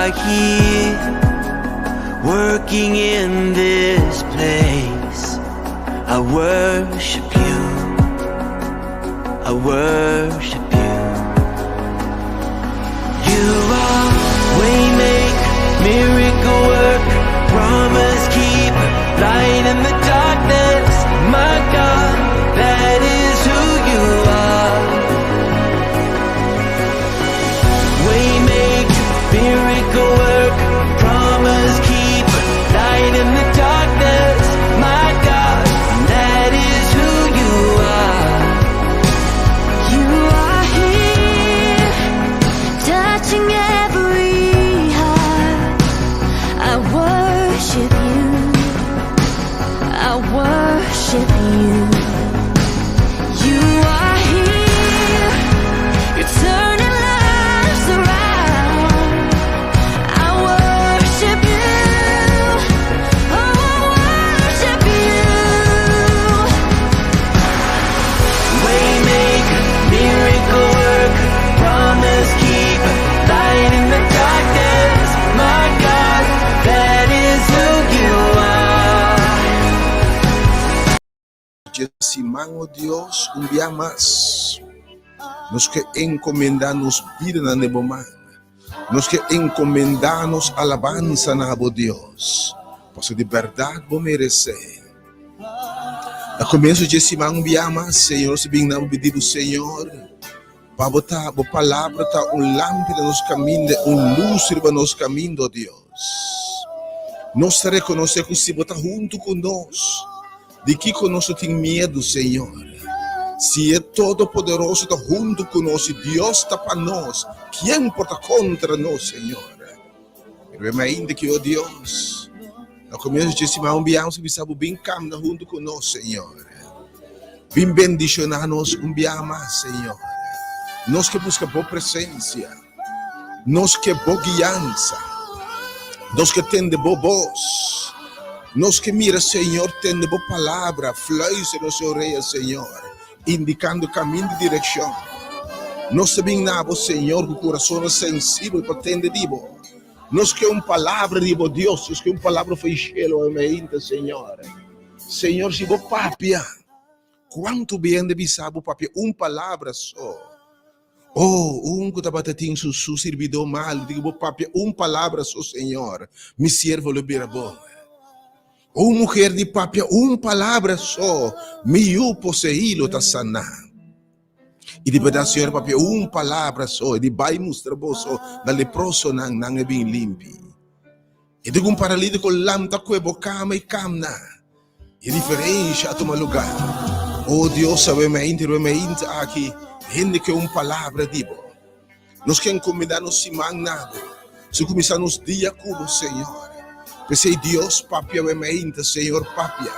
are here, working in this place. I worship you. I worship you. You are waymaker, miracle worker, promise keeper, light in the darkness. My God, that is who you are. Waymaker, miracle worker, promise keeper, light in the darkness. My God, that is who you are. You are here, touching every heart. I worship you. I worship you. You are here. You're turning lives around. I worship you. Oh, I worship you. Waymaker, miracle worker, promise keeper, light in the darkness. My God, that is who you are. Siman, o Dios, un dia mas. Nos ke enkomendá nos bida na bo man. Nos ke enkomendá nos alabansa na bo Dios. Pasobra di bèrdat bo meresé. Na komienso di siman un dia mas, Señor, nos bin na pidi Señor. Pa bo ta, bo palabra ta un lampi na nos kaminda, un lus riba nos kaminda, Dios. Nos ta rekonosé ku si bo ta huntu ku nos, di kiko nos tin miedu, Señor. Si e Todopoderoso ta huntu ku nos, si Dios ta pa nos, ken por ta kontra nos, Señor? Pero ainda ku, oh Dios, na komienso di siman un dia mas bisa bin kana huntu ku nos, Señor. Bin bendishoná nos un dia mas, Señor. Nos ke buska bo presensia. Nos ke bo guiansa. Nos ke tende bo bos. Nos ke mira, Señor, tende bo palabra, fluister nos orea, Señor, indikando kaminda i direkshon. Nos ta bin na bo, Señor, ku kurason sensibel pa tende di bo. Nos ke un palabra di bo, Dios, nos ke un palabra for di shelu, ainda, Señor. Señor, si bo papia, kuantu hende bisa bo papia un palabra so. Oh, un ku tabatin su, su sirbidó malu, di bo papia un palabra so, Señor, mi siervo lo bira bon. Un muhé di papia un palabra so, mi yu poseí lo ta saná. I di bèrdat, Señor, papia un palabra so, di bai mustra boso, na leprosonan nan a bin limpi. I di un paralítiko lanta kue bo kama i kana. E diferensia a tuma lugá. Oh Dios, sabe me inter me inter aki, hende ke un palabra di bo. Nos ke enkomendá nos siman na bo. Si kuminsá nos dia ku bo, Señor. P'esei Dios papia me inter, Señor papia.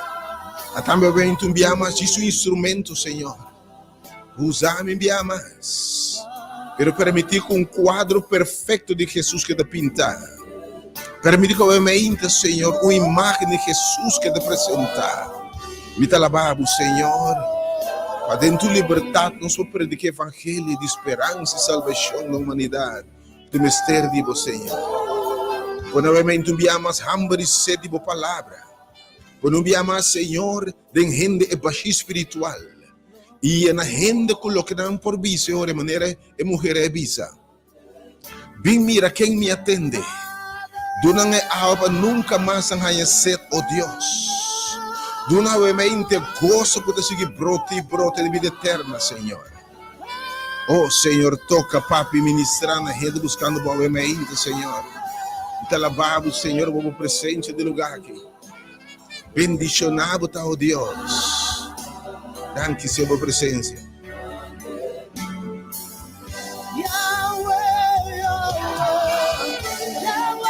A tambe ven tu mas su instrumento, Señor. Usa mi mas. Pero permití ku un kuadro perfekto di Jesus keda pintá. Permití ku mi inter, Señor, un imágen di Jesus keda presentá. Mi ta alabá bo, Señor. Pa den libertat nos por prediká evangelio di speransa i salbashon na humanidat. Di misterio di bo, Señor. Pone un dia mas hamber i set di bo palabra. Pone un dia mas, Señor, den hende e bashí spiritual. I na hende ku loke nan por bisa, di manera e muhé a bisa. Bin mira ken mi a tende. Duna nan e awa pa nunka mas haña set, oh Dios. Duna mente goso ku ta sigui brota i brota di bida eterno, Señor. Oh Señor, toka papia ministrá na hende buskando bo mente, Señor. Ta alabá bo, Señor, bo presensia den e lugá aki. Bendishoná bo ta, oh Dios. Danki, Señor, bo presensia. Yahweh, Yahweh.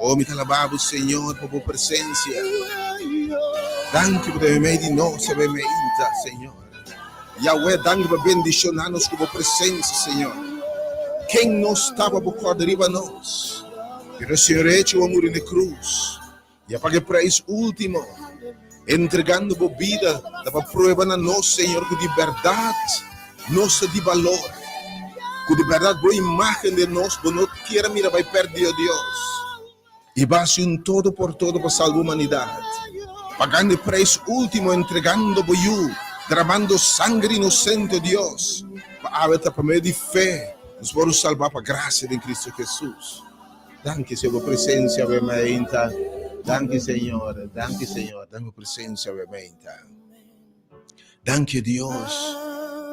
Oh, mi ta alabá bo, Señor, pa bo presensia. Danki pa meimei di nos, meimei Señor. Yahweh, danki pa bendishoná nos ku bo presensia, Señor. Ken nos ta pa bo kòrda riba nos. Pero Señor, hecho a muri na krus. I a paga e preis último, entregando bo bida, pa prueba na nos, Señor, ku di bèrdat nos ta di balor. Ku di bèrdat bo imágen den nos, bo no kier a mira bai pèrdí, o Dios. I bo a hasi un todo por todo pa salba humanidat, pagando e preis último, entregando bo Yu, dramando sanger inosente, o Dios, pa awe ta pa medio di fe nos por salbá pa grasia den Cristo Jesus. Danki, Señor, bo presencia awe mainta. Danki, Señor. Danki, Señor. Danki bo presencia awe mainta. Danki, Dios,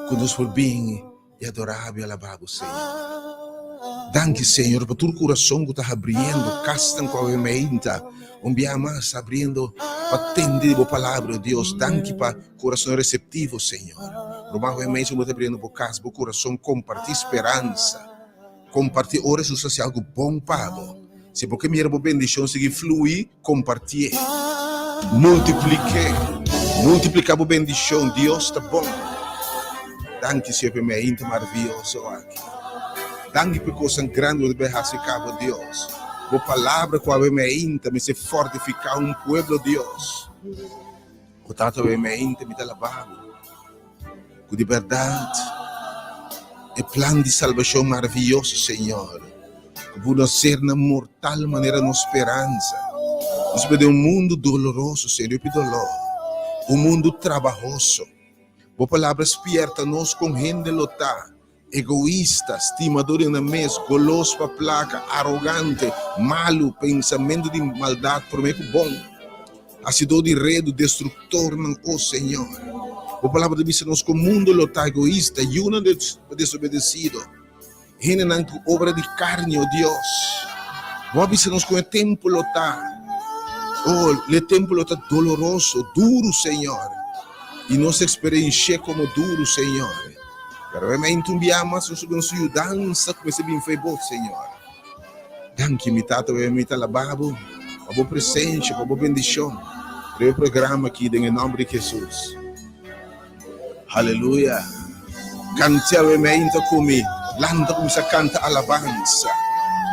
ku nos por bin i adorá bo i alabá bo, Señor. Danki, Señor, pa tur kurason ku ta habriendo, kasnan ku awe mainta un bia mas ta habriendo pa tende di bo palabra, Dios. Danki pa kurason reseptivo, Señor. Ruman, awe mainta bo ta habriendo bo kas, bo kurason, kompartí speransa. Kompartí ora Hesus hasi algu bon pa bo. Si bo ke mira bo bendishon sigui flui, kompartié. Multiplik'é. Multipliká bo bendishon. Dios ta bon. Danki Señor pa e mainta maravioso aki. Danki pa e kosnan grandi ku bo ta bai hasi kaba, Dios. Bo palabra ku awe mainta mester fortifiká un pueblo, Dios. Bo Tata awe mainta mi ta alabá bo. Ku di bèrdat e plan di salbashon maravioso, Señor, ku por nos sernan mortal manera nos speransa. Nos biba den un mundu doloroso, Señor, hopi doló, un mundu trabahoso. Bo Palabra spierta nos kon hende lo ta, egoista, stimadó di nan mes, golos pa plaka, arogante, malu, pensamentu di maldat promé ku bon, hasidó di redu, destruktornan. O Señor, Bo Palabra ta bisa nos ku mundu lo ta egoista, yunan desobedesido, hendenan ku obra di karni, o Dios. Bo a bisa nos ku e tempu lo ta, o, e tempu lo ta doloroso, duru, Señor, i nos eksperensh'é komo duru, Señor. Pero e mente un bia mas nos nos yudansa ku mester bin fo'i bo, Señor. Danki, mi Tata, mi mi ta alabá bo pa bo presensia, pa bo bendishon riba e programa aki den e nòmber di Hesus. Haleluya! Kanta awe meinta ku mi, lanta kuminsá kanta alabansa.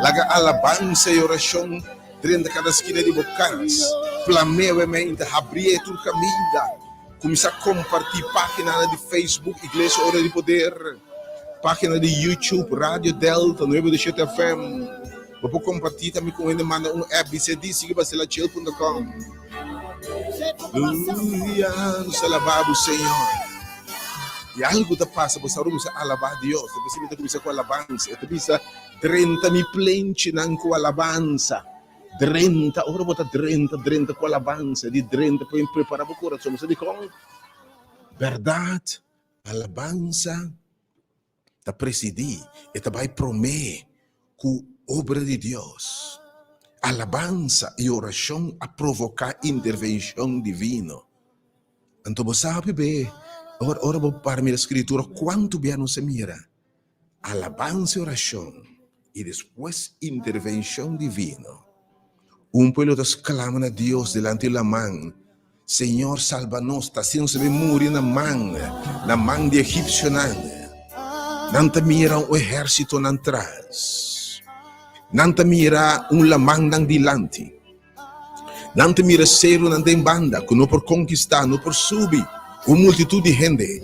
Laga alabansa i orashon drenta kada skina di bo kas. Plam'é awe meinta, habrié tur kaminda. Kuminsá kompartí páginanan di Facebook Iglesia Ora di Poder, página di YouTube Radio Delta nuebe de shete FM. Bo por kompartí tambe ku hende manda un app bis'é di sigui basilachel punto com. Aleluya, nos ta alabá bo Señor. I algu ta pasa, bo sa ora kuminsá alabá Dios, ta bisa mi ta kuminsá ku alabansa, e ta bisa drenta mi plenchinan ku alabansa. Drenta, ora bo ta drenta, drenta ku alabansa, di drenta pa prepará bo kurason. Bo sa dikon? Bèrdat, alabansa ta presidí, e ta bai promé ku obra di Dios. Alabansa i orashon a provoká intervenshon divino. Anto bo sabi be, ora ora bo para mira Skritura, kuantu bia nos a mira Alabansa i orashon i despues intervenshon divino. Un pueblo ta sklama na Dios dilanti di laman, Señor, salba nos! Ta asina nos ta bin muri na man, na man di egipsionan. Nan ta mira un ehérsito nan tras. Nan ta mira un laman nan dilanti. Nan ta mira serunan den banda ku no por konkistá, no por subi, un multitut di hende.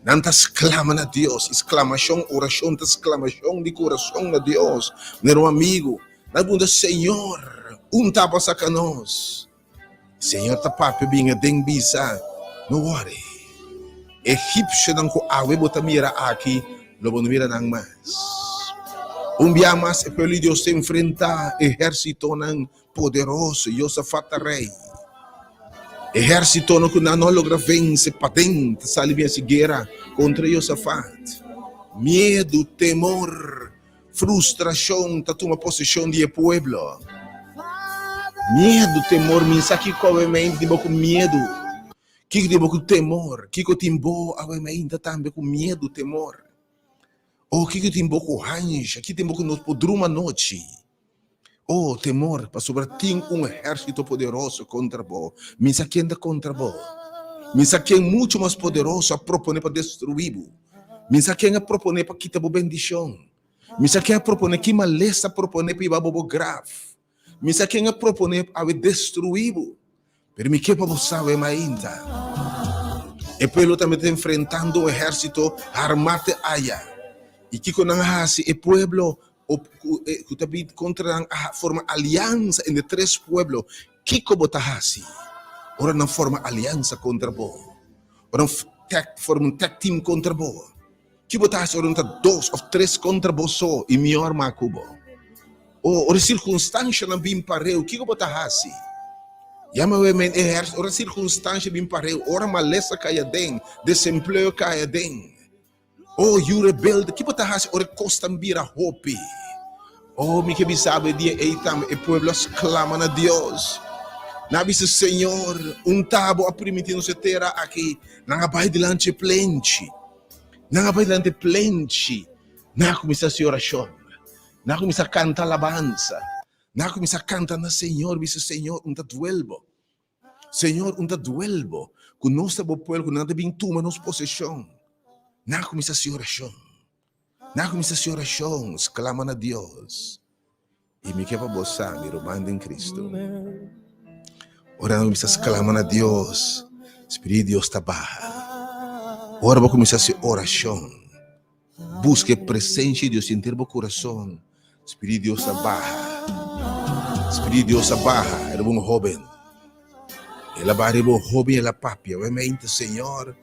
Nan ta sklama na Dios, i sklamashon, orashon ta sklamashon di kurason na Dios, manera un amigu. Nan puntra, Señor, un ta pa saka nos? Señor ta papia bin aden bisa, No wòri. Egipsionan ku awe bo ta mira aki, lo bo no mira nan mas. Un bia mas e pueblo di Dios ta enfrentá ehérsitonan poderoso, Josafat ta rei. Ehérsitonan ku nan no a logra vense paden ta sali bin hasi guera kontra Josafat. Miedu, temor, frustrashon ta tuma poseshon di e pueblo. Miedu, temor, mi sa kiko awe meinta tin bo ku miedu. Kiko tin bo ku temor? Kiko tin bo awe meinta tambe ku miedu, temor? Oh, kiko tin bo ku hansha? Kiko tin bo ku no por druma anochi? Oh, temor, pasobra tin un ehérsito poderoso kontra bo. Mi sa ken ta kontra bo. Mi sa ken muchu mas poderoso a proponé pa destruí bo. Mi sa ken a proponé pa kita bo bendishon. Mi sa ken a proponé, ki malesa a proponé pa hiba bo bo graf. Mi sa ken a proponé pa awe destruí bo. Pero mi ke pa bo sa awe mainta. E pueblo tambe ta enfrentando un ehérsito harmá te aya. I kiko nan a hasi? E pueblo ku ta bin kontra nan a forma aliansa entre tres pueblo. Kiko bo ta hasi ora nan forma aliansa kontra bo? Ora nan forma un tag team kontra bo? Ki bo ta hasi ora nan ta dos òf tres kontra bo so i mihó armá ku bo? O ora sirkunstanshanan bin pareu, kiko bo ta hasi? Yama we men ehèrsito ora sirkunstansha bin pareu, ora malesa kai aden, desempleo kai aden. O yu rebelde, ki bo ta hasi ora e kosnan bira hopi? O mi ke bisa bo e dia ei tambe e pueblo a sklama na Dios. Nan a bisa, Señor, un ta bo a primiti nos e tera aki. Nan a bai dilanti e plenchi. Nan a bai dilanti e plenchi. Nan a kuminsá hasi orashon. Nan a kuminsá kanta alabansa. Nan a kuminsá kanta na Señor, bisa, Señor, un ta duel bo. Señor, un ta duel bo ku nos ta bo pueblo, ku nan ta bin tuma nos poseshon. Nan a kuminsá hasi orashon. Nan a kuminsá hasi orashon, sklama na Dios. I mi ke pa bo sa, mi ruman den Kristu, ora nan kuminsá sklama na Dios, Spiritu di Dios ta baha. Ora bo kuminsá hasi orashon, Buska e presencia di Dios henter bo corazon. Spiritu di Dios a baha. Spiritu di Dios a baha riba un hoben. El a baha riba un hoben y el a papia. Obviamente, Señor,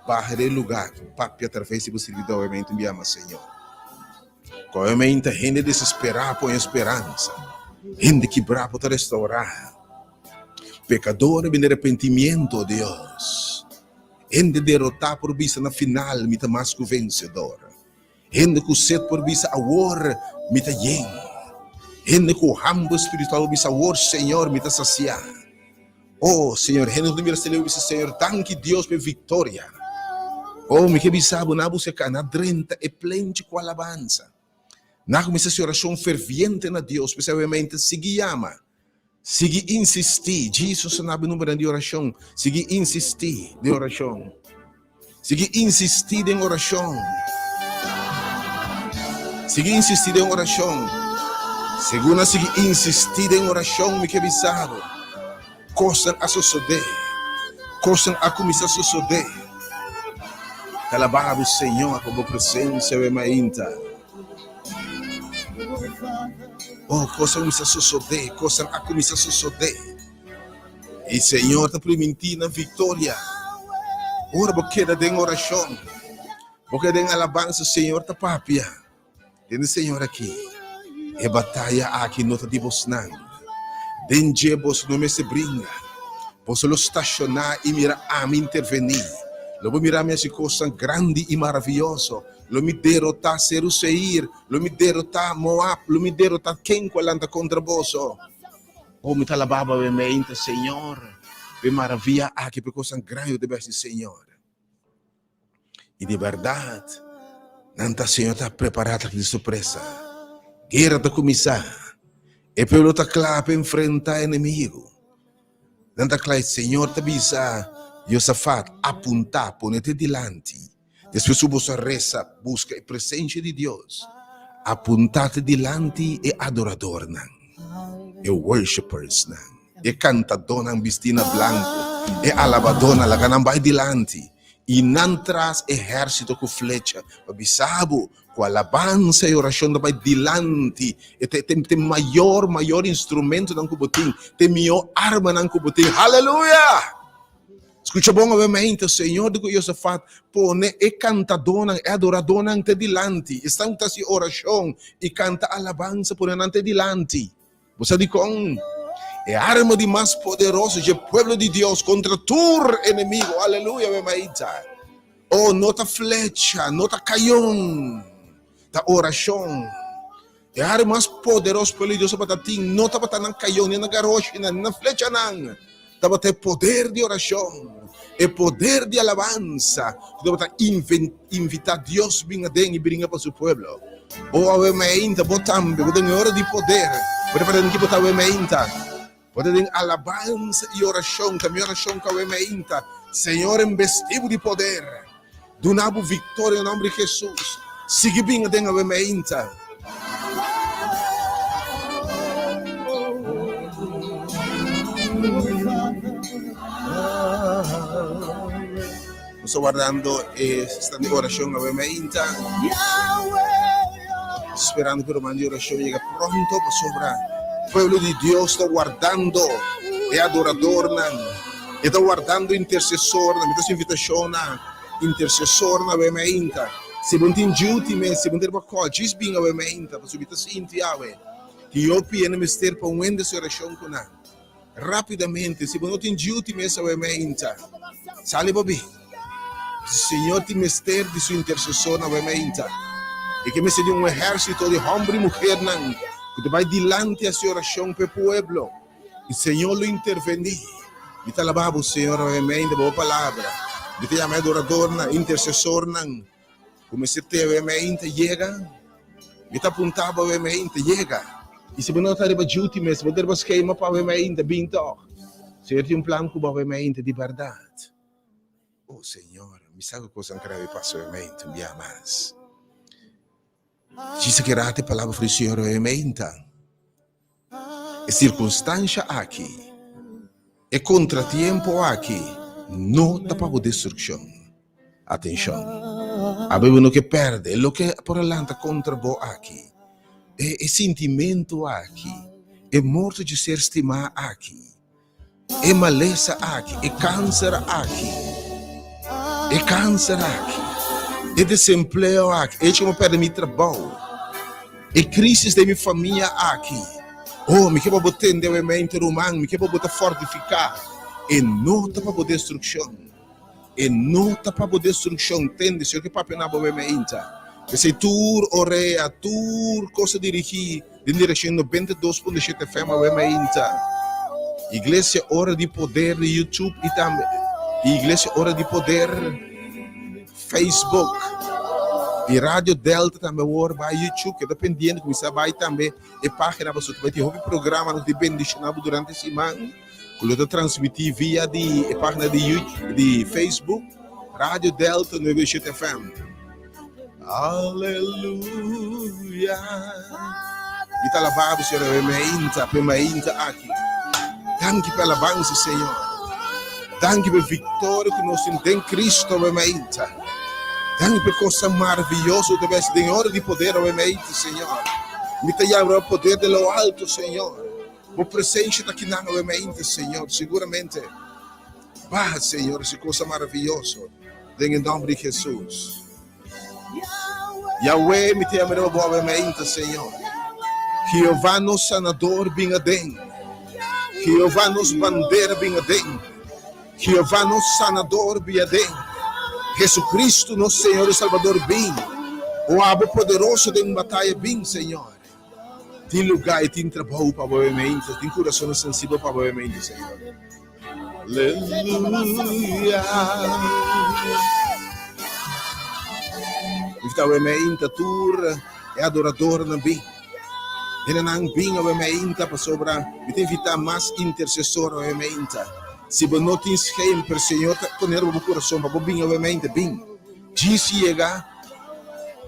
baha den e lugar. Papia atraves di bo sirbidor. Obviamente, un biaha mas, Señor. Obviamente, hende desesperá pone speransa. Hende kibrá por ta restaurá. Pecador bini arrepentimiento, Dios. Hende derotá por bisa na final, Mi ta mas ku vensedor. Hende ku set por bisa, Awor mi ta yen. Hende ku hamber spiritual por bisa, Awor, Señor, mi ta sasiá. Oh, Señor, hende ku ta mira selebu bisa, Señor, danki Dios pa e viktoria. Oh, mi ke bisa bo, na buska na drenta e plenchi ku alabansa. Na kuminsá hasi orashon ferviente na Dios, p'esei obviamente sigui yama. Sigui insistí. Jesus a nabia numbernan di orashon. Sigui insistí den orashon. Sigui insistí den orashon. Sigui insistí den orashon. Segun a sigui insistí den orashon, mi ke bisa bo, kosnan a sosodé. Kosnan a kuminsá sosodé. Ta alabá bo, Señor, pa bo presensia awe mainta. Oh, kosnan a kuminsá sosodé, kosnan a kuminsá sosodé. I Señor ta primintí nan viktoria. Ora bo keda den orashon, bo keda den alabansa, Señor ta papia. Tende Señor aki, e bataya aki no ta di bosnan. Den dje boso no mester bringa. Boso lo stashoná i mira ami intervení. Lo bo mira mi hasi kosnan grandi i maravioso. Lo mi derotá Seru Seir, lo mi derotá Moab, lo mi derotá ken ku a lanta kontra boso. O mi ta alabá bo awe meinta, Señor, pa e maravia aki, pa e kosnan grandi ku ta bai hasi, Señor. I di bèrdat, nan ta Señor ta prepará tras di sorpresa. Guera ta kuminsá. E pueblo ta kla pa enfrentá enemigu. Nan ta kla i Señor ta bisa Josafat, Apuntá, pone te dilanti. Despues ku boso a resa, buska e presensia di Dios, apuntá te dilanti e adoradornan, e worshipersnan, e kantadónan bistí na blanku, e alabadónan, laga nan bai dilanti, i nan tras ehérsito ku flecha, pa bisa bo ku alabansa i orashon ta bai dilanti, e ta e mayor, mayor instrumentonan ku bo tin, ta e mihó armanan ku bo tin. Haleluya! Skucha bon awe mainta, Señor di ku Josafat pone e kantadónan, e adoradónan te dilanti. Esnan ku ta hasi orashon i kanta alabansa, pone nan te dilanti. Bo sa dikon? E arma di mas poderoso dje pueblo di Dios kontra tur enemigo, aleluya, awe mainta. Oh, no ta flecha, no ta kayon, ta orashon. E arma mas poderoso pueblo di Dios tabata tin no tabata nan kayon, ni nan garoshinan, ni nan flechanan. Tabata e poder di orashon, e poder di alabansa ku tabata invitá Dios bin aden i bringa pa su pueblo. O awe meinta, bo tambe, bo ta den e ora di poder. Bo ta para den ki bo ta awe meinta? Bo ta den alabansa i orashon, ta mi orashon ku awe meinta, Señor, embestí bo di poder. Duna bo victoria na nomber di Jesus. Sigui bin aden awe meinta. Nos ta wardando e stand di oracion awe meinta. Sperando ku ruman di orashon yega pronto pasobra pueblo di Dios ta wardando e adoradornan, e ta wardando intersesornan. Mi ta hasi invitashon na intersesornan awe mainta. Si bo no tin duty mes, si bo no ta riba kòl, djis bin awe mainta pasobra mi ta sinti awe ki hopi hende mester pa un hende hasi orashon ku nan. Rápidamente, si bo no tin duty mes awe mainta, sali bo bin. Señor tin mester di su intercesornan awe mainta. E ke mester di un ehérsito di hòmber i muhernan ku ta bai dilanti hasi orashon pa e pueblo. I Señor lo intervení. Mi ta alabá bo, Señor, awe mainta pa bo palabra. Mi ta yama e adoradornan, intercesornan ku mester te awe mainta yega. Mi ta apuntá bo awe mainta, yega. I si bo no ta riba duty mes, bo ta riba skema pa awe mainta, bin tòg. Señor tin un plan ku bo awe mainta di bèrdat. Oh Señor, mi sa ku kosnan grave pasa awe mainta un bia mas. Djis a keda e palabra for di Señor awe mainta. E sirkunstansha aki, e kontratiempo aki, no ta pa bo destrukshon. Atenshon! Abo bo no ke pèrdè e loke por a lanta kontra bo aki, e e sintimentu aki, e morto dje ser stimá aki. E malesa aki, e kanser aki, e kanser aki, e desempleo aki, e hecho ku mi pèrdè mi trabou, e krisis den mi famia aki. Oh, mi ke pa bo tende awe mente, ruman, mi ke pa bo ta fortifiká. E no ta pa bo destrukshon. E no ta pa bo destrukshon. Tende, Señor ke papia na bo awe meinta. P'esei tur orea, tur kos ta dirigí den direkshon 92.7 FM awe meinta. Iglesia Ora di Poder di YouTube i tambe Iglesia Ora di Poder Facebook i Radio Delta tambe awor bai YouTube. Keda pendiente, kuminsá bai tambe e página pasobra ta bai tin hopi programa ku ta bendishoná bo durante siman. Ku lo ta transmití via di e página di YouTube, di Facebook, Radio Delta 97 FM. Aleluya. Mi ta alabá bo, Señor, e mainta, p'e mainta aki. Danki p'e alabansa, Señor. Danki p'e viktoria ku nos tin den Kristo awe mainta. Danki p'e kosnan maravioso ku ta besi den e ora di poder awe mainta, Señor. Mi ta yama bo poder de lo alto, Señor. Bo presencia ta kinan awe mainta, Señor. Seguramente. Baha, Señor, ese cosa maravilloso. Den e nomber di Jesus. Yahweh, mi te yama riba bo awe mainta, Señor. Jehová nos sanador bin aden. Jehová nos bandera bin aden. Jehová nos sanador bin aden. Jesucristo nos Señor y Salvador bin. O abo poderoso den bataya bin, Señor. Tin lugá i tin trabou pa bo mente, tin kurasonnan sensibel pa bo mente, Señor. Aleluya. Invitá bo mente tur e adoradornan bin. Hendenan bin awe mente pasobra mi ta invitá mas intersesor awe mente. Si bo no tin skein, pero Señor ta pone riba bo kurason pa bo bin awe mente, bin. Djis yega.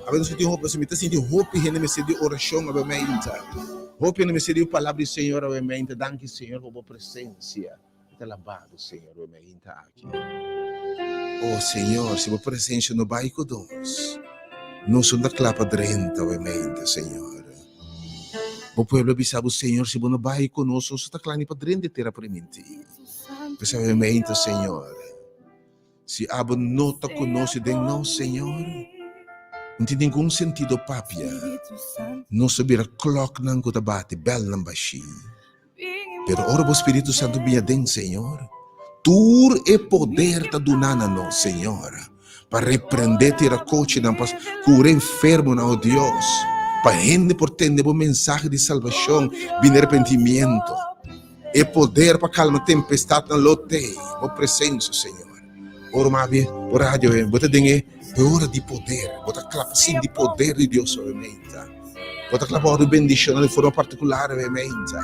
Awe nos tin hopi, mi ta sinti hopi hende mester di orashon awe mainta. Hopi hende mester di un palabra di Señor awe mainta. Danki Señor pa bo presencia. Mi ta alabado Señor awe mainta aki. Oh Señor, si bo presencia no bai ku nos, nos no ta kla pa drenta awe mainta, Señor. Bo pueblo a bisa bo, Señor, si bo no bai ku nos, nos no ta kla ni pa drenta e tera primintí. P'esei awe mainta, Señor. Si abo no ta konosé den nos, Señor, no tin ningun sentido papia. Nos ta bira klòknan ku ta bati, bèlnan bashí. Pero ora bo Spiritu Santu bini aden, Señor, tur e poder ta duná na nos, Señor, pa reprendé tirakochinan, pa kura enfermonan, o Dios, pa hende por tende bo mensahe di salbashon, bini arepentimiento. E poder pa calma tempestadnan lo tei bo presencia, Señor. Ora mi abi bo radio e, bo ta den e ora di poder. Bo ta cla pa sinti poder di Dios awe meinta. Bo ta cla pa wordo bendiciona den forma particular awe meinta.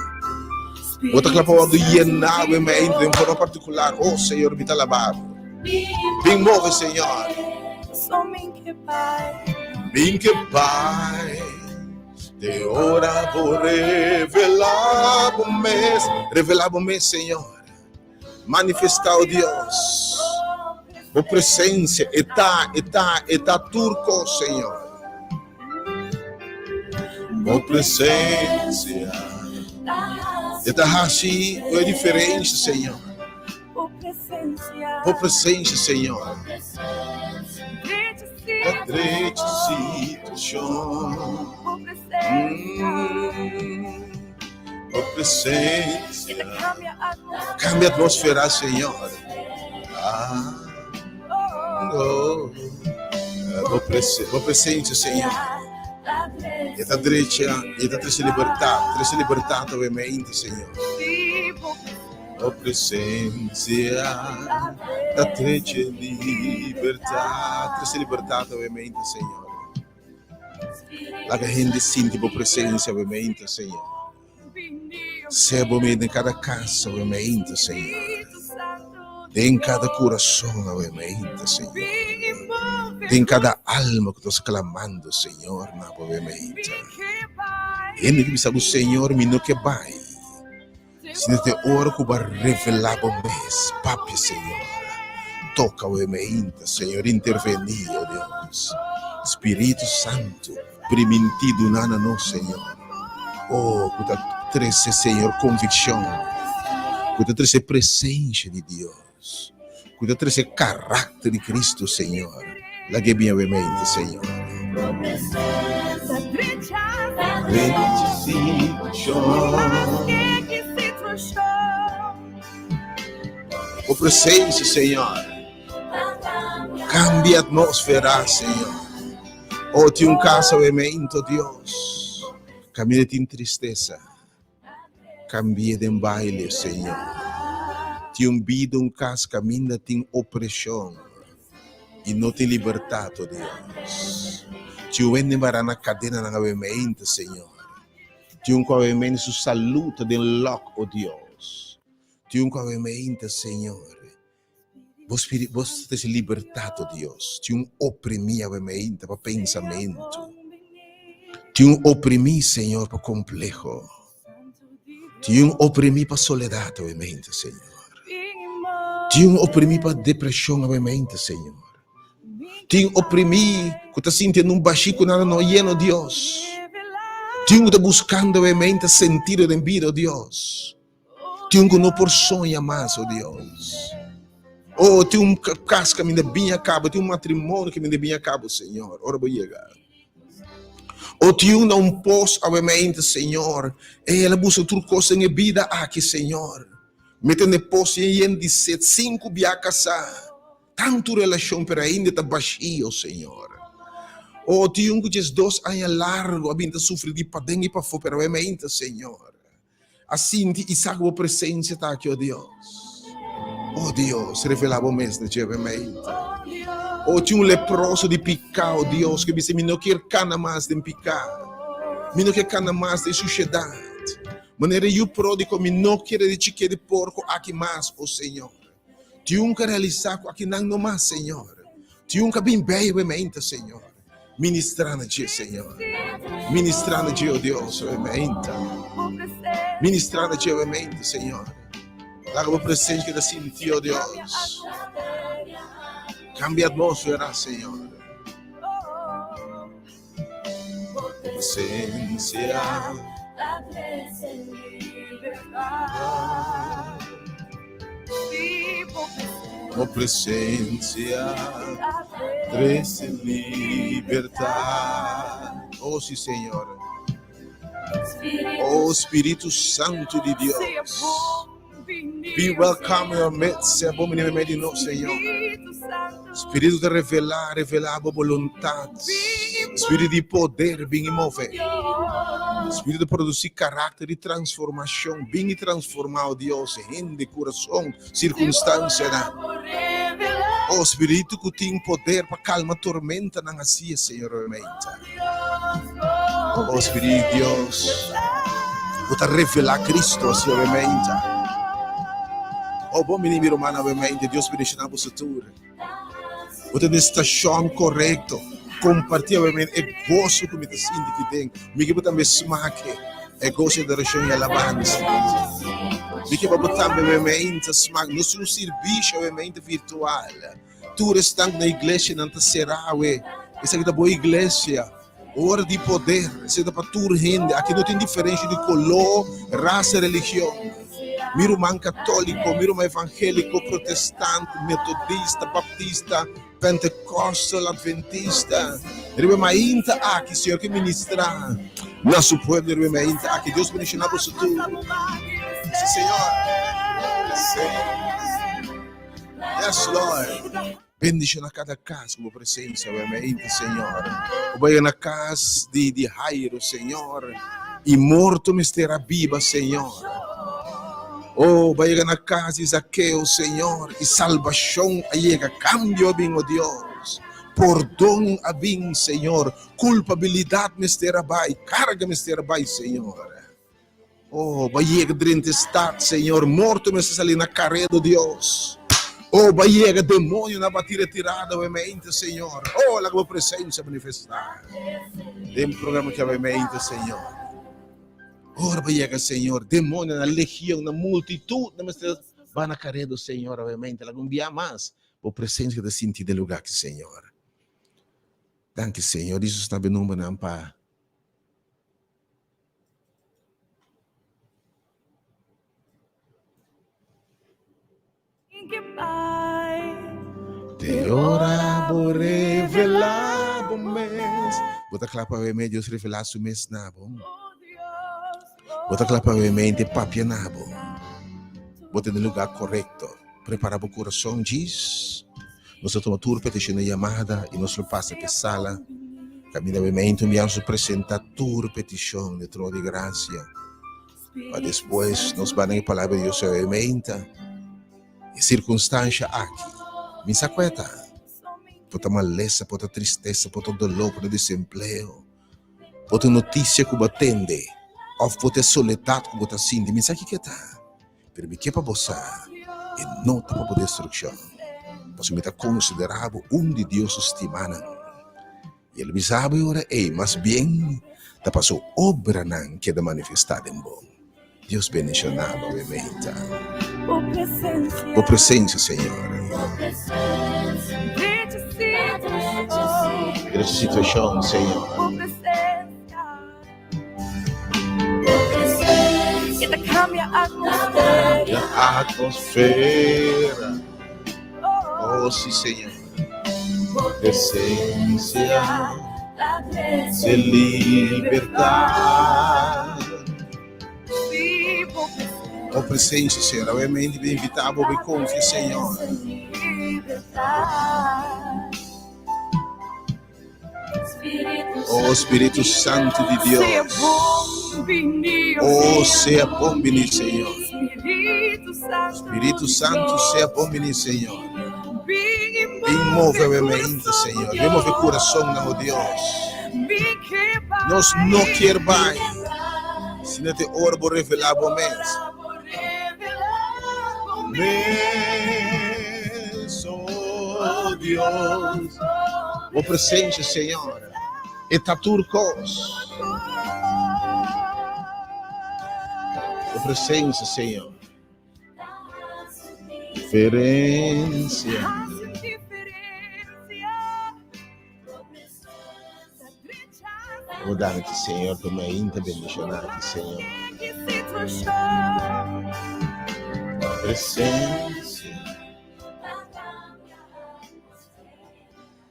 Bo ta cla pa wordo yena awe meinta den forma particular. Oh, Señor, mi ta alaba bo. Bin move, Señor. Bin ke bai. Te ora bo revelá bo mes, revelá bo mes, Señor. Manifestá, oh Dios, bo presencia e ta, e ta, e ta tur kos, Señor. Bo presencia. E ta hasi e diferencia, Señor. Bo presencia, Señor. Ta drecha situacion. Mm. Bo presencia. Cambia atmósfera, Señor. Ah, oh. Bo, prese bo presencia, Señor. E ta drecha, e ta trece libertad. Trece libertad awe mente, Señor. Bo presencia ta trece libertad. Trece libertad awe mente, Señor. Laga hende sinti bo presencia awe mente, Señor. Sea bo mes den kada kas awe mainta, Señor. Den kada kurason awe mainta, Señor. Den kada alma ku ta sklamando, Señor, na bo awe mainta. Hende ku bisa bo, Señor, mi no ke bai. Sino te ora ku bo a revelá bo mes, papia, Señor. Toka awe mainta, Señor, intervení, o Dios. Spiritu Santu. Primintí duná na nos, Señor. Oh, ku ta trese, Señor, konvikshon, ku ta trese presensha di Dios, ku ta trese karakter di Kristu, Señor. Lag'é bin awe mente, Señor. Bo presensia, Señor, kambia atmósfera, Señor. Oh, tin un casa awe meinto, Dios. Caminda tin tristeza. Cambi'é den baile, Señor. Tin un bida, un cas caminda tin opresion y no tin libertad, oh Dios. Tin un hende mará na cadenanan awe meinto, Señor. Tin un cu awe meinto su salud ta den lok, oh Dios. Tin un cu awe meinto, Señor. Bo spiri, bo trese libertat, o Dios. Tin un oprimí awe meinta pa pensamentu. Tin un oprimí, Señor, pa kompleho. Tin un oprimí pa soledat awe meinta, Señor. Tin un oprimí pa depreshon awe meinta, Señor. Tin un oprimí ku ta sintiendo un bashí ku nada no yena, o Dios. Tin un ku ta buskando awe meinta sentido den bida, o Dios. Tin un ku no por soña mas, oh Dios. Oh, tin un kas kaminda bin a kaba, tin un matrimonio kaminda bin a kaba, Señor, ora bo yega. Oh, tin un na un pos awe mente, Señor. El a buska tur kos den e bida aki, Señor. Mete na e pos yen yen di set, sinku bia kasá. Tantu relashon, pero ainda ta bashio, Señor. Oh, tin un ku diesdos aña largu a bin ta sufri di paden i pafó, pero awe mente, Señor. A sinti i sa ku bo presensia ta aki, o Dios. O Dios, revelá bo mes na dje mainta. O tin un leproso di piká, o Dios, ku bisa, Mi no kier kana mas den piká. Mi no kier kana mas den sushedat. Manera yu pródigo, mi no kier e chiké di porko aki mas, o Señor. Tin un ka realisá ku akinan no mas, Señor. Tin un ka bin bei awe mainta, Señor. Ministrá na dje, Señor. Ministrá na dje, o Dios, awe mainta. Ministrá na dje awe mainta, Señor. Laga bo presensia keda sinti, o Dios. Kambia atmósfera, Señor. Bo presensia. Bo presensia trese libertad. Oh, sí, Señor. Oh, Spiritu Santu di Dios. Be welcome in our midst. Sea bon bini meimei di nos, Señor. Spiritu ta revelá, revelá bo boluntat. Spiritu di poder, bin i move. Spiritu ta produsí karakter di transformashon. Bin i transformá, o Dios, hende, kurason, sirkunstansianan. O Spiritu ku tin poder pa kalma tormentanan, hasié, Señor, obviamente. O Spiritu di Dios, ku ta revelá Cristo así obviamente. O bon bini mi rumannan obviamente, Dios bendishoná boso tur. Bo ta den stashon korekto. Kompartí obviamente e goso ku mi ta sinti aki den. Mi ke bo tambe smake e goso di adorashon i alabansa. Mi ke pa bo tambe obviamente smak. Nos tin un sirbisho obviamente virtual. Tur esnan na iglesianan ta será awe. Esaki ta bo iglesia. Ora di poder, esei ta pa tur hende. Aki no tin diferensha di koló, rasa, religion. Mi ruman katóliko, mi ruman evangéliko, protestant, metodista, baptista, pentekostal, adventista. Riba e mainta aki, Señor ke ministrá na su pueblo riba e mainta aki. Dios bendishoná boso tur. Sí, Señor. Sí. Yes, Lord. Bendiciona cada cas cu bo presencia obviamente Señor. Bo bay na cas di di Jairo Señor y morto mester a biba Señor. Oh bay yega na cas di Zaqueo Señor y salbacion a yega cambio a bin oh Dios. Pordon a bin Señor culpabilidad mester a bay carga mester a bay Señor. Oh, bo a yega drenta e stad, Señor. Morto mester sali na karedo, Dios. Oh, bo a yega, demonionan a bati retirada awemente, Señor. Oh, laga bo presencia manifestá den programa aki awemente, Señor. Ora bo a yega, Señor, demonionan, legionnan, multitudnan mester ba na karedo, Señor, awemente. Laga un bia mas bo presencia ta sinti den lugar aki, Señor. Danki, Señor. Dios ta benumbernan pa. Te ora bo revelá bo mes. Bo ta kla pa weme Dios revelá su mes na bo? Bo ta kla pa weme hende papia na bo? Bo ta den lugá korekto. Prepará bo kurason djis. Nos ta tuma tur petishon di yamada i nos lo pasa p'e sala kaminda Wemeente un biaha nos lo presentá tur petishon den trono di grasia pa despues nos bai den e Palabra di Dios e Wemeente. E sirkunstansha aki mi sa ku e ta. Por ta malesa, por ta tristesa, por ta doló, por ta desempleo, por ta un notisia ku bo a tende òf por ta e soledat ku bo ta sinti. Mi sa kiko e ta. Pero mi ke pa bo sa, e no ta pa bo destrukshon, pasobra mi ta konsiderá bo un di Dios su stimánan. I el bisa bo e ora ei, mas bien ta pa su obranan keda manifestá den bo. Dios bendishoná bo, mi meinta. Bo presensia, Señor. Drecha situashon, Señor. La atmosfera. Oh, sí, Señor. Presencia de libertad. Oh, presencia, Señor. Obviamente, me invitamos, me confía, Señor. Oh Spiritu Santu di Dios. Oh sea bon bini Señor. Spiritu Santu sea bon bini Señor. Bin move we mente Señor. Bin move corazón na oh Dios. Nos no kier bai. Sino te ora bo revela bo mes. Mes, oh Dios. Bo presencia, Señor, e ta tur cos. Bo presencia, Señor. Diferencia. O danki, Señor, pa mi ainda bendicioná, Señor. Presencia.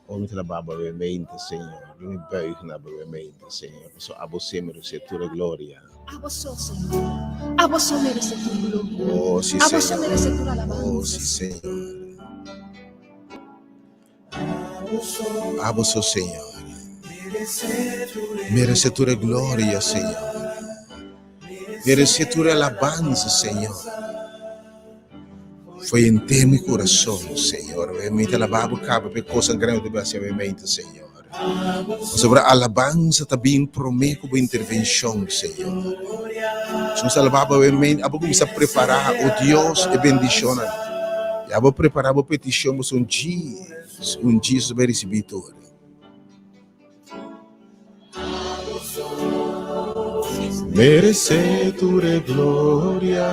O mi ta laba bo mente, Señor. Mi buig na bo mente, Señor. Paso abo se merece tur e gloria. Abo so, Señor. Abo so merece tur gloria. Oh, sí, Abo so Señor. merece tur alabanza. Oh, sí, Señor. Abo so, Señor. Merece tur e gloria, Señor. Merece tur e alabanza, Señor. Foi henter mi kurason, Señor. Mi ta alabá bo kaba pa e kosnan grandi ku bo ta hasi awe, Señor. Pasobra alabansa ta bin promé ku bo intervenshon, Señor. Si nos alabá bo awe, abo kuminsá prepará, o Dios, e bendishonnan. I abo prepará bo petishon, pasobra un djis, un djis nos bai risibí tur. Meresé tur e gloria,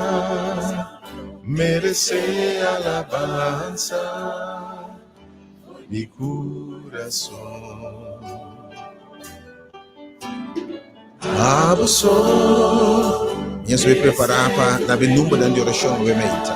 meresé alabansa, mi kurason. Abo so. Mi a sabi prepará pa na be numbernan di orashon awe meinta.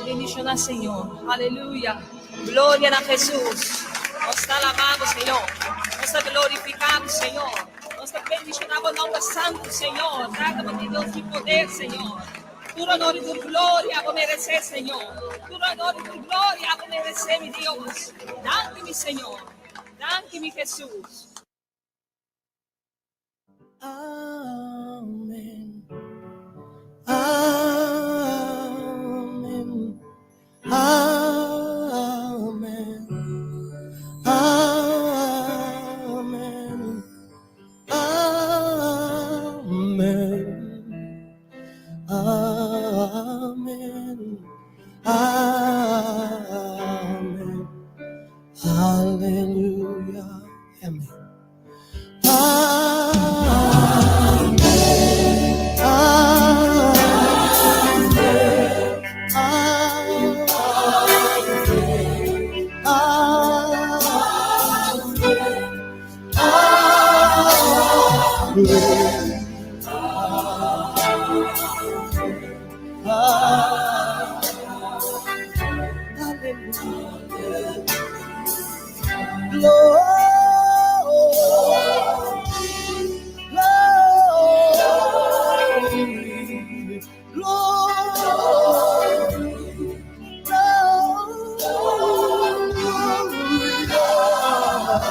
Bendiciona Señor. Aleluya. Gloria na Jesús. Nos ta alabando, Señor. Nos ta glorificando, Señor. Nos ta bendicionando nomber santo, Señor. Tata, bo Dios di poder, Señor. Tur honor y tur gloria bo merece, Señor. Tur honor y tur gloria bo merece, mi Dios. Danki, mi Señor. Danki, mi Jesús. Amen. Amen. Amen. Amen. Amen. Amen. Amen. Hallelujah. Amen. Amen. Amen. Amen. Amen. Hallelujah. Glory, glory, glory, glory.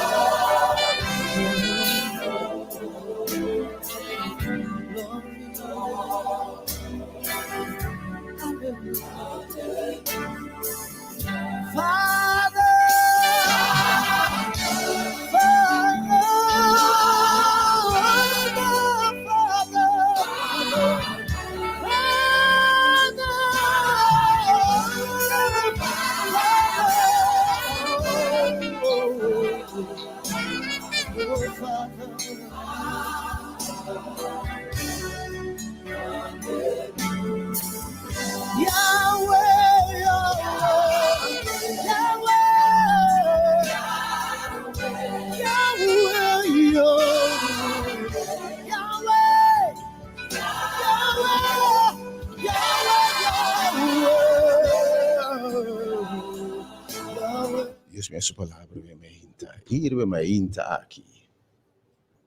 Dios mia su palabra riba e mainta. I riba e mainta aki.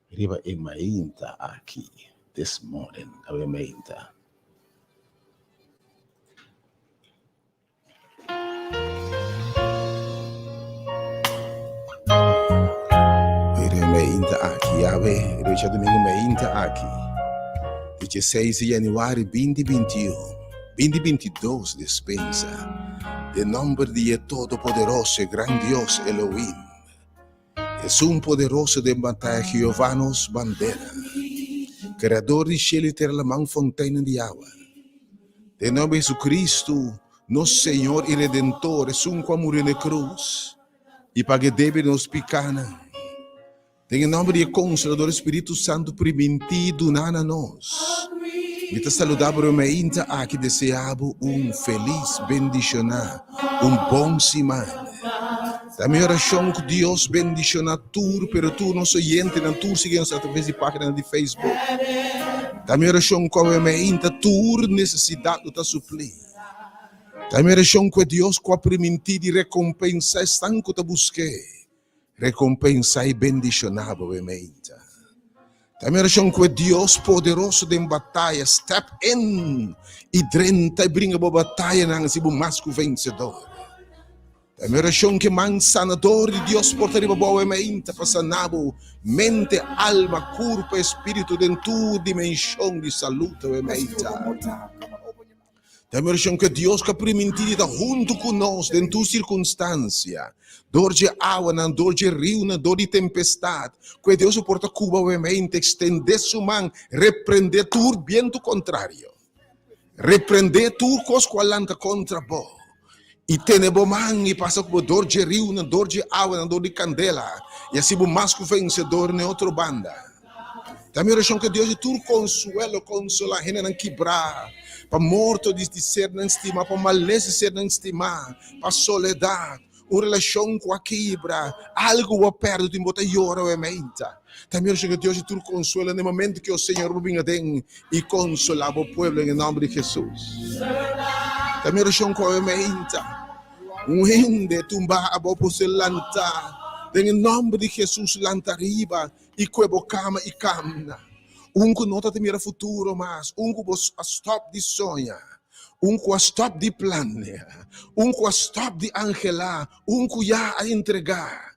Riba e mainta aki. This morning, riba e mainta. Riba e mainta aki, awe, riba e djadumingu mainta aki. 16 di januari 2021. 2022, despensa. Den nomber di e Todopoderoso, e gran Dios Elohim, Esun poderoso den bataya, Jehová nos bandera, Creador di cielo y tera, laman, fonteinnan di awa. Den nomber di Jesucristo, nos Señor y Redentor, Esun cu a muri na e cruz y paga e debe di nos picanan. Den e nòmber di e Konsolador, e Spiritu Santu primintí duná na nos, mi ta saludá bo mainta aki, deseá bo un felis, bendishoná, un bon siman. Ta mi orashon ku Dios bendishoná tur, pero tur nos oyentenan, tur sigui nos atraves di páginanan di Facebook. Ta mi orashon ku awe mainta tur nesesidat lo ta suplí. Ta mi orashon ku e Dios ku a primintí di rekompensá esnan ku ta busk'é, Rekompensa i bendishoná bo e meinta. Ta mi orashon ku e Dios poderoso den bataya step in i drenta i bringa bo batayanan si bo mas ku vensedor. Ta mi orashon ku e man sanador di Dios por ta riba bo e meinta pa sana bo mente, alma, kurpa, espiritu den tur dimenshon di salud e meinta. Ta mi orashon ku e Dios ku a primintí di ta huntu ku nos den tur sirkunstansia, dor dje awanan, dor dje riunan, dor di tempestat, ku e Dios ku por ta kuba wemente, ekstendé su man, reprendé tur bientu kontrario, reprendé tur kos ku a lanta kontra bo, i tene bo man i pasa ku bo dor dje riunan, dor dje awanan, dor di kandela, i hasi bo mas ku vensedor n'e otro banda. Ta mi orashon ku Dios di tur konsuelo konsolá hendenan kibrá pa morto di sernan stimá, pa malesa di sernan stimá, pa soledat, un relashon ku a kibra, algu ku bo a pèrdè tin bo ta yora awe meinta. Ta mi orashon ku Dios di tur konsuelo na e momento ku e Señor bo bin aden i konsolá bo pueblo en e nòmber di Hesus. Ta mi orashon ku awe meinta un hende tumbá abou por ser lantá den e nòmber di Hesus lanta riba I kue bo kama i kamna. Un ku no ta ta mira futuro mas, un ku bo a stòp di soña, un ku a stòp di plania, un ku a stòp di anhelá, un ku ya a entregá.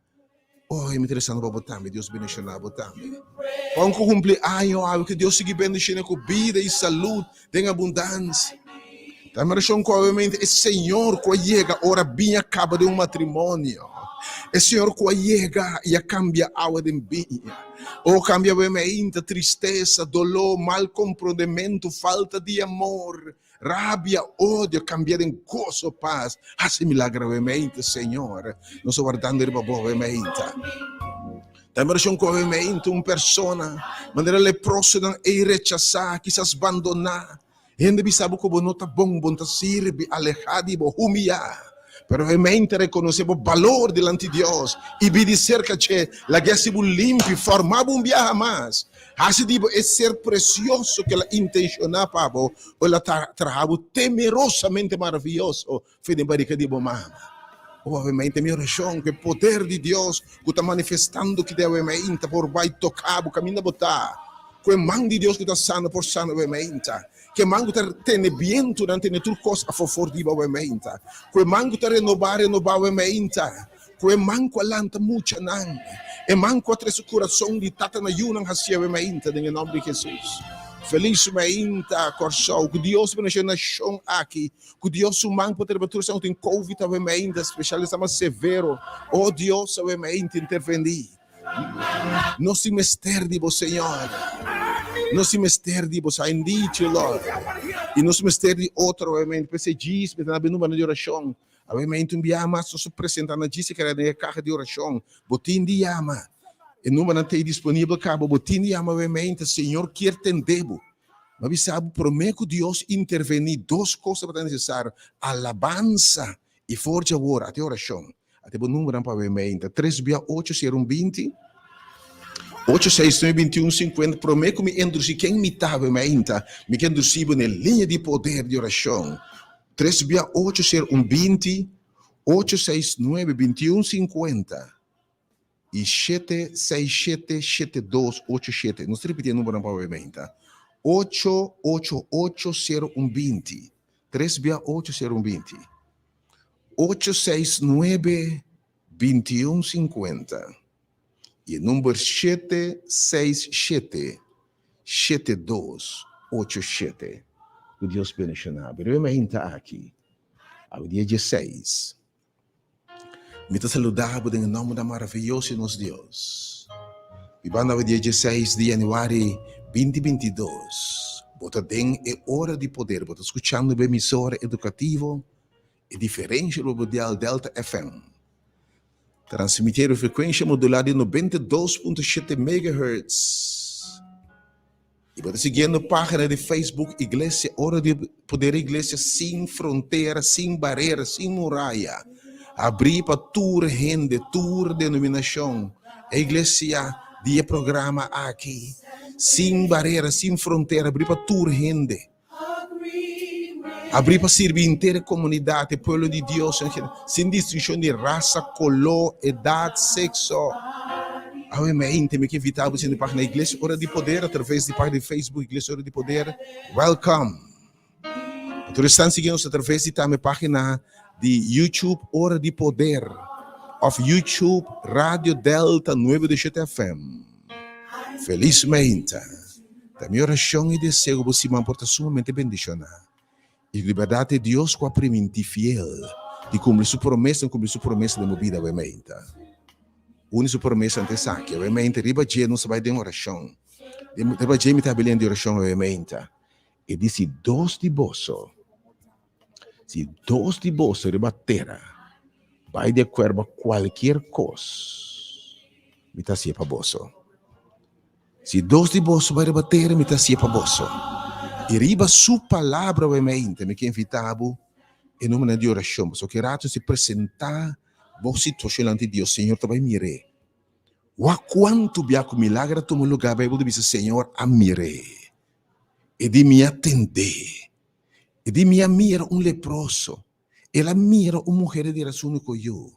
Oi, mi ta rezando pa bo tambe, Dios bendishoná bo tambe. Pa un ku kumpli año awe, ku Dios sigui bendishoné ku bida i salud den abundansia. Ta mi orashon ku awemente e Señor ku a yega ora biña kaba den un matrimonio, e Señor ku a yega i a kambia awa den biña, o kambia awemente tristesa, doló, mal komprondementu, falta di amor, rabia, odio, kambia den goso, pas. Hasi milagro awemente, Señor. Nos ta wardando riba bo awemente. Ta mi orashon ku awemente un persona manera leprosonan ei rechasá, kisas bandoná. Hende bisa bo ku bo no ta bon, bo no ta sirbi, alehá di bo, humiyá. Pero e mente rekonosé bo balor dilanti Dios i bini serka dje, lag'é hasi bo limpi, forma bo un biaha mas, hasi di bo e ser presioso ku el a intenshoná pa bo, o el a traha bo temerosamente maravioso for den barika di bo mama. O awe-mente mi orashon ku e poder di Dios ku ta manifestando kite awe-meinta por bai toka bo kaminda bo ta. Ku e man di Dios ku ta sana por sana awe-meinta. Ku e man ku ta tene bientunan tene tur kos afó for di bo awe-meinta. Ku e man ku ta renobá renobá awe-meinta. Ku e man ku a lanta muchanan. E man ku a trese kurason di tata na yunan hasié awe-meinta den e nòmber di Hesus. Felis mainta Kòrsou. Ku Dios bendishoná e nashon aki. Ku Dios su man por treba tur esnan ku tin covid awe mainta, especial esnan mas severo. Oh Dios awe mainta intervení. Nos tin mester di bo Señor. Nos tin mester di bo, I need you Lord. I nos mester di otro awe mainta. P'esei djis mi ta na bini un banda di orashon. Awe mainta un biaha mas nos ta presenta na djis e keda den e kaha di orashon. Bo tin di yama. E numbernan ta ei disponibel kaba. Bo tin di yama awe mainta. Señor kier tende bo. Mi a bisa bo, promé ku Dios intervení, dos kos tabata nesesario, alabansa i for dje awor, ate orashon. Ate bo numbernan pa wmei ta tres bia ocho sero un binti, ocho seis nuebe binti un sinkuenta. Promé ku mi endrusí ken mi ta wmei ta, mi ke endrusí bo na e liña di poder di orashon, tres bia ocho sero un binti. 869 2150 i 767 7287. Nos ta ripití e numbernan pa bo meinta. 888 0120. Tres bia ocho sero un binti. 869 2150. I e number 767 7287. Ku Dios bendishoná bo. Riba e mainta aki, awe dia dieseis, mi ta saludá bo den e nòmbernan maravioso di nos Dios. Bibando awe dia dieseis di yanüari binti 22, bo ta den e ora di poder, bo ta skuchando bo emisora edukativo E diferensha riba bo dial Delta FM. Transmitié riba frekuensha modulá di 92.7 megahertz. I bo ta siguiendo página di Facebook Iglesia Ora di Poder Iglesia sin frontera, sin barera, sin muraya. Abrí pa tur hende, tur denominashon. E iglesia di e programa aki, sin barera, sin frontera, abrí pa tur hende. Abrí pa sirbi henter e komunidat, e pueblo di Dios en general, sin distinshon di rasa, koló, edat, sekso. Awe mente mi ke invitá bo sende página Iglesia Ora di Poder atraves di página di Facebook Iglesia Ora di Poder. Welcome! Pa tur esnan sigui nos atraves di tambe página di YouTube Ora di Poder òf YouTube Radio Delta nuebe de shete FM. Felis meinta! Ta mi orashon i deseo ku bo siman por ta sumamente bendishoná i ku di bèrdat e Dios ku a primintí fiel di kumpli su promesanan kumpli su promesa den bo bida awe meinta. Un di su promesanan ta esaki, awe meinta riba dje nos ta bai den orashon. Riba dje mi ta hab'e lenda di orashon awe meinta. E di si dos di boso, si dos di boso riba tera bai di akuerdo kualkier kos, mi ta hasié pa boso. Si dos di boso bai riba tera, mi ta hasié pa boso. I riba su palabra awe mainta mi ke invitá bo e numernan di orashon, pasobra ki rato si presentá bo situashon dilanti di Dios, Señor ta bai mir'é. Wak kuantu bia ku milager a tuma lugá, Beibel ta bisa, Señor a mir'é. E di mi a tend'é. E di mi a mira un leproso. El a mira un muher di rasuniko yu.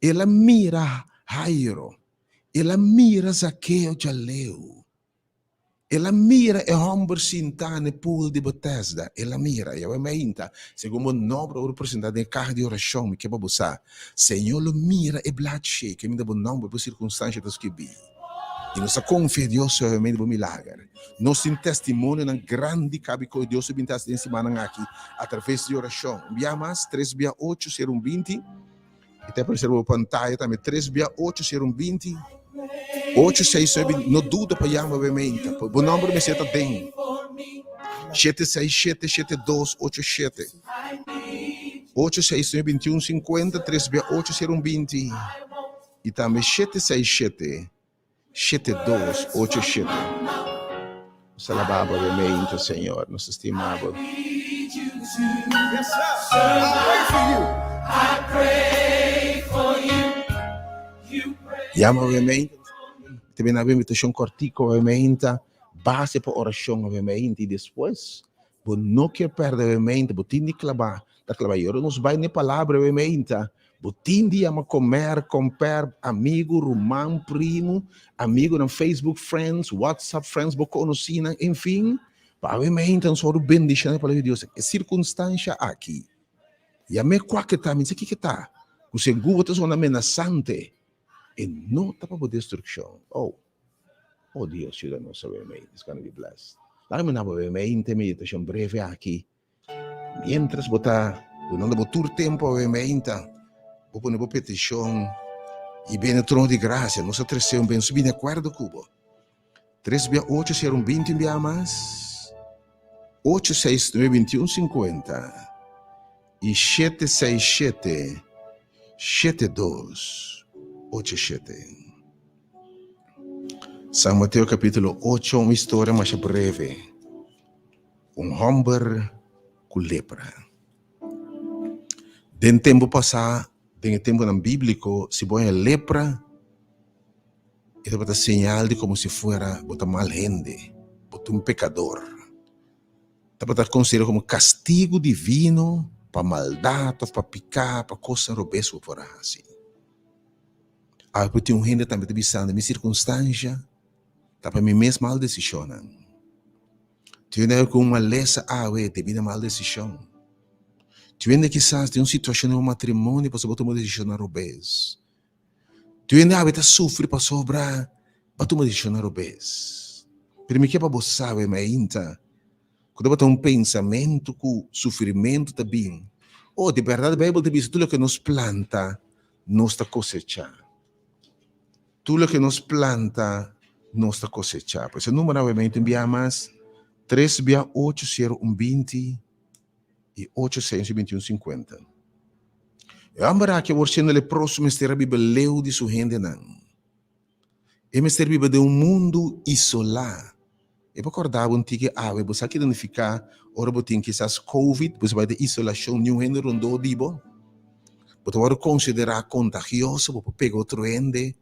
El a mira Jairo. El a mira Zakeo djaleu. El a mira e hòmber sintá na e pool di Betesda. El a mira. Yahweh mainta, segun bo nòmber a wòrdu presentá den e kaha di orashon, mi ke pa bo sa, Señor lo mira e bladshei kaminda bo nòmber, bo sirkunstansha ta skibí. I nos ta konfia Dios Yahweh mainta bo milager. Nos tin testimonionan grandi kabi koe Dios a bin ta hasi den simannan aki atraves di orashon. Un bia mas, tres bia ocho, sero un 20. E ta aparece riba bo pantaya tambe, tres bia ocho sero un 20, ocho seis nuebe, no duda pa yama bo meinta, bo nomber mester ta den, shete seis shete, shete dos ocho shete, 869 21 50, tres bia ocho sero un 20, i tambe shete seis shete, shete dos ocho shete. Nos ta alabá bo awe meinta, Señor. Nos ta stima bo. Yama awe meinta. Ta bini awe invitashon kòrtiku awe meinta. Base pa orashon awe meinta i despues bo no kier pèrdè awe meinta. Bo tin di klabá. Ta klabá. I ora nos bai na e palabra awe meinta, Bo tin di yama komer, komper, amigu, ruman, primu, amigunan, Facebook friends, WhatsApp friends, bo konosínan, enfin, pa awe meinta nos wòrdu bendishoná pa palabra di Dios. E sirkunstansha aki, yam'é kualke ta, mi no sa kiko ta, ku segun bo ta sona menasante, e no ta pa bo destrukshon. Oh, oh Dios yuda nos awe meinta, it's gonna be blessed. Laga mi na bo awe meinta e meditashon breve aki. Mientras bo ta dunando bo tur tempu awe meinta, bo pone bo petishon i bini trono di grasia. Nos a trese un bensu bini akuerdo ku bo. Tres bia ocho sera un 20 un bia mas. Ocho seis nuebe 21 50 i shete seis shete shete dos ocho shete. San Mateo kapitulo ocho, un historia masha breve. Un hòmber ku lepra. Den tempu pasá, den e tempunan bíbliko, si bo haña lepra, e tabata señal di komo si fuera bo ta mal hende, bo ta un pekador. Tabata konsiderá komo kastigu divino. pa maldat òf pa piká, pa kosnan robes ku bo por a hasi. Awe por tin un hende tambe ta bisando, mi sirkunstansha ta pa mi mes mal desishonnan. Tin hende ku un malesa awe debí na mal desishon. Tin hende kisas den un situashon den un matrimonio pasobra bo tuma desishonnan robes. Tin hende awe ta sufri pasobra bo a tuma desishonnan robes. Pero mi ke pa bo sabe mainta ku tabata un pensamentu ku sufrimentu ta bin. Oh, di bèrdat Beibel ta bisa tur loke nos planta nos ta kosechá. Tur loke nos planta nos ta kosechá. Pues e numero awe un bia mas, tres bia ocho sero un binti i ocho seis 21 50. E hòmber aki awor siendo leproso mester a biba leu di su hendenan. E mester biba den un mundu isolá. E por kòrda bo un tiki awe, bo sa ki ta nifiká ora bo tin kisas covid, bo ta bai den isolashon, niun hende rondó di bo. Bo ta wòrdu konsiderá kontagioso, bo por pega otro hende.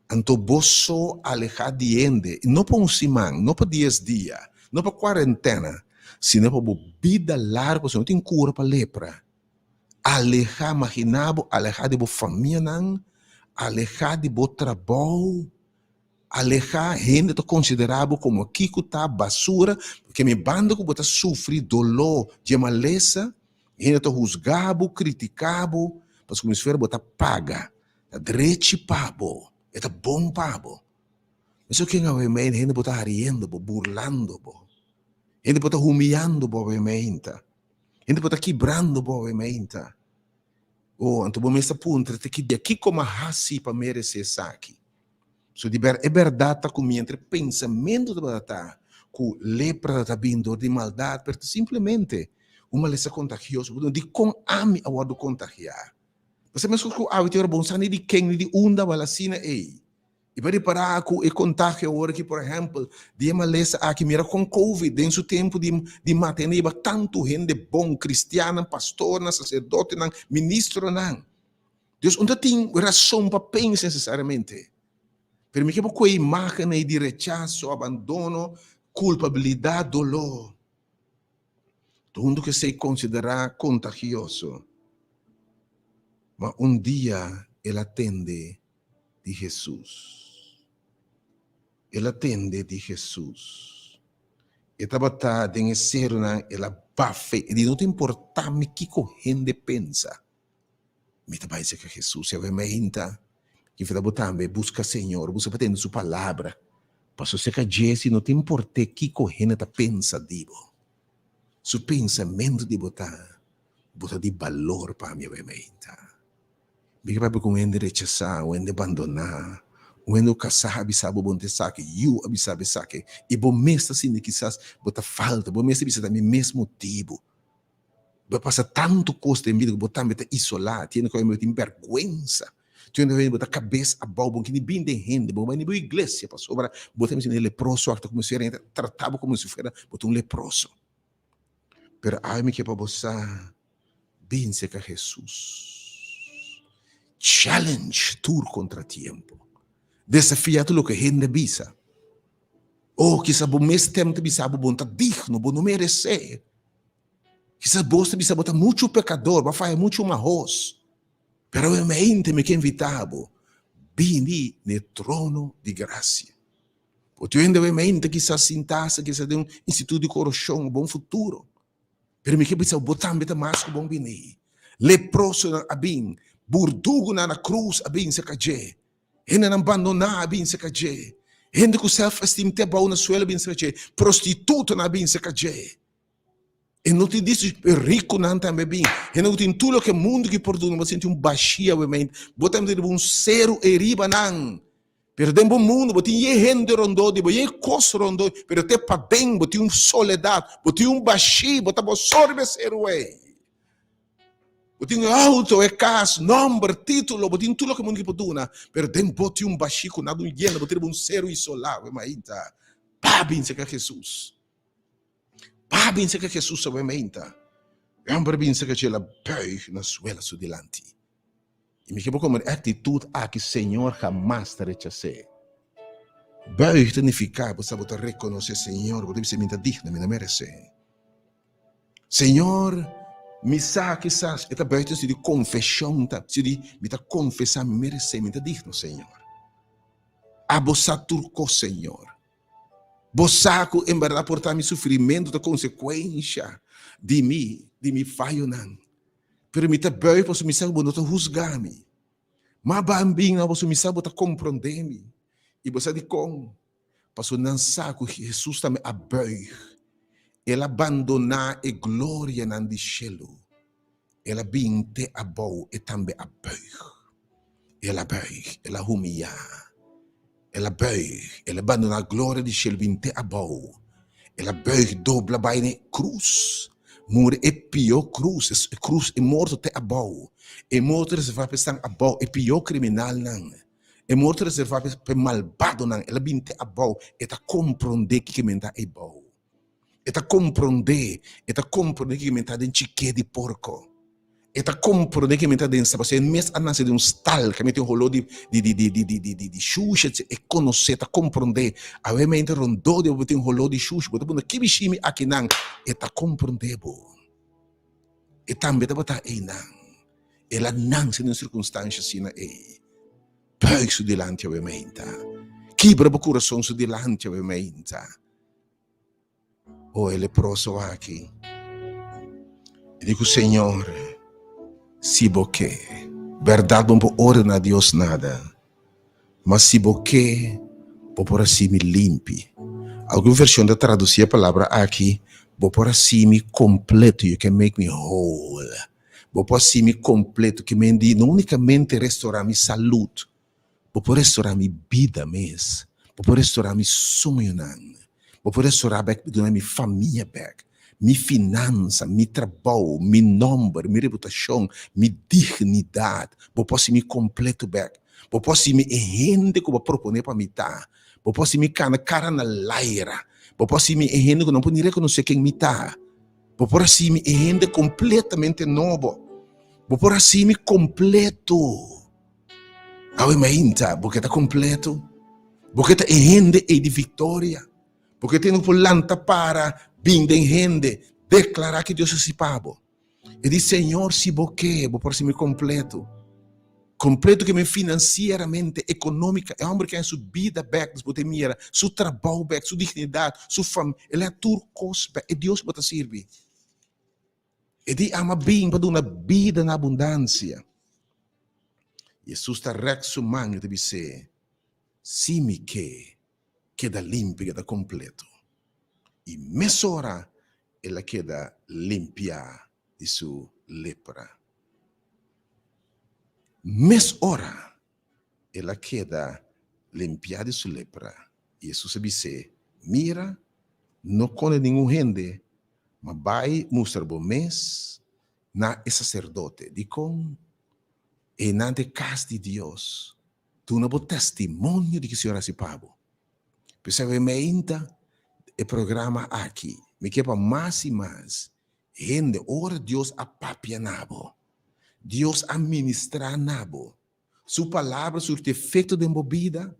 Anto bo so alehá di hende, i no pa un siman, no pa dies dia, no pa kuarentena, sino pa bo bida largu, pasobra no tin kura pa lepra. Alehá, maginá bo alehá di bo famianan, alehá di bo trabou, alehá hende ta konsiderá bo komo kiko ta basura, ke mi banda ku bo ta sufri doló dje malesa, hende ta husgá bo, kritiká bo, pasobra komo si fuera bo ta paga, ta drechi pa bo, e ta bon pa bo. Mesun ken awe mei hende bo ta hariendo bo, burlando bo, hende bo ta humiyando bo awe meinta. Hende por ta kibrando bo awe meinta. Oh, anto bo mes ta puntra te ki dia, kiko m'a hasi pa meresé esaki? So di ber, e bèrdat ta ku mientra e pensamentu tabata ta ku lepra ta bin dor di maldat, pero ta simplemente un malesa kontagioso. Bo ta dikon ami a wòrdu kontagiá? Pasobra meskos ku awe tin ora bo no sa ni di ken ni di unda bal asina ei. I pa ripará ku e kontagio awor aki, por ehèmpel, di e malesa aki, mira kon Covid den su tempu di di mata hende hiba tantu hende bon, kristiannan, pastornan, saserdotenan, ministronan. Dios no ta tin rason pa pensa nesesariamente. Pero mi ke por kohe imágen ei di rechaso, abandono, kulpabilidat, doló. Tur huntu ku esei konsiderá kontagioso. Ma un dia el a tende di Hesus. El a tende di Hesus. E tabata den e serunan, el a bafe, e di, No ta importá mi kiko hende pensa, mi ta bai serka Hesus. I awe mainta, kifita bo tambe buska Señor, buska pa tende Su palabra, pasobra serka dje si no ta import'é kiko hende ta pensa di bo. Su pensamentu di bo ta, Bo ta di balor pa mi awe mainta. Mi ke papia ku un hende rechasá, un hende bandoná, un hende ku kasá a bisa bo bo no ta esaki, yu a bisa bo esaki, i bo mes ta sinti kisas bo ta falta, bo mes ta bisa ta mi mes motibu. Bo a pasa tantu kos den bida ku bo tambe ta isolá, tin hende ku bo tin bèrgwensa, tin hende ku bo ta kabes abou, bo no kende bin den hende, bo no bai ni bo iglesia pasobra bo ta mester un leproso aki ta komo si fuera hende ta trata bo komo si fuera bo ta un leproso. Pero awe mi ke pa bo sa. Bin serka Hesus. Challenge tur kontratiempo. Desafia tur loke hende bisa. Oh, kisas bo mes stem ta bisa bo, bo no ta digno, bo no meresé. Kisas bo ta bisa bo ta muchu pekador, bo a faya muchu mahos. Pero awe mente mi ke invita bo, bini na e trono di grasia. Bo tin hende awe mente kisas sintasa kisas den un instituto di koroshon, bo un futuro. Pero mi ke bisa bo tambe ta mas ku bon bini. Leprosonan a bin, burdugunan na krus a bin serka dje, hendenan bandoná a bin serka dje, hende ku sèlf-estim te abou na suelo a bin serka dje, prostitutonan a bin serka dje. E no tin dicho, e rikunan tambe a bin, hende ku tin tur loke mundu ki por duna, bo sinti un bashia obviamente, bo tambe ta riba un seru ei riba nan. Pero den bo mundu bo tin ye hende rondó di bo, ye kos rondó, pero te paden bo tin un soledat, bo tin un bashí, bo ta bo so riba e seru ei. Bo tin e outo, e kas, nòmber, título, bo tin tur loke mundu ke por duna, pero den bo tin un bashí ku nada un yena, bo tin riba un seru isolá, we mainta. Pa bin serka Hesus. Pa bin serka Hesus awe mainta. E hòmber bin serka dje, el a bùig na suela su dilanti. I mi ke bo komo e aktitut aki Señor hamas ta rechas'é. Buig ta nifiká bo sa bo ta rekonosé Señor, bo ta bisa mi ta digno, mi no meresé. Señor, Mi sa kisas e ta buiten si di konfeshon ta si di mi ta konfesá mi meresé mi ta digno Señor. Abo sa tur kos Señor. Bo sa ku en bèrdat por ta mi sufrimentu ta konsekuensha di mi di mi fayonan. Pero mi ta buig pasobra mi sa ku bo no ta husga mi. Ma ban bin na bo pasobra mi sa bo ta komprondé mi. I bo sa dikon? Pasobra nan sa ku Hesus tambe a buig. El a bandoná e glorianan di shelu. El a bin te abou, e tambe a buig. El a buig, el a humiyá. El a buig, el a bandoná gloria di shelu bin te abou. El a buig dobla bai na e krus, muri e pió krus, e krus, e morto te abou. E morto reservá pa esnan abou, e pió kriminalnan. E morto reservá pa e malbadonan. El a bin te abou, e ta komprondé kiko men ta eibou. E ta komprondé, e ta komprondé kiko men ta den chiké di porko. E ta komprondé kiko men ta den stal, pasobra e mes a nase den un stal kaminda tin holó di di di di di di di di di shushi etcetera. E konosé, ta komprondé. Awe men ta rondó di bo tin holó di shushi, bo ta puntra ki bishimi akinan? E ta komprondé bo. E tambe tabata einan. El a nanse den un sirkunstansha asina ei. Buig su dilanti awe meinta. Kibra bo kurason su dilanti awe meinta. O e leproso aki e di ku Señor, si bo ke, bèrdat bo no por ordená Dios nada, ma si bo ke, bo por hasi mi limpi. Algun vershon ta tradusí e palabra aki, bo por hasi mi kompleto, you can make me whole. Bo por hasi mi kompleto, ke men di no únikamente restorá mi salud, Bo por restorá mi bida mes. Bo por restorá mi soñonan. Bo por restorá bek, duna mi famia bek, mi finansa, mi trabou, mi nòmber, mi reputashon, mi dignidat. Bo por hasi mi kompleto bek. Bo por hasi mi e hende ku bo a proponé pa mi ta. Bo por hasi mi kana kara na laira. Bo por hasi mi e hende ku no por ni rekonosé ken mi ta. Bo por hasi mi e hende kompletamente nobo. Bo por hasi mi kompleto. Awe mainta, bo ke ta kompleto? Bo ke ta e hende ei di viktoria? Bo ke tin ku por lanta para, bin den hende, deklará ke Dios hasi pa bo? E di, Señor, si bo ke, bo por hasi mi kompleto. Kompleto ke men finansieramente, ekonómika, e hòmber ke haña su bida bèk, bo ta mira, su trabou bèk, su dignidat, su fam, el a tur kos bèk. E Dios bo ta sirbi. E di ama bin pa duna bida na abundansia. Jesus ta rèk su man i ta bis'é, Si mi ke, keda limpi, keda kompleto. I mesora el a keda limpiá di su lepra. Mesora el a keda limpiá di su lepra. I Jesus a bis'é, Mira, no konde ningun hende, ma bai mustra bo mes na e saserdote. Dikon? Einan ta e kas di Dios. Duna bo testimonio di ke Señor a hasi pa bo. P'esei meinta e programa aki, mi ke pa mas i mas hende, ora Dios a papia na bo, Dios a ministrá na bo, Su palabra surti efekto den bo bida,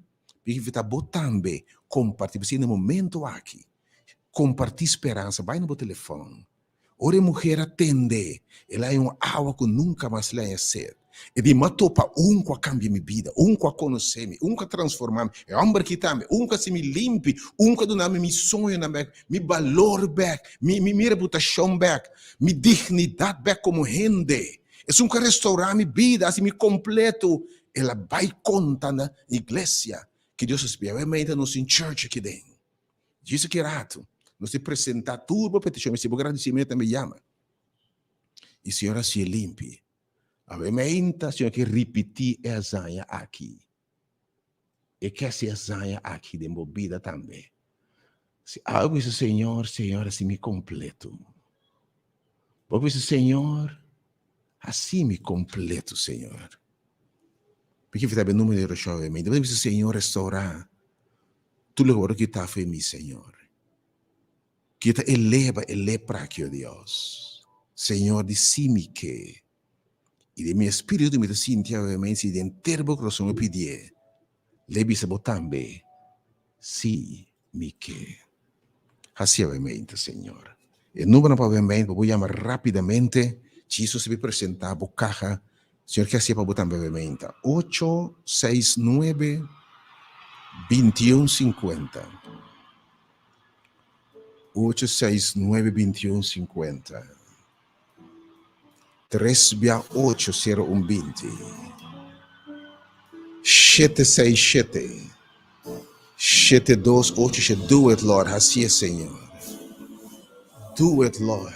mi invitá bo tambe kompartí, pasobra na e momento aki, kompartí speransa, bai na bo telefòn. Ora e muher a tende, el a haña un awa ku nunka mas el a haña sed. E di, M'a topa un ku a kambia mi bida, un ku a konosé mi, un ku a transformá mi, e hòmber aki tambe, un ku a hasi mi limpi, un ku a duna mi mi soñonan bèk, mi balor bèk, mi mi reputashon bèk, mi dignidat bèk komo hende. Esun ku a restourá mi bida, hasi mi kompleto. El a bai konta na iglesia ku Dios a spia. Awe nos tin church aki den. Djis aki ratu nos tin presentá tur bo petishon. Mi si bo gradisí mi tambe yama. I Señor a hasié limpi. Awe meinta Señor ke ripití e hazaña aki. E ke hasi e hazaña aki den bo bida tambe. Si awe bo bisa Señor, Señor hasi mi kompleto. Bo bisa Señor, hasi mi kompleto, Señor. Mi ke fita be numero di orashon awe meinta. Bo bisa Señor restaurá tur loke bo a kita for mi, Señor. Kita e leba e lepra aki, o Dios. Señor di si mi ke. I den mi espíritu mi ta sinti awe meinta si den ter bo kurason mi pidié, lei bisa bo tambe, Sí, mi ke. Hasi awe meinta, Señor. E numbernan pa awe meinta, bo por yama rápidamente. Jesus ta presentá bo kaha, Señor ke hasié pa bo tambe bementa. Ocho seis nuebe bintiun sinkuenta. Ocho seis nuebe bintiun sinkuenta. Tres bia ocho sero un binti. Shete seis shete. Shete dos ocho shete. Do it, Lord. Hasié, Señor. Do it, Lord.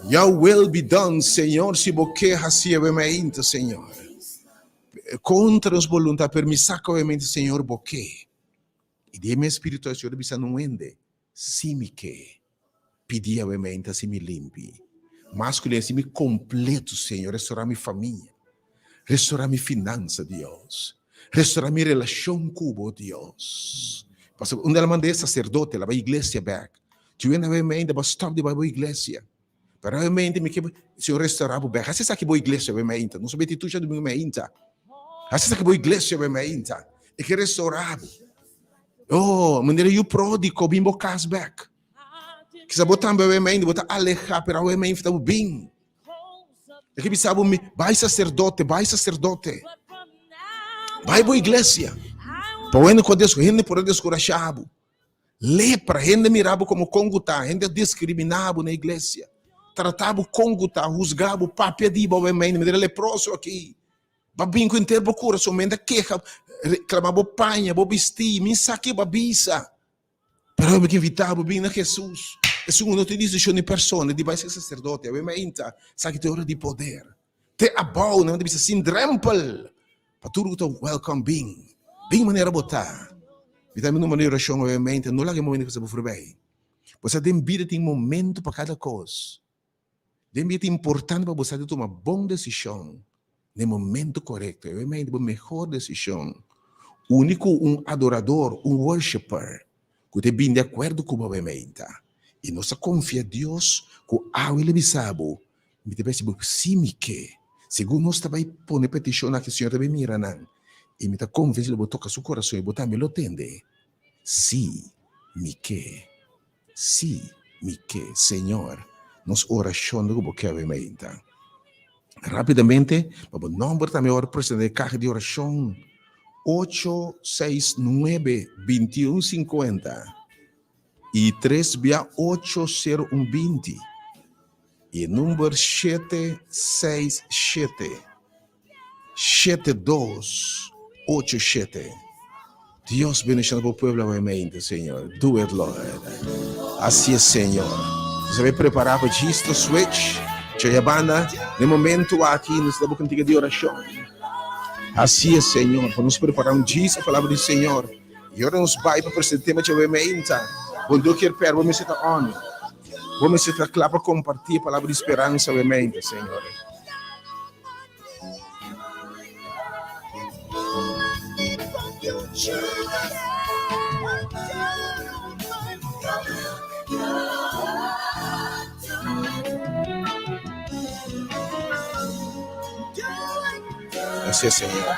Your will be done, Señor, si bo ke hasié we mainta, Señor. Kontra nos boluntat, pero mi sa ku obviamente, Señor, bo ke. I den mi spiritu, Señor a bisa nun hende, Si mi ke, pidi awe mainta si mi limpi. Mas ku si mi kompleto, Señor, restorá mi famia. Restorá mi finansa, Dios. Restorá mi relashon ku bo, Dios. Pasobra unda el a manda e saserdote, el a bai iglesia bèk. Tin hende awe mainta bo a stòp di bai bo iglesia. Pero awe mainta mi ke Señor restorá bo bèk. Hasi esaki bo iglesia awe mainta. Nos a beti tur djadumingu mainta. Hasi esaki bo iglesia awe mainta. E ke restorá bo. Oh, manera yu pródigo bin bo kas bèk. Kisa bo tambe awe mainta bo ta alehá, pero awe mainta ta bo bin. E ke bisa bo mi, bai saserdote, bai saserdote. Bai bo iglesia. Pa wende ku hende por a deskurashá bo. Lepra, hende mira bo komo kon ku ta, hende a diskriminá bo na iglesia. Tratá bo kon ku ta, husgá bo, papia di bo, manera leproso aki. Bo a bin ku henter bo kurason, menda keha, reklama bo paña, bo bistí, mi sa ke bo a bisa. Pero mi ke invitá bo bin na Hesus. Esun ku no tin disishon di persona di bai ser saserdote, awe mainta, sa ki ta e ora di poder. Te abou nan ta bisa sin drempel pa tur ku ta welcome bin. Bin manera bo ta. Mi ta mi numero di orashon awe mainta, no laga e momento pasa bo forbei. Bo sa den bida tin momento pa kada kos. Den bida ta importante pa bo sa di tuma bon desishon na e momento korekto. E mei bo mehor desishon. Uni ku un adorador, un worshiper, ku ta bin di akuerdo ku bo mei ta. I nos ta konfia Dios ku awe lo bisa bo, Mi ta pensa bo si mi ke. Segun nos ta bai pone petishon aki, Señor ta bai mira nan. I mi ta konvensi lo bo toka su kurason i bo tambe lo tende. Si mi ke. Sí, mi ke, Señor, nos orashon ta ku bo ke awe mainta. Rápidamente, pa bo nòmber tambe ora presentá e kaha di orashon, ocho seis nuebe bintiun sinkuenta i tres bia ocho sero un binti i e number shete seis shete. Shete dos ocho shete Dios bendiciona bo pueblo awe mente Señor do it Lord Así es Señor Nos a bay prepara pa djisto switch Choya banda den momento aki nos ta bo cantica di oracion Así es Señor pa nos prepara un djis e palabra di Señor y ora nos bay pa presenta tema djawe meinta bo no kier perde bo mester ta on bo mester ta cla pa comparti e palabra di speransa awe meinta Señor. Gracias, Señor.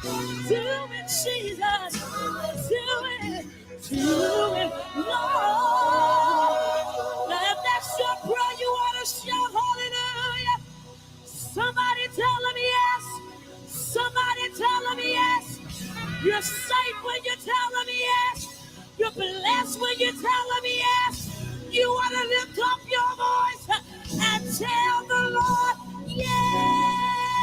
Do it, Jesus. Do it. Do it, Lord. Now, if that's your prayer, you want to shout hallelujah. Somebody tell him yes. Somebody tell him yes. You're safe when you tell him yes. You're blessed when you tell him yes. You want to lift up your voice and tell the Lord, yes.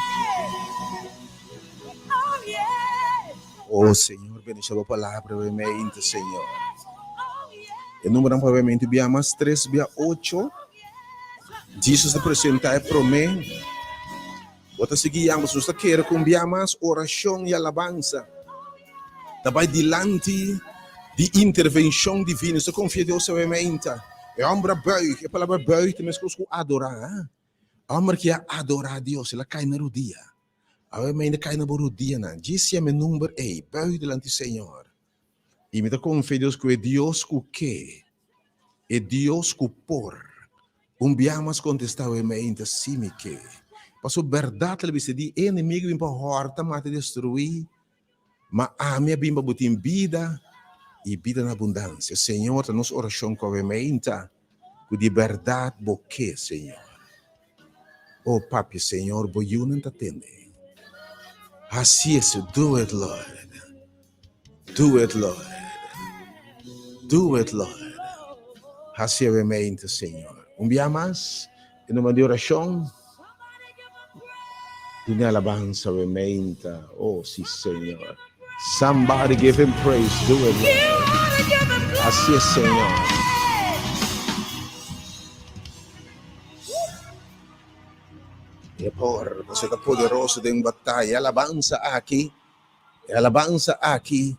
Oh, yes. Oh Señor, bendiciona bo palabra obviamente, Señor. Oh, yes. E numero obviamente bia mas 3 bia 8. Jesus ta presenta e prome. Bo ta sigui yama, si nos ta kere ku un bia mas orashon i alabansa ta bai dilanti di intervenshon divino. Nos ta konfia Dios obviamente. E hòmber a buig, e palabra buig ta meskos ku adorá. E hòmber ki a adorá Dios, el a kai na rudia. Awe mi ainda kai na bo rudianan. Djis yama e number ei, buig dilanti Señor. I mi ta konfia Dios ku e Dios ku ke, e Dios ku por, un bia mas kontestá awe mi ainda si mi ke. Pasobra bèrdat el a bisa di e enemigu bin pa hòrta, mata i destruí, ma ami a bin pa bo tin bida i bida na abundansia. Señor, ta nos orashon ku awe mi ainda ku di bèrdat bo ke, Señor. Oh papia Señor bo yunan ta tende. Hasi eso, do it Lord. Do it Lord. Do it Lord. Hasi awe mente Señor. Un bia mas, e nomber di oracion. Dune alabanza awe mente. Oh si Señor. Somebody give him praise. Do it Lord. Hasi es Señor. E por, pasobra ta poderoso den bataya. E alabansa aki, e alabansa aki,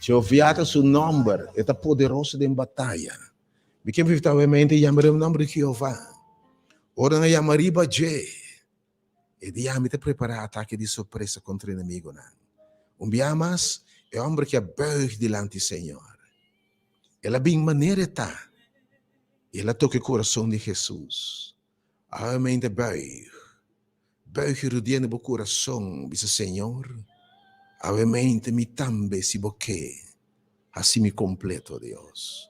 Jehová ta su nomber, e ta poderoso den bataya. Mi ke invitá bo mente yama riba nomber di Jehová. Ora nan yama riba dje, e dia mi ta prepará atake di sorpresa kontra enemigunan. Un bia mas, e homber ki a buig dilanti Señor. El a bin manera e ta. I el a toka e kurason di Hesus. Awe mente buig. Buig i rudia na bo kurason, bisa, Señor, awe mente mi tambe, si bo ke, hasi mi kompleto, Dios.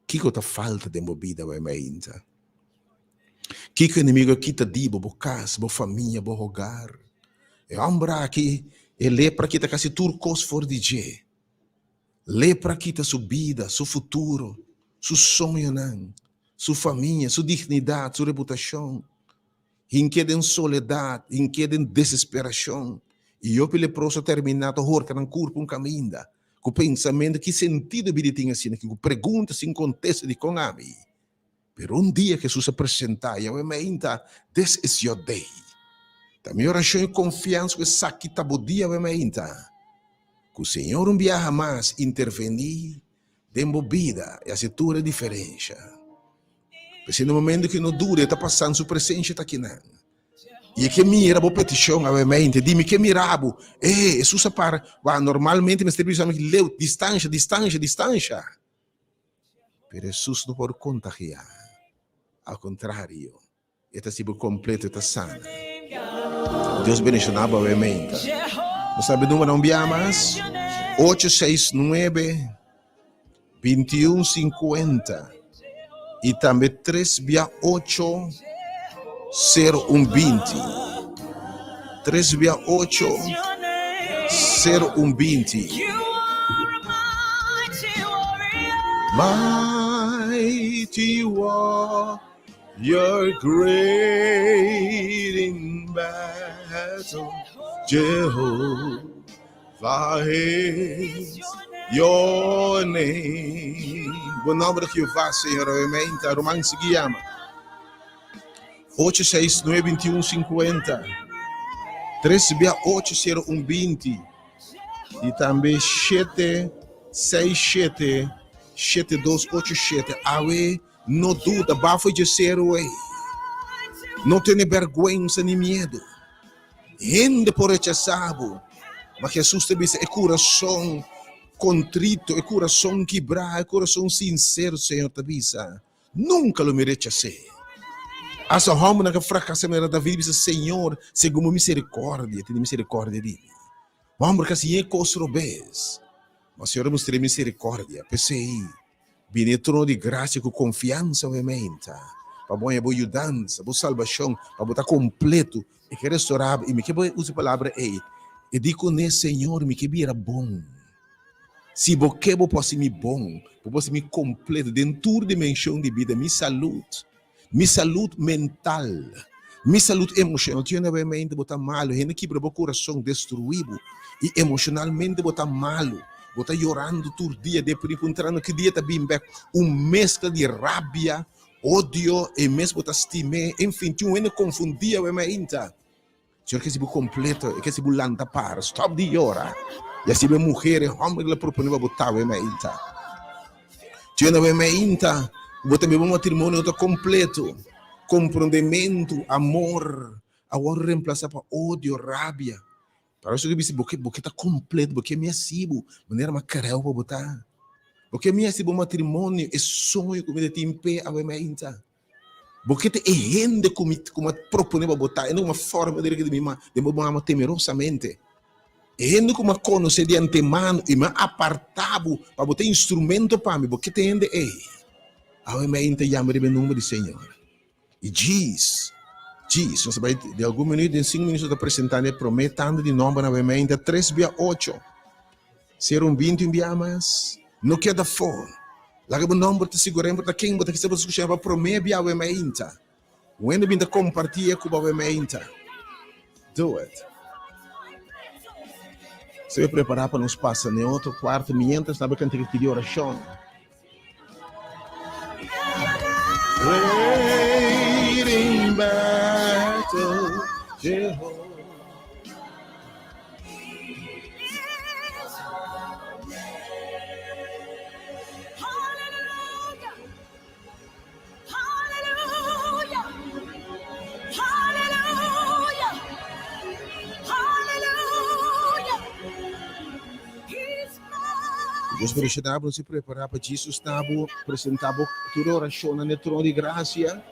Kiko ta falta den bo bida awe mainta? Kiko enemigo a kita di bo, bo kas, bo famia, bo hogar? E hòmber aki, e lepra kita kasi tur kos for di dje. Lepra kita su bida, su futuro, su soñonan, su famia, su dignidat, su reputashon. Hink'é den soledat, hink'é den desesperashon. I hopi leproso a terminá ta horka nan kurpa un kaminda, ku pensamentu, Ki sentido bida tin asina aki? Ku pregunta sin kontesta, Dikon ami? Pero un dia Hesus a presentá i awe mainta, This is your day. Ta mi orashon i konfiansa ku esaki ta bo dia awe mainta. Ku Señor un biaha mas intervení den bo bida i hasi tur e diferensha. P'esei na momento ku no duda e ta pasando su presensha ta akinan. I e ke mira bo petishon awe mainta. Di mi ke mira bo. Eh, Hesus a para. Wak, normalmente mester bisa mi leu, distansha, distansha, distansha. Pero Hesus no por kontagiá. Al kontrario, e ta hasi bo kompleto, e ta sana. Dios bendishoná bo awe meinta. Bo sabi numero un bia mas? Ocho seis nuebe, 21 50 i tambe tres bia ocho, sero un 20. Tres bia ocho, sero un 20. Mighty warrior, great in battle, Jehovah is your name. Bo nomber di Jehová, Señor, obviamente. Ruman sigui yama. 8 6 9 21 50 3 bia 8 0 1 20 i tambe 7 6 7 7 2 8 7 awe no duda bafo dje seru ei no tene bergwensa ni miedu hende por rechasá bo ma Hesus ta bisa e kurason kontrito e kurason kibrá e kurason sinsero Señor ta bisa Nunka lo mi rechas'é. Asta hòmbernan ku a frakasá manera David bisa, Señor, segun bo miserikòrdia, tene miserikòrdia di mi. Hòmber ka siña e kos robes. Ma Señor a mustra e misericordia. P'esei, bini e trono di gracia ku konfiansa obviamente, pa bo haña bo yudansa, bo salbashon, pa bo ta kompleto. E ke restorá bo. I mi ke bo usa e palabra ei. E di kuné, Señor, mi ke bira bon. Si bo ke, bo por hasi mi bon, bo por hasi mi kompleto den tur dimenshon di bida, mi salud, mi salud mental, mi salud emoshonal. Tin hende obviamente bo ta malu, hende kibra bo kurason, destruí bo, i emoshonalmente bo ta malu, bo ta yorando tur dia, deprimí, puntrando ki dia ta bin bek, un meskla di rabia, odio, e mes bo ta stim'é, enfin, tin un hende konfundí awe mainta. Señor ke si bo completo, e ke si bo lanta para, stop di yora. Y así be mujer e homber que la propone pa bo tawe mainta. Tiene we mainta, bo tambe bo matrimonio ta completo. Comprendimento, amor, a word reemplaza pa odio, rabia. Para eso ke bisa bo ke bo ke ta completo, bo ke mi hasi bo, manera ma creo pa bo ta. Bo ke mi hasi bo matrimonio, e soño ku mi ta tin pe awe mainta. Bo ke ta e hende ku mi ku mi a proponé pa bo ta, e no ku mi a forma direkt di mi ma den bo mama temerosamente. E hende ku mi a konosé di antemano i mi a apartá bo pa bo ta instrumento pa mi, bo ke ta e hende ei. Awe mi a inta yama riba e nomber di Señor. I djis, djis, nos ta bai den algun minuut, den sinku minuut nos ta presentá na e promé tanda di nombernan awe mi a inta tres bia ocho. Ser un 21 bia mas, no keda afó. Laga bo nomber ta sigurá importa ken bo ta kisa bo ta skucha pa promé bia awe mainta. Un hende bin ta kompartí e ku bo awe mainta. Do it. Sebe prepará pa nos pasa na e otro kuarto mientras nan bai kanta e pidi orashon. Great in battle, Jehovah. Dios bendiciona bo, nos prepara pa Jesus na bo presenta bo tur oracionnan den trono di gracia.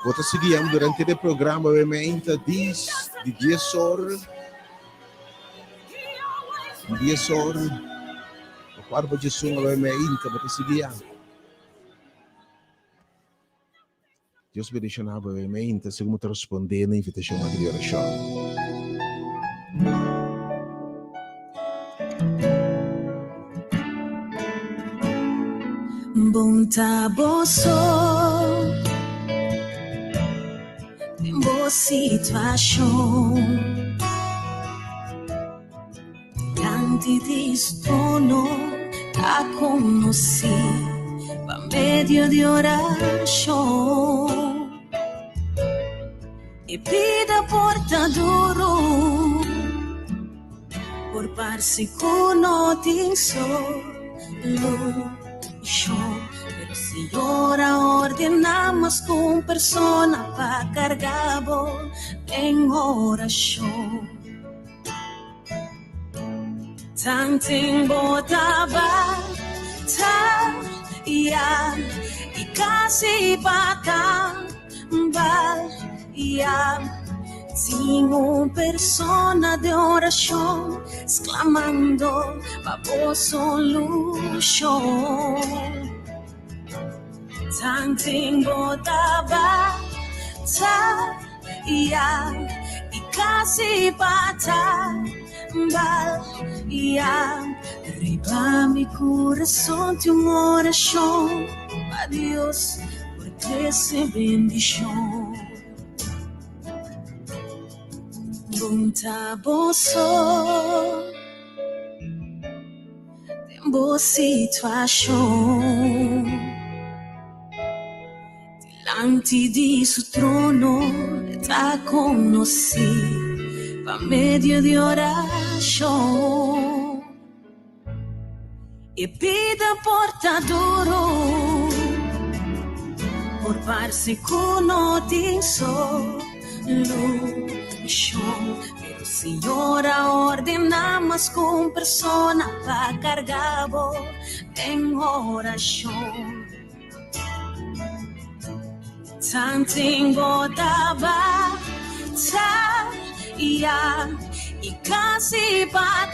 Bo ta sigui yama durante de programa obviamente dis di 10 or 10 or kwart pa 11 obviamente bo ta sigui yama. Dios bendiciona bo obviamente segun bo ta responde na invitacion aki di oracion. Bon ta bo so den bo situacion. Dilanti di su trono ta conoci pa medio di oracion. E bida por ta duro, por parse cu no tin solucion, pero Señor a ordena mas cu un persona pa carga bo den oracion. Tanten bo ta bataya y casi pa tambaya, tin un persona den oracion exclamando pa bo solucion. Tanten bo ta bataya y casi pa tambaya, riba mi curason tin un oracion pa Dios por trece bendicion. Bon ta bo so den bo situacion. Dilanti di su trono e ta conoci pa medio di oracion. E bida por ta duro, por parce cu no tin solucion, pero Señor a ordena mas cu un persona pa carga bo den oracion. Tanten bo ta bataya. I kasi pa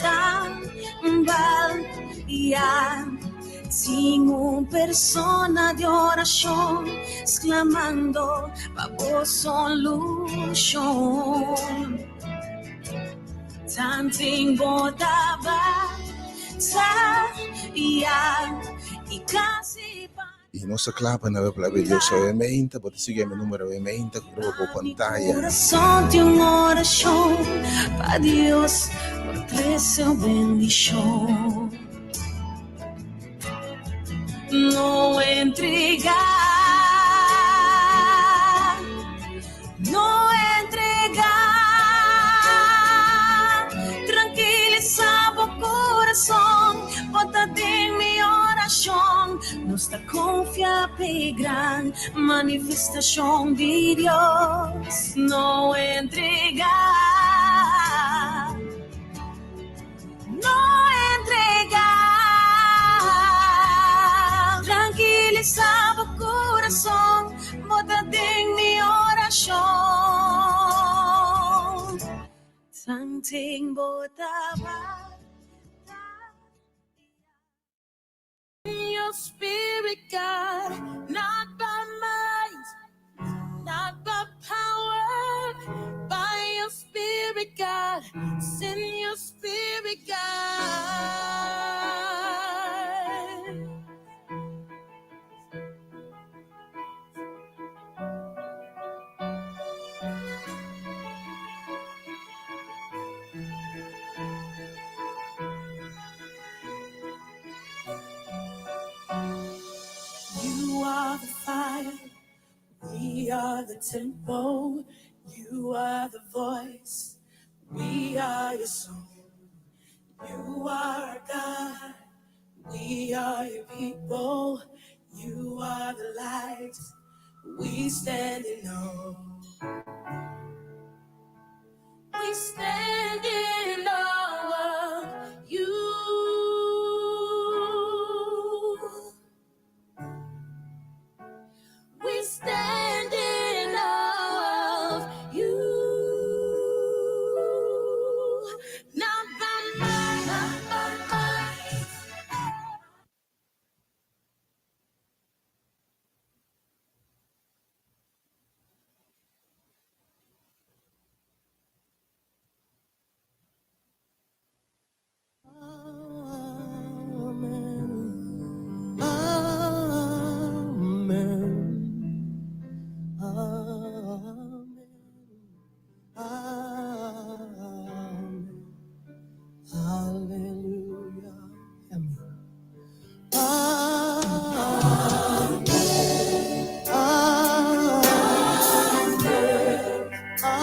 tambaliá. Tin un persona di orashon sklamando pa bo solushon. Tanten bo ta batayá i kasi pa. I nos ta kla pa na web Palabra di Dios awe meinta. Bo ta sigui mi numero awe meinta ku riba bo pantaya. Corazón tin un oracion pa Dios por trece un bendicion. No entrega, no entrega. Tranquilisa bo corazón, bo ta den mi oracion. Nos ta confia p'e gran manifestacion di Dios. No entrega, no entrega. Tranquilisa bo corazon, bo ta den mi oracion. Tanten bo ta Your spirit, God, not by might, not by power, by your spirit, God, send your spirit, God. You are the fire, we are the temple. You are the voice, we are your song. You are our God, we are your people. You are the light, we stand in awe. We stand in awe of you. We stand in awe of you. Not by might, not by might. Amen. Amen. Amen. Amen. Hallelujah. Amen. Amen.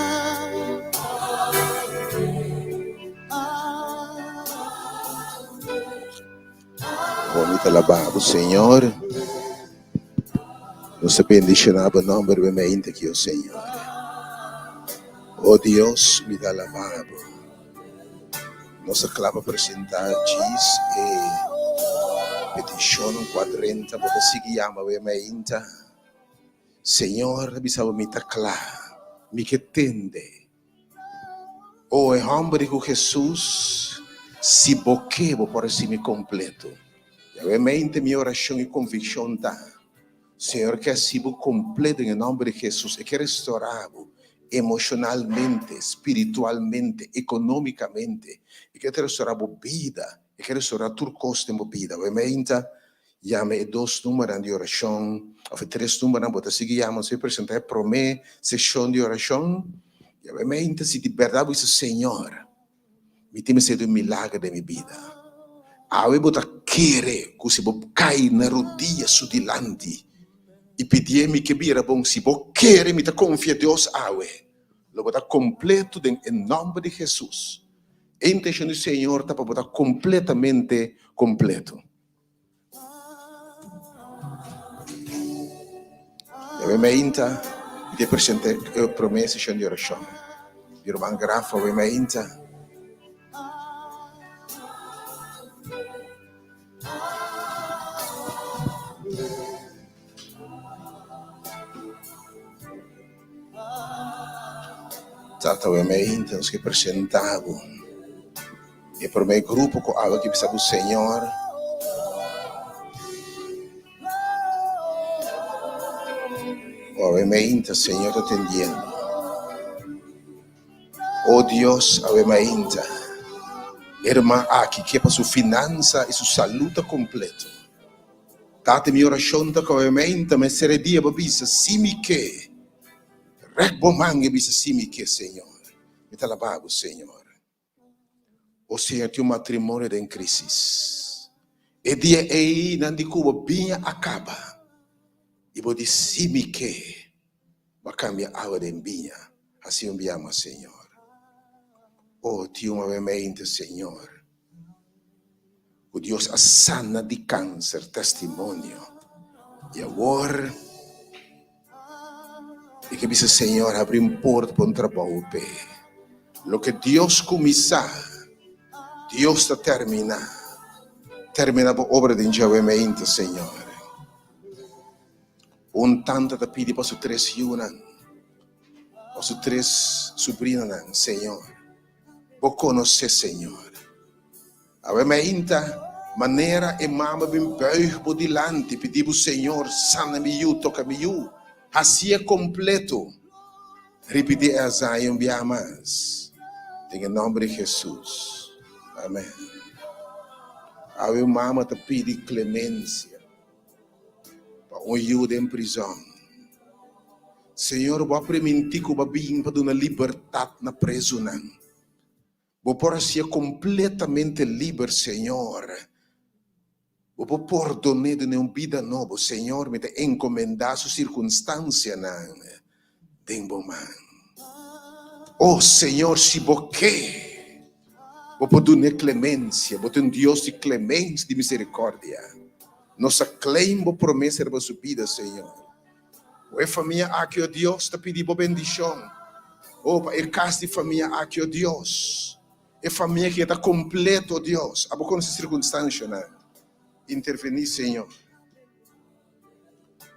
Amen. Bo mi ta alabá bo, Señor. Nos ta bendishoná bo nòmber be mente aki, o Señor. O Dios, mi ta alabá bo. Nos ta kla pa presentá djis e petishonnan ku a drenta. Bo ta sigui yama bo e meinta. Señor ta bisa bo, Mi ta kla, mi ke tende. O e hòmber di ku Hesus, si bo ke, bo por hasi mi kompleto. Yahweh mente mi orashon i konvikshon ta, Señor ke hasi bo kompleto den e nòmber di Hesus. E ke restorá bo emoshonalmente, spiritualmente, ekonomikamente. E ke restorá bo bida. E ke restorá tur kos den bo bida. Yahweh mente, yama e dos numernan di orashon, òf e tres numernan, bo ta sigui yama, nos a presentá e promé seshon di orashon. Yahweh mente, si di bèrdat bo bisa, Señor, Mi tin mester di un milager den mi bida. Awe bo ta kere ku si bo kai na rodia su dilanti i pidié mi ke bira bon, si bo kere mi ta konfia Dios awe, lo bo ta kompleto den e nòmber di Hesus. E intenshon di Señor ta pa bo ta kompletamente kompleto. Awe mainta mi ta presenta e prome seshon di orashon di ruman Graf awe mainta. Tata awe mainta nos ke presenta bo. E promé grupo ku awe ki bisa ku Señor. Awe mainta Señor ta tendiendo. O Dios, awe mainta. E ruman aki ke pa su finansa i su salú ta kompleto. Tata, mi orashon ta ku awe mainta mester e dia pa bisa, Si mi ke. Rèk bo man i bisa, Si mi ke, Señor. Mi ta alabá bo, Señor. O Señor, tin un matrimonio den crisis. E dia ei nan di cu bo biña a caba y bo di si mi ke, bo a cambia awa den biña. Haci un bia mas, Señor. O, tin un awemente, Señor, cu Dios a sana di cancer, testimonio. Y awor e ke bisa, Señor, habri un porta pa un trabou p'e. Loke Dios cuminsa, Dios ta termina. Termina bo obra den djawemente, Señor. Un tanta ta pidi pa su tres yunan, pa su tres subrinanan, Señor. Bo conoce, Señor. Awe mainta, manera e mama bin buig bo dilanti, pidi bo, Señor, sana mi yu, toca mi yu, hacié completo. Ripiti e hazaña un biaha mas, den e nomber di Jesus. Amen. Awe un mama ta pidi clemencia pa un yu den prizon. Señor, bo a priminti cu bo a bin pa duna libertad na prezunan. Bo por hacié completamente liber, Señor. Bo por pordoné dun'é un bida nobo. Señor, mi ta encomendá su circunstancianan den Bo man. Oh, Señor, si Bo ke, Bo por dun'é clemencia. Bo ta un Dios di clemencia, di misericordia. Nos a claim Bo promesa riba su bida, Señor. O e famia aki, o Dios, ta pidi Bo bendicion. O pa e cas di famia aki, o Dios. E famia aki ta completo, o Dios. Abo conoce circunstancianan. Interveni, Señor.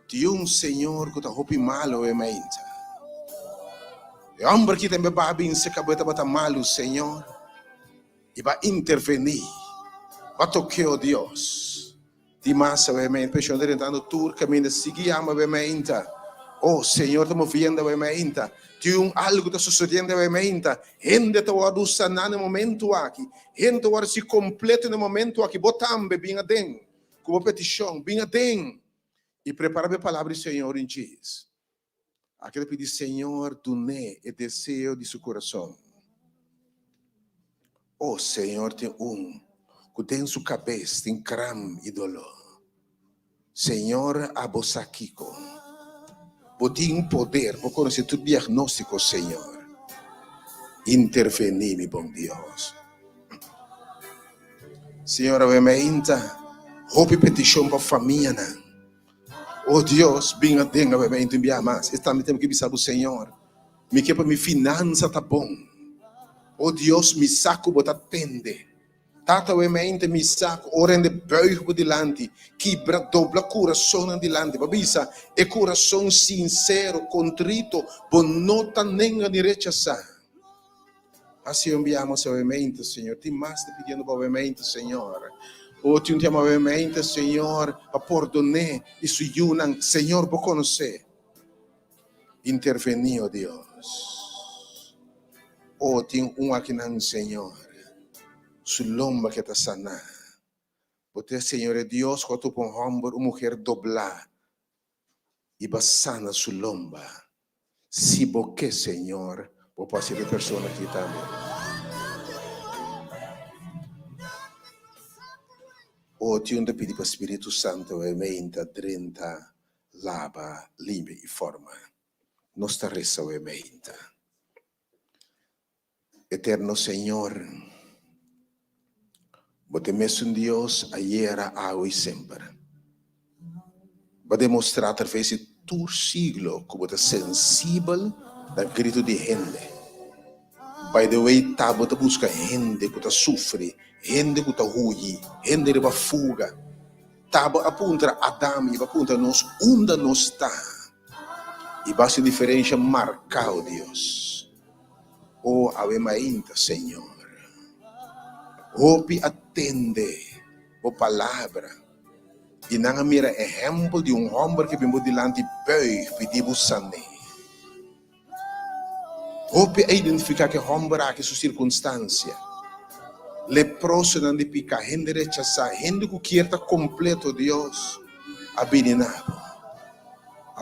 Tin un señor cu ta hopi malo e mainta. E homber aki tambe ba binse cabo e tabata malo, Señor. Y ba interveni. Ba toke, o Dios. Di mas awe mainta, Peshon ta drentando tur kaminda, sigui yama awe mainta. Oh, Señor ta moviendo awe mainta. Tin un algu ta sosodiendo awe mainta. Hende ta wòrdu saná na e momentu aki. Hende ta wòrdu hasi kompleto na e momentu aki. Bo tambe, bin aden ku bo petishon. Bin aden i prepará pa e palabra di Señor in djis. Aki ta pidi Señor dun'é e deseo di su kurason. O Señor tin un ku den su kabes tin kram i doló. Señor abo sa kiko. Bo tin poder, bo konosé tur diagnóstiko Señor. Intervení mi bon Dios. Señor awe meinta hopi petishon pa famianan. O Dios, bin aden awe meinta un bia mas. Esta mi tem ki bisa bo, Señor, mi ke pa mi finansa ta bon. O Dios, mi sa ku bo ta tende. Tata, awe meinta mi sa ku ora hende buig bo dilanti, kibra, dobla kurasonnan dilanti, bo a bisa, e kurason sinsero, kontrito, bo no ta nenga ni rechasá. Así un bia mas awe meinta, Señor. Tin mas ta pidiendo pa awe meinta, Señor. O tin un tiempo awe meinta, Señor, pa pordoné i su yunan. Señor, bo konosé. Intervení, o Dios. O tin un akinan, Señor, su lomba ke ta saná. Bo ta e Señor e Dios ku a topa un hòmber, un muher doblá i bo a sana su lomba. Si bo ke, Señor, bo por hasi e persona aki tambe. O tin un ta pidi pa Spiritu Santo e meinta drenta, laba, limpia i forma. Nos ta resa e meinta. Eterno Señor, Bo ta e mesun Dios ayera, awe i semper. Bo a demostrá atraves di tur siglo ku Bo ta sensibel na gritu di hende. By the way, ta Bo ta buska hende ku ta sufri, hende ku ta huyi, hende riba fuga. Ta Bo a puntra Adam i Bo a puntra nos unda nos ta. I bo a hasi un diferensha marká, o Dios. O awe mainta, Señor. Hopi a tende bo palabra i nan a mira ehèmpel di un hòmber ku bin bo dilanti bùig pidi bo sané. Hopi a identifiká ku e hòmber aki su sirkunstansia. Leprosonan di piká, hende rechasá, hende ku kier ta kompleto, Dios a bini na bo.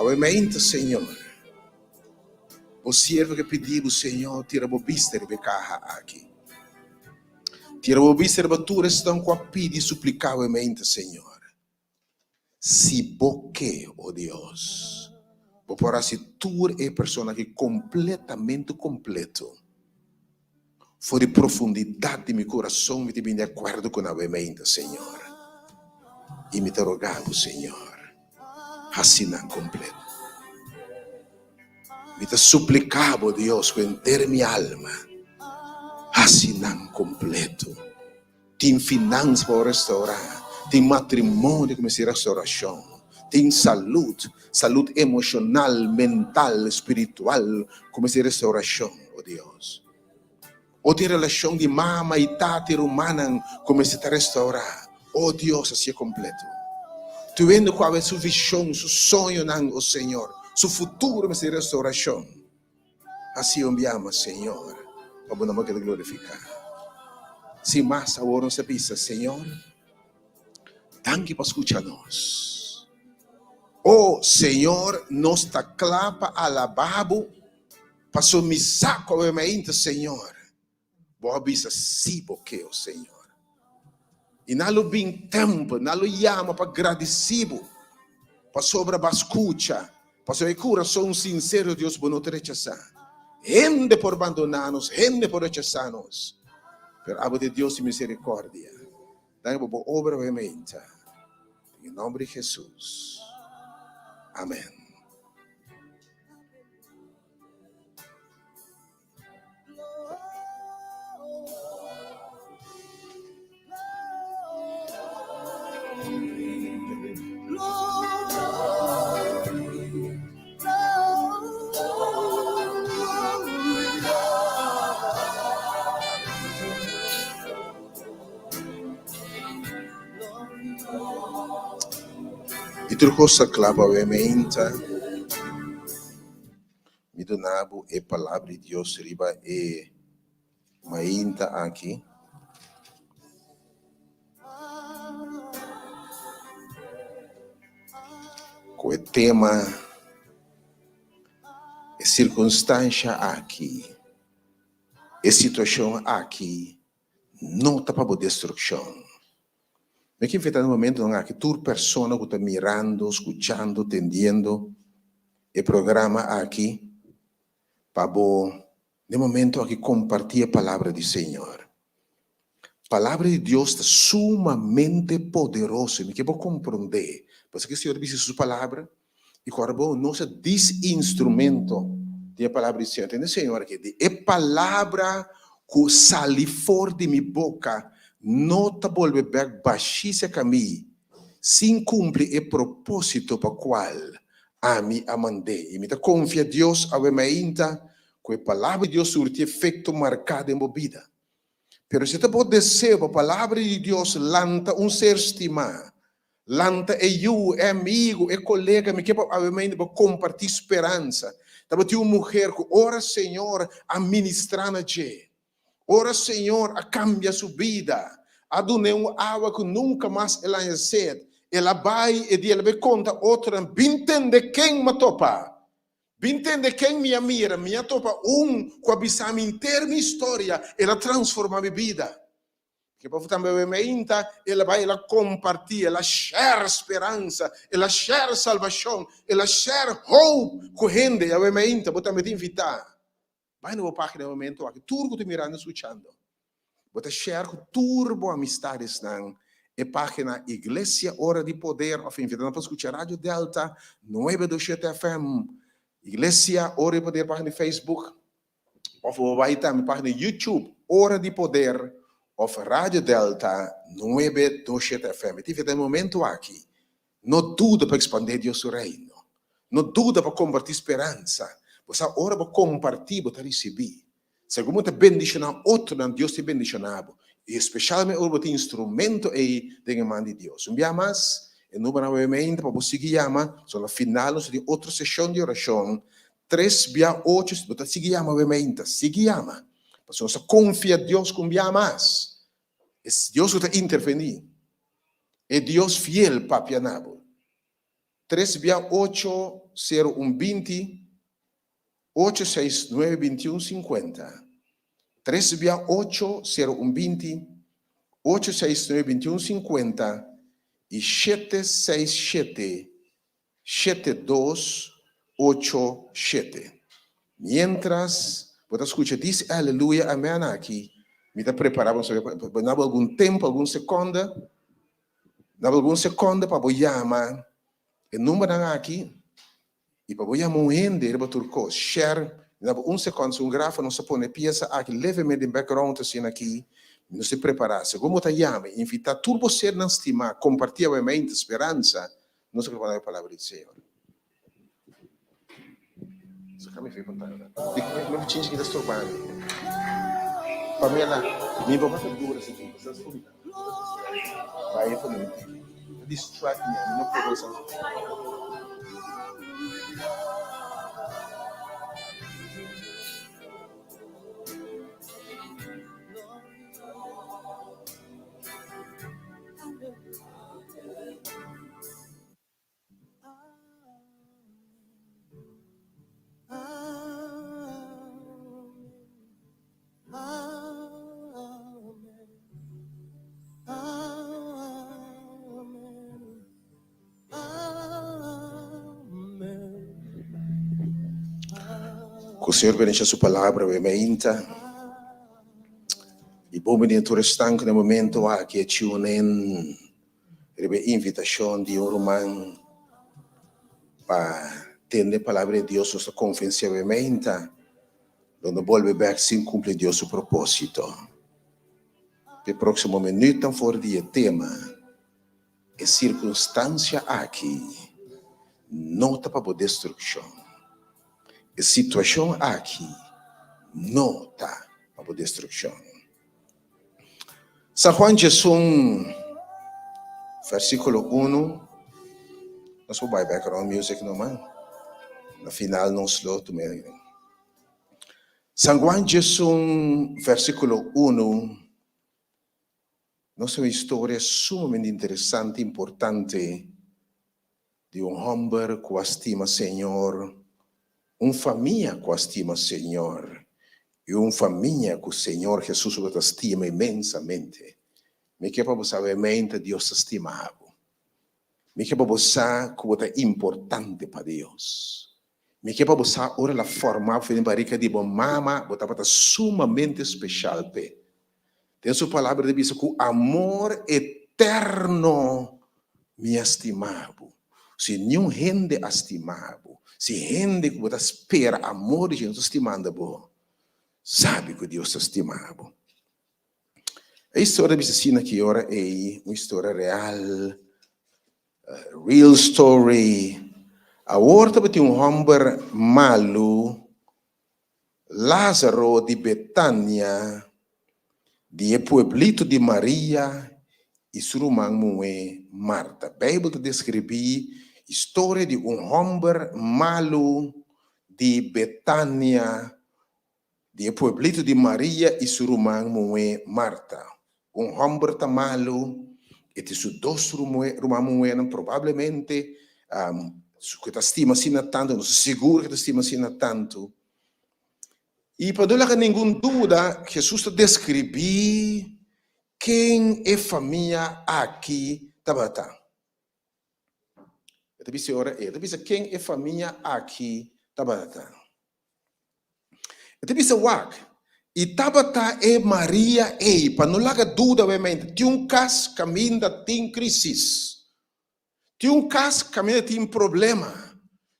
Awe meinta, Señor, bo siervo ke pidi bo, Señor, tira bo bista riba e kaha aki. Tira bo bista riba tur esnan ku a pidi i supliká awe meinta, Señor. Si bo ke, o Dios, bo por hasi tur e persona aki kompletamente kompleto. For di profundidat di mi kurason mi ta bini di akuerdo ku nan awe-meinta, Señor, i mi ta roga bo, Señor, hasi nan kompleto. Mi ta supliká bo, Dios, ku henter mi alma, hasi nan kompleto. Tin finansa pa bo restaurá, tin matrimonio ku mester restaurashon, tin salud, salud emoshonal, mental, spiritual ku mester restaurashon, o Dios. O tin relashon di mama i tata i rumannan ku mester ta restaurá, o Dios, hasié kompleto. Tur hende ku awe su vishon, su soñonan, o Señor, su futuro mester restaurashon. Hasi un biama, Señor, pa bo nomber keda glorifiká. Sin mas, awor nos ta bisa, Señor, danki pa skucha nos. O Señor, nos ta kla pa alabá bo, pasobra mi sa ku awe mainta, Señor, Bo a bisa sí bo ke, o Señor. I nan lo bin tempel, nan lo yama pa gradisí bo, pasobra bo a skucha, pasobra e kurason sinsero Dios bo no ta rechasá. Hende por bandoná nos, hende por rechasá nos, pero abo ta e Dios di miserikordia. Danki pa bo obra obviamente. Den e nomber di Jesus. Amen. I tur kos ta kla pa obviamente. Mi duna bo e palabra di Dios riba e mainta aki. Ku e tema, e sirkunstansha aki, e situashon aki no ta pa bo destrukshon. Mi ke invitá na momentonan aki tur persona ku ta mirando, skuchando, tendiendo e programa aki pa bo den momento aki kompartí e palabra di Señor. Palabra di Dios ta sumamente poderoso i mi ke bo komprondé pasobra ke Señor a bisa su palabra i ku ora bo no usa dis instrumento di e palabra di Señor. Tende Señor aki di e palabra ku sali for di mi boka no ta bolbe bek bashí serka mi sin kumpli e propósito pa kual ami a mand'é. I mi ta konfia Dios awe mainta ku e palabra di Dios surti efekto marká den bo bida. Pero si ta bo deseo pa palabra di Dios lanta un ser stimá, lanta e yu, e amigu, e kolega, mi ke pa awe mainta bo kompartí speransa. Tabatin un muher ku ora Señor a ministrá na dje, ora Señor a kambia su bida, a dun'é un awa ku nunka mas el a haña sed, el a bai e dia el a bai konta otronan, Bin tende ken m'a topa! Bin tende ken mi a mira, mi a topa un ku a bisa mi henter mi historia, el a transforma mi bida. Ke pa tambe awe meinta, el a bai, el a kompartí, el a share speransa, el a share salbashon, el a share hope ku hende. I awe meinta bo tambe ta invitá. Bai na bo página e momento aki, tur ku ta mirando i skuchando. Bo ta share ku tur bo amistadesnan e página Iglesia Ora di Poder òf invitá nan pa skucha Radio Delta 927 FM, Iglesia Ora di Poder página di Facebook òf bo bai tambe página di YouTube Ora di Poder òf Radio Delta 927 FM. Mi ta invitá e momento aki, no duda pa ekspandé Dios su Reino. No duda pa kompartí speransa. Bo sa ora bo kompartí bo ta risibí. Segun bo ta bendishoná otronan, Dios ta bendishoná bo. I espeshalmente ora bo tin instrumento ei den e man di Dios. Un bia mas, e numbernan obviamente pa bo sigui yama, so na final nos ta tin otro seshon di orashon, tres bia ocho, bo ta sigui yama obviamente, sigui yama, pasobra nos ta konfia Dios ku un bia mas, es Dios ku ta intervení, e Dios fiel papia na bo. Tres bia ocho, sero un 20, Ocho seis nuebe bintiun sinkuenta Tres bia ocho sero un 20 ocho seis nuebe 21 sinkuenta i shete seis shete shete dos ocho shete Miéntras bo ta skucha dis e aleluya amen aki mi ta prepará bo bo na bo algun tempu algun sekonde na bo algun sekonde pa bo yama e numbernan aki. I pa bo yama un hende riba tur kos, share, mi daba un sekond, segun Grafa nos a pone e piesa aki levemente den background asina aki, mi nos ta prepara, segun bo ta yama i invita tur bo sernan stima komparti awe mente speransa, nos ta prepara e palabra di Señor. Ku Señor bendisha su palabra awe mainta. I bon bini tur esnan ku na e momento aki a tune in. Riba e invitashon di un ruman pa tende e Palabra di Dios, nos ta konfensiá bo e meinta lo no bolbe bèk sin kumpli Dios su propósito. P'e próksimo minütnan for di e tema, E sirkunstansia aki no ta pa bo destrukshon. E situashon aki no ta pa bo destrukshon. San Juan 11, versíkulo unu, Nos por bai background music numa, na final nos lo tuma e. San Juan 11, versíkulo unu, Nos tin un historia sumamente interesante, importante, di un hòmber ku a stima Señor, un famia ku a stima Señor, i un famia ku Señor Hesus lo ta stima inmensamente. Mi ke pa bo sa mente Dios ta stima bo. Mi ke pa bo sa ku bo ta importante pa Dios. Mi ke pa bo sa ora el a forma bo for den barika di bo mama, bo tabata sumamente speshal p'e. Den su palabra ta bisa ku amor eterno mi a stima bo. Si niun hende a stima bo, si hende ku bo ta spera amor di dje no ta stimando bo, sabi ku Dios ta stima bo. E historia ta bisa asina ki ora ei, un historia real, real story. Awor tabatin un hòmber malu Lázaro di Betania, di e pueblito di Maria i su ruman muhé Marta. Beibel ta deskribí historia di un hòmber malu di Betania, di e pueblito di Maria i su ruman muhé Marta. Un hòmber ta malu, e tin su dos ruman muhénan, probablemente ku e ta stima asina tantu, nos ta sigur ku e ta stima asina tantu. I pa no laga ningun duda, Hesus ta deskribí ken e famia aki tabata. E ta bisa e ora ei, e ta bisa ken e famia aki tabata. E ta bisa wak, i tabata e Maria ei, pa no laga duda obviamente, tin un kas kaminda tin krisis, tin un kas kaminda tin problema,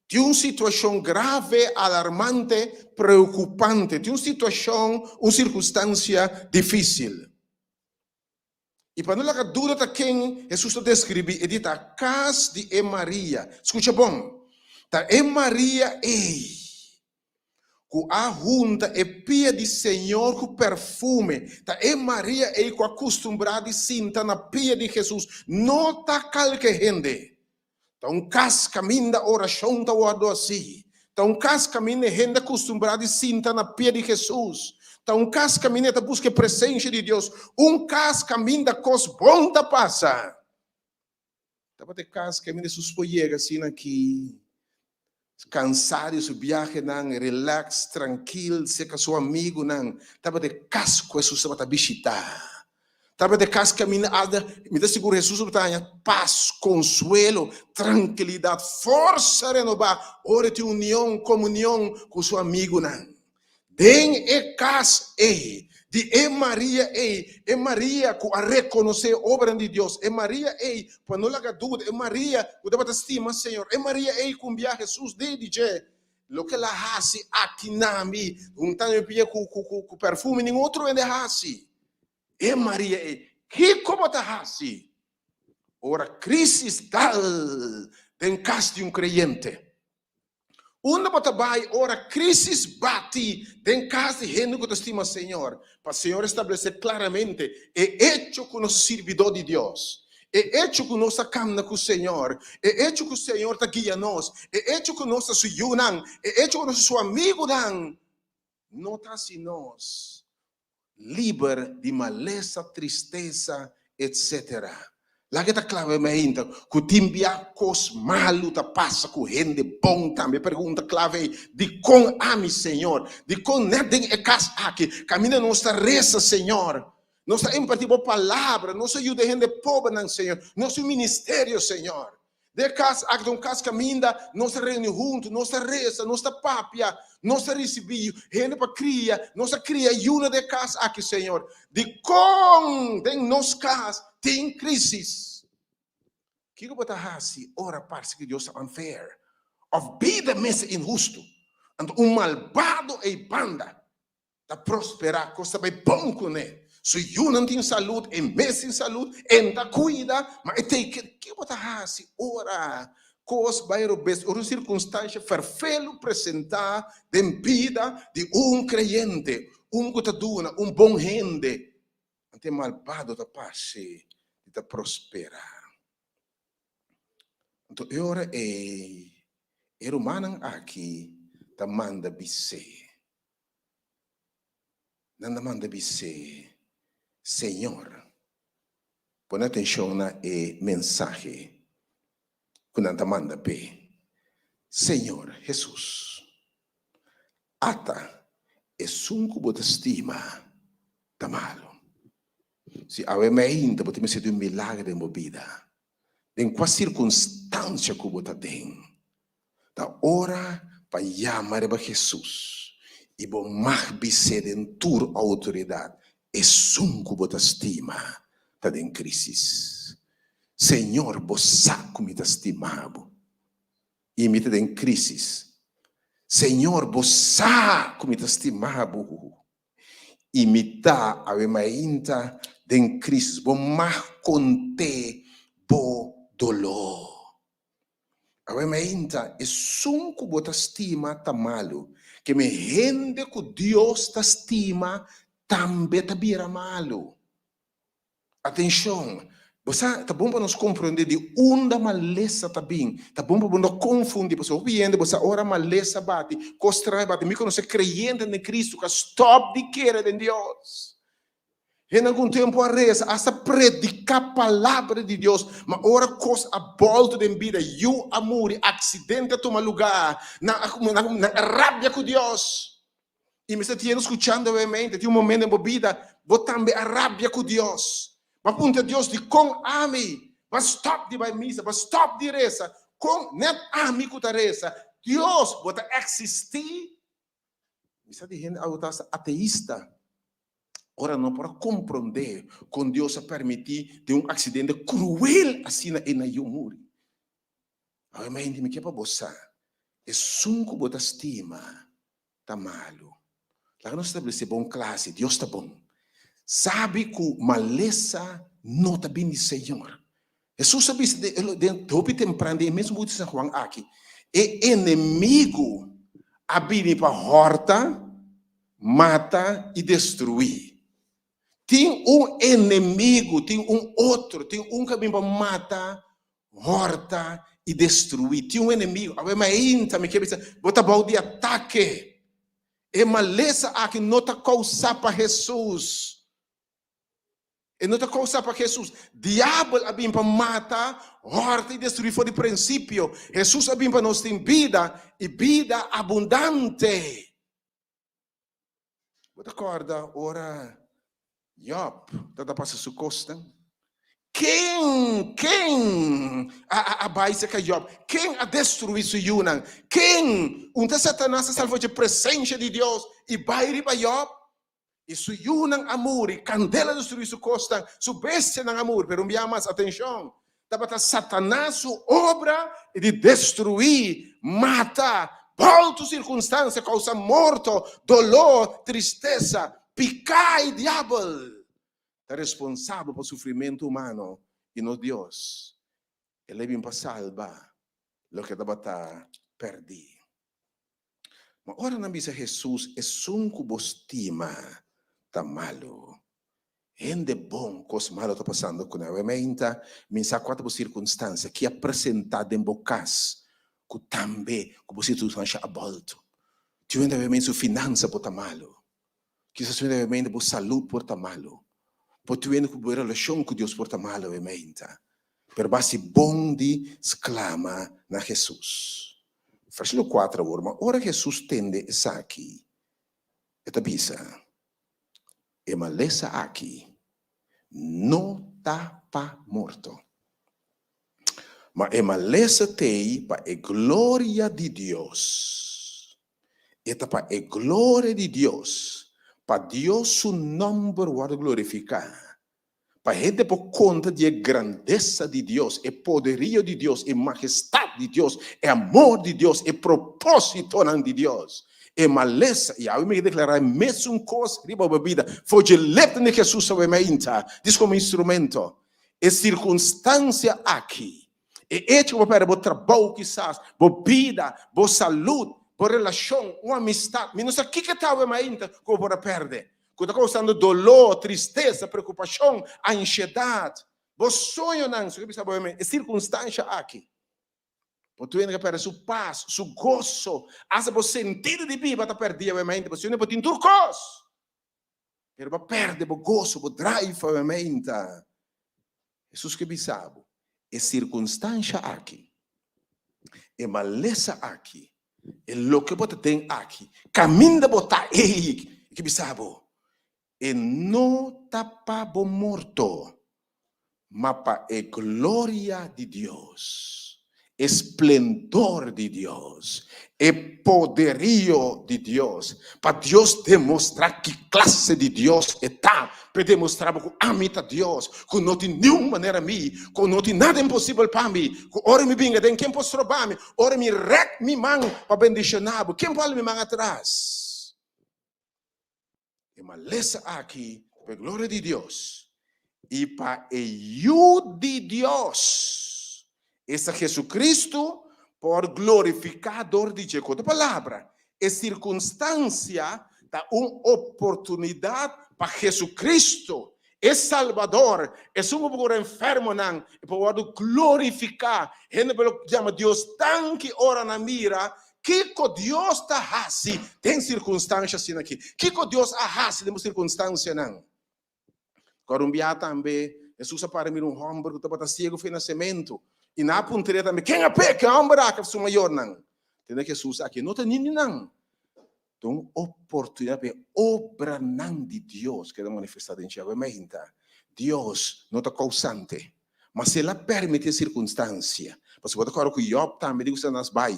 tin un situashon grave, alarmante, preokupante, tin un situashon, un sirkunstansia difisil. I pa no laga duda ta ken Hesus ta deskribí, e di ta kas di e Maria. Skucha bon, ta e Maria ei. Ku a hunta e pia di Señor ku perfume, ta e Maria ei ku a kustumbrá di sinta na pia di Hesus, no ta kalke hende. Ta un kas kaminda orashon ta wòrdu hasí. Ta un kas kaminda e hende a kustumbrá di sinta na pia di Hesus. Ta un kas kaminda e ta buska e presensia di Dios. Un kas kaminda kos bon ta pasa. Tabata e kas kaminda Hesus por yega asina aki, kansá di su biahenan, relaks, trankil, serka su amigunan. Tabata e kas ku Hesus tabata bishitá. Tabata e kas kaminda alda, mi ta sigur Hesus tabata haña pas, konsuelo, trankilidat, forsa renobá ora e tin union, komunion ku su amigunan. Den e kas ei, di e Maria ei, e Maria ku a rekonosé e obranan di Dios, e Maria ei ku a no laga duda, e Maria ku tabata stima Señor, e Maria ei ku un bia Hesus di di dje, Loke el a hasi aki na mi, huntando mi pia ku perfume, ningun otro hende a hasi. E Maria ei, kiko bo ta hasi ora krísis dal den kas di un kreyente? Unda bo ta bai ora crisis bati den cas di hende cu ta stima Señor? Pa Señor establece claramente e hecho cu nos ta sirbidor di Dios, e hecho cu nos ta camna cu Señor, e hecho cu Señor ta guia nos, e hecho cu nos ta su yunan, e hecho cu nos ta su amigunan, no ta haci nos liber di malesa, tristesa, etc. Laga ta clave mainta cu tin bia cos malu ta pasa cu hende bon tambe. Pregunta clave ei, Dicon ami, Señor? Dicon net den e cas aki caminda nos ta reza, Señor? Nos ta imparti bo palabra, nos ta yuda hende pobernan, Señor. Nos tin un ministerio, Señor. Den e kas aki ta un kas kaminda nos ta reuni huntu, nos ta resa, nos ta papia, nos ta risibí hende pa kria, nos ta kria yunan den e kas aki, Señor. Dikon den nos kas tin krísis? Kiko bo ta hasi ora parse ku Dios ta unfair òf bida mes ta inhustu? Anto un malbado ei banda ta prosperá, kos ta bai bon kuné. Su yunan tin salud, e mes tin salud, e ta kuida, ma e tei ke. Ke bo ta hasi ora kos bai robes, ora un sirkunstansha ferfelu presentá den bida di un kreyente, un ku ta duna, un bon hende, anto e malbado ta parse di ta prosperá? Anto e ora ei e rumannan aki ta manda bis'é. Nan ta manda bis'é, Señor, pone atenshon na e mensahe ku nan ta manda p'e, Señor Hesus, ata esun ku bo ta stima ta malu. Si awe meinta bo ta mester di un milager den bo bida, den kua sirkunstansia ku bo ta den, Ta ora pa yama riba Hesus i bo mag bis'é den tur outoridat, Esun ku bo ta stima ta den krísis. Señor, bo sa ku mi ta stima bo i mi ta den krísis. Señor, bo sa ku mi ta stima bo i mi ta awe mainta den krísis. Bo mag kont'é bo doló. Awe mainta, esun ku bo ta stima ta malu, ke men hende ku Dios ta stima tambe ta bira malu. Atenshon! Bo sa, ta bon pa nos komprondé di unda malesa ta bin. Ta bon pa bo no konfundí, pasobra hopi hende bo sa ora malesa bati, kos straño bati. Mi konosé kreyentenan den Kristu ku a stòp di kere den Dios. Hende algun tempu a resa, asta prediká palabra di Dios, ma ora kos a bòltu den bida, yu a muri, aksidente a tuma lugá, nan a nan a rabia ku Dios. I mester tiene skuchando obviamente, tin un momento den bo bida, bo tambe a rabia ku Dios. Bo a puntra Dios, dikon ami? Bo a stòp di bai misa, bo a stòp di resa, kon nèt ami ku ta resa? Dios, bo ta eksistí? Mi sa di hende awe ta asta ateista. Ora no por a komprondé kon Dios a permití den un aksidente kruel asina e na yu muri. Awe mi hende, mi ke pa bo sa, esun ku bo ta stima ta malu. Laga nos establesé bon klase, Dios ta bon. Sabi ku malesa no ta bini di Señor. Hesus a bisa den hopi tempran den e mesun buki di San Juan aki, e enemigu. a bini pa hòrta, mata i destruí. Tin un enemigu, tin un otro, tin un ku a bini pa mata, hòrta i destruí. Tin un enemigu. Awe mainta mi ke bisa, bo ta bou di atake. E malesa aki no ta kousá pa Hesus. E no ta kousá pa Hesus. Diabel a bin pa mata, hòrta i destruí for di prinsipio. Hesus a bin pa nos tin bida i bida abundante. Bo ta kòrda ora Jòb tabata pasa su kosnan? Ken, ken a bai serka Jòb? Ken a destruí su yunan? Ken? Un ta Satanas a sali for dje presensia di Dios i bai riba Jòb? I su yunan a muri, kandela a destruí su kosnan, su bestianan a muri. Pero un bia mas, atenshon, tabata Satanas su obra di destruí, mata, bou tur sirkunstansia, kousa morto, doló, tristesa. Piká i Diabel ta responsabel pa sufrimentu humano i no Dios. El a bin pa salba loke tabata pèrdí. Ma ora nan bisa Hesus, Esun ku bo stima ta malu. Hende bon, kos malu ta pasando ku nan. Awe meinta, mi sa kua ta bo sirkunstansia ki a presentá den bo kas ku tambe ku bo sirkunstansia a bòltu. Tin hende awe meinta su finansa por ta malu. Kisas tin hende awe meinta bo salú por ta malu. Por tin hende ku bo relashon ku Dios por ta malu awe meinta. Pero basi bon di sklama na Hesus. Versíkulo kuater awor, Ma ora Hesus tende esaki, e ta bisa, E malesa aki no ta pa morto, ma e malesa t'ei pa e gloria di Dios. E ta pa e gloria di Dios, pa Dios su nòmber wòrdu glorifiká. Pa hende por konta di e grandesa di Dios, e poderio di Dios, e majestat di Dios, e amor di Dios, e propósitonan di Dios. E malesa, i awe mi ke deklará e mesun kos riba bo bida, for dje lepnan di Hesus awe mainta, dis komo instrumento. E sirkunstansia aki, e echo ku bo pèrdè bo trabou kisas, bo bida, bo salud, bo relashon, un amistat, mi no sa kiko ta awe mainta ku bo por a pèrdè. Ku ta kousando doló, tristesa, preokupashon, anshedat. Bo soñonan, su ke bisa bo e sirkunstansha aki. Bo tur hende ka pèrdè su pas, su goso, asta bo sentido di biba ta pèrdí awe mainta. Pasobra bo tin tur kos, pero bo a pèrdè bo goso, bo drive awe mainta. Hesus ke bisa bo, e sirkunstansha aki, e malesa aki, e loke bo ta den aki, kaminda bo ta ei, e ke bisa bo, e no ta pa bo morto, ma pa e gloria di Dios, e splendor di Dios, e poderio di Dios, pa Dios demostrá ki klase di Dios e ta, p'e demostrá bo ku ami ta Dios, ku no tin niun manera mi, ku no tin nada imposibel pa mi, ku ora mi binga den ken por stroba mi, ora mi rèk mi man pa bendishoná bo, ken por hala mi man atras? E malesa aki ta pa e gloria di Dios i pa e Yu di Dios, esta Jesucristo, por glorifiká dor di dje. Ku otro palabra, e sirkunstansia ta un oportunidat pa Jesucristo, e Salbador, esun ku por kura enfermonan, e por wòrdu glorifiká. Hende por lo yama Dios danki ora nan mira Kiko Dios ta hasi den sirkunstansha asina aki? Kiko Dios a hasi den bo sirkunstansianan? Kòrda un biaha tambe, Hesus a para mira un hòmber ku tabata siegu for e nasementu. I nan a puntr'é tambe, Ken a peka, e hòmber aki òf su mayornan? Tende Hesus aki no ta ni di nan. Ta un oportunidat pa e obranan di Dios keda manifestá den dje. Awe mainta, Dios no ta kousante, ma si el a permití e sirkunstansia, pasobra bo ta kòrda ku Yòb tambe di ku Satanas bai,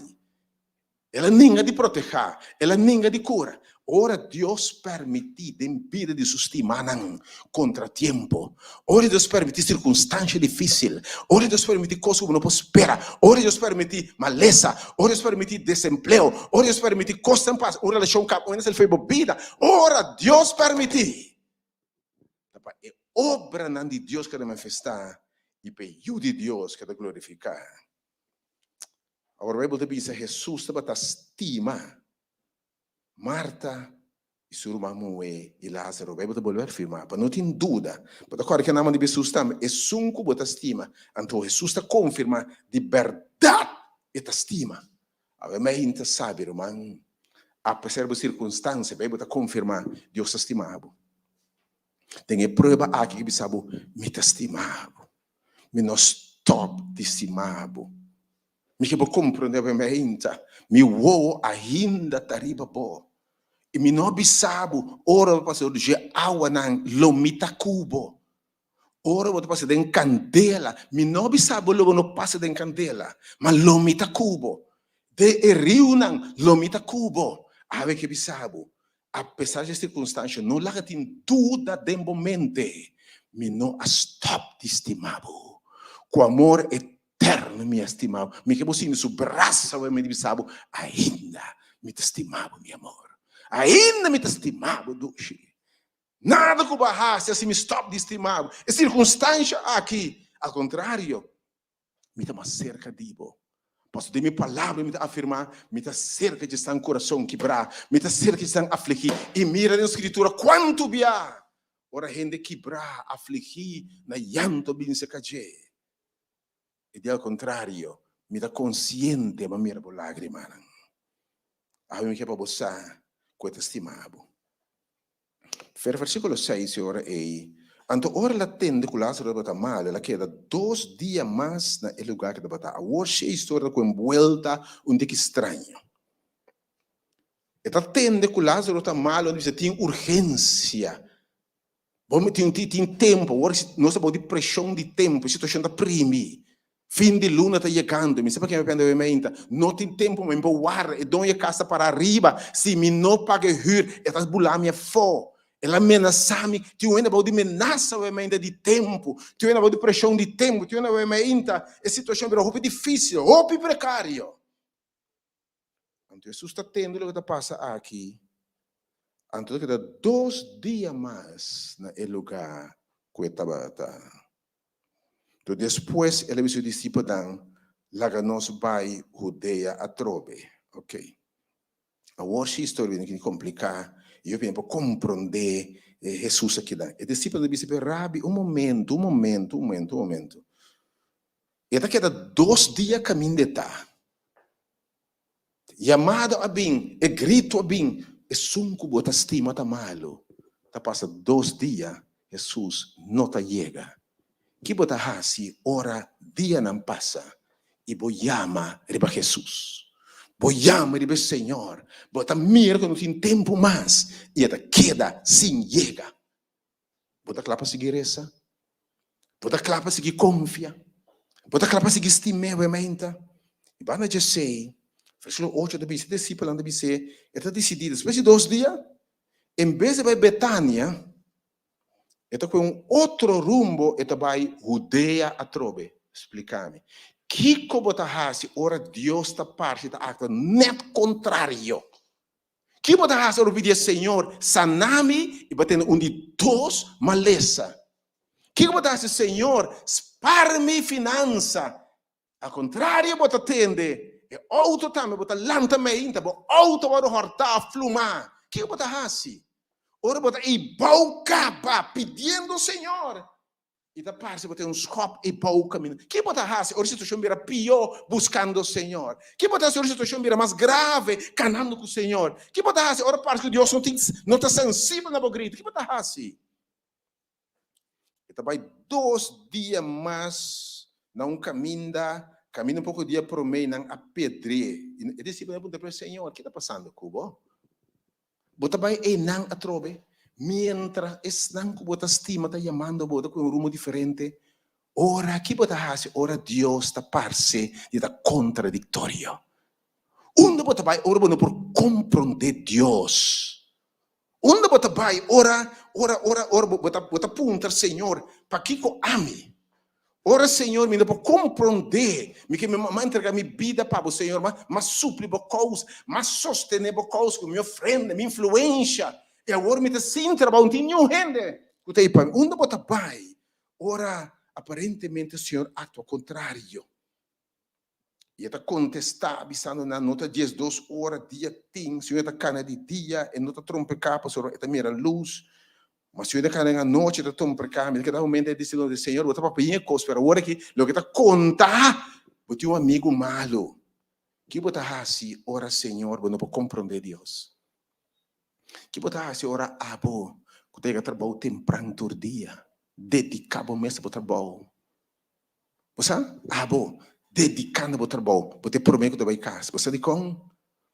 el a ninga di protehá, el a ninga di kura. Ora Dios permití den bida di su stimánan kontratiempo, ora Dios permití sirkunstansia difísil, ora Dios permití kos ku bo no por spera, ora Dios permití malesa, ora Dios permití desempleo, ora Dios permití kosnan pasa, un relashon kaba, un hende sali for di bo bida, ora Dios permití, ta pa e obranan di Dios keda manifestá i pa e Yu di Dios keda glorifiká. Awor Beibel ta bisa Hesus tabata stima. Marta i su ruman muhé i Lázaro. Beibel ta bolbe afirmá, pa no tin duda, bo ta kòrda ke nan di Hesus tambe, Esun ku bo ta stima. Anto Hesus ta konfirmá, di bèrdat e ta stima. Awe mei ta sabi, ruman, apesar di bo sirkunstansia, Beibel ta konfirmá, Dios ta stima bo. Den e prueba aki ke bisa bo, Mi ta stima bo. Mi no stòp di stima bo. Mi ke bo komprondé bo mainta, mi wowo ainda ta riba bo. I mi no a bisa bo, ora bo pasa dor dje awanan, lo mi ta ku bo. Ora bo ta pasa den kandela, mi no a bisa bo lo bo no pasa den kandela, ma lo mi ta ku bo. Den e riunan, lo mi ta ku bo. Awe ke bisa bo, apesar dje sirkunstansha, no laga tin duda den bo mente, mi no a stòp di stima bo. Ku amor eterno mi a stima bo. Mi ke bo sinti su brasa ora mi di bisa bo, ainda mi ta stima bo, mi amor. Ainda mi ta stima bo, dushi. Nada ku bo a hasi a hasi mi stòp di stima bo. E sirkunstansha aki, al kontrario, mi ta mas serka di bo. Pasobra den mi palabra mi ta afirmá, mi ta serka dje esnan kurason kibrá, mi ta serka dje esnan afligí. I mira den Skritura kuantu bia ora hende kibrá, afligí, na yanto bin serka dje. I di al kontrario, mi ta konsiente pa mira bo lágrimanan. Awe mi ke pa bo sa ku e ta stima bo. Fer versíkulo seis e ora ei, Anto ora el a tende ku Lázaro tabata malu, el a keda dos dia mas na e lugá ku e tabata. Awor si e historia ta ku enbuelta un tiki straño. E ta tende ku Lázaro ta malu, el bisa tin urgensia. Bo tin tin tempu, awor nos ta bou di preshon di tempu, e situashon ta primi. Fin di luna ta yegando, mi sa pa ken mi pende awe meinta. No tin tempu, mi por warda, e doño e kas ta para ariba, si mi no paga e hür, e ta bula mi afó. El a menasá mi, tin un hende bou di menasa awe meinta di tempu, tin un hende bou di preshon di tempu, tin un hende awe meinta, e situashon bira hopi difísil, hopi prekario. Anto Hesus ta tende loke ta pasa aki, anto ta keda dos dia mas na e lugá ku e tabata. Anto despues el a bisa su disipelnan, Laga nos bai Hudea atrobe. Ok. Awor si historia bini kompliká i hopi hende por komprondé Hesus akinan. E disipelnan a bisa, Pero Rabi, un momento, un momento, un momento, un momento. E ta keda dos dia kaminda e ta. Yamado a bin, e grito a bin, Esun ku bo ta stima ta malu. Ta pasa dos dia, Hesus no ta yega. Ki bo ta hasi ora dianan pasa i bo yama riba Hesus? Bo yama riba e Señor, bo ta mira ku no tin tempu mas i e ta keda sin yega. Bo ta kla pa sigui resa? Bo ta kla pa sigui konfia? Bo ta kla pa sigui stim'é bo e meinta? I banda djesei, versíkulo ocho ta bisa, e disipelnan ta bis'é, e ta disidí despues di dos dia, en bes di bai Betania, e ta kohe un otro rumbo, e ta bai Hudea atrobe. Splika mi, kiko bo ta hasi ora Dios ta parse ta aktua nèt kontrario? Ki bo ta hasi ora bo pidi e Señor sana mi i bo tene un di dos malesa? Kiko bo ta hasi, Señor spar mi finansa? Al kontrario bo ta tende e outo tambe bo ta lanta meinta bo outo wòrdu hòrtá òf plumá. Kiko bo ta hasi ora bo ta ei bou kaba pidiendo Señor I ta parse bo tin un skòp i bou kaminda. Ki bo ta hasi ora situashon bira pió buskando Señor? Ki bo ta hasi ora situashon bira mas grave kanando ku Señor? Ki bo ta hasi ora parse ku Dios no tin no ta sensibel na bo gritu? Ki bo ta hasi? E ta bai dos dia mas na un kaminda, kaminda un poko dia promé nan a pedri'é. I e disipelnan a puntra, Pero Señor, ki ta pasando ku bo? Bo ta bai einan atrobe, mientras esnan ku bo ta stima ta yamando bo ta ku un rumbo diferente. Ora, ki bo ta hasi ora Dios ta parse di ta kontradiktorio? Unda bo ta bai ora bo no por komprondé Dios? Unda bo ta bai ora, ora, ora, ora bo ta, bo ta puntra Señor, pakiko ami? Ora Señor, mi no por komprondé, mi ke mi m'a entrega mi bida pa bo, Señor, m'a m'a supli bo kous, m'a sostené bo kous ku mi ofrenda, mi influensha, i awor mi ta sin trabou, no tin niun hende ku ta ei pa mi. Unda bo ta bai ora aparentemente Señor aktua kontrario? I e ta kontestá, bisando nan, No ta diesdos ora dia tin? Si un e ta kana di dia, e no ta trompeká, pasobra e ta mira lus. Ma si un e ta kana den anochi, e ta trompeká. Mi ta keda momento e disipelnan di, Señor, bo ta papia e kos, pero awor aki loke ta konta, bo tin un amigu malu. Ki bo ta hasi ora Señor bo no por komprondé Dios? Ki bo ta hasi ora abo ku ta yega trabou tempran tur dia, dediká bo mes na bo trabou? Bo sa? Abo, dediká na bo trabou, bo ta e promé ku ta bai kas. Bo sa dikon?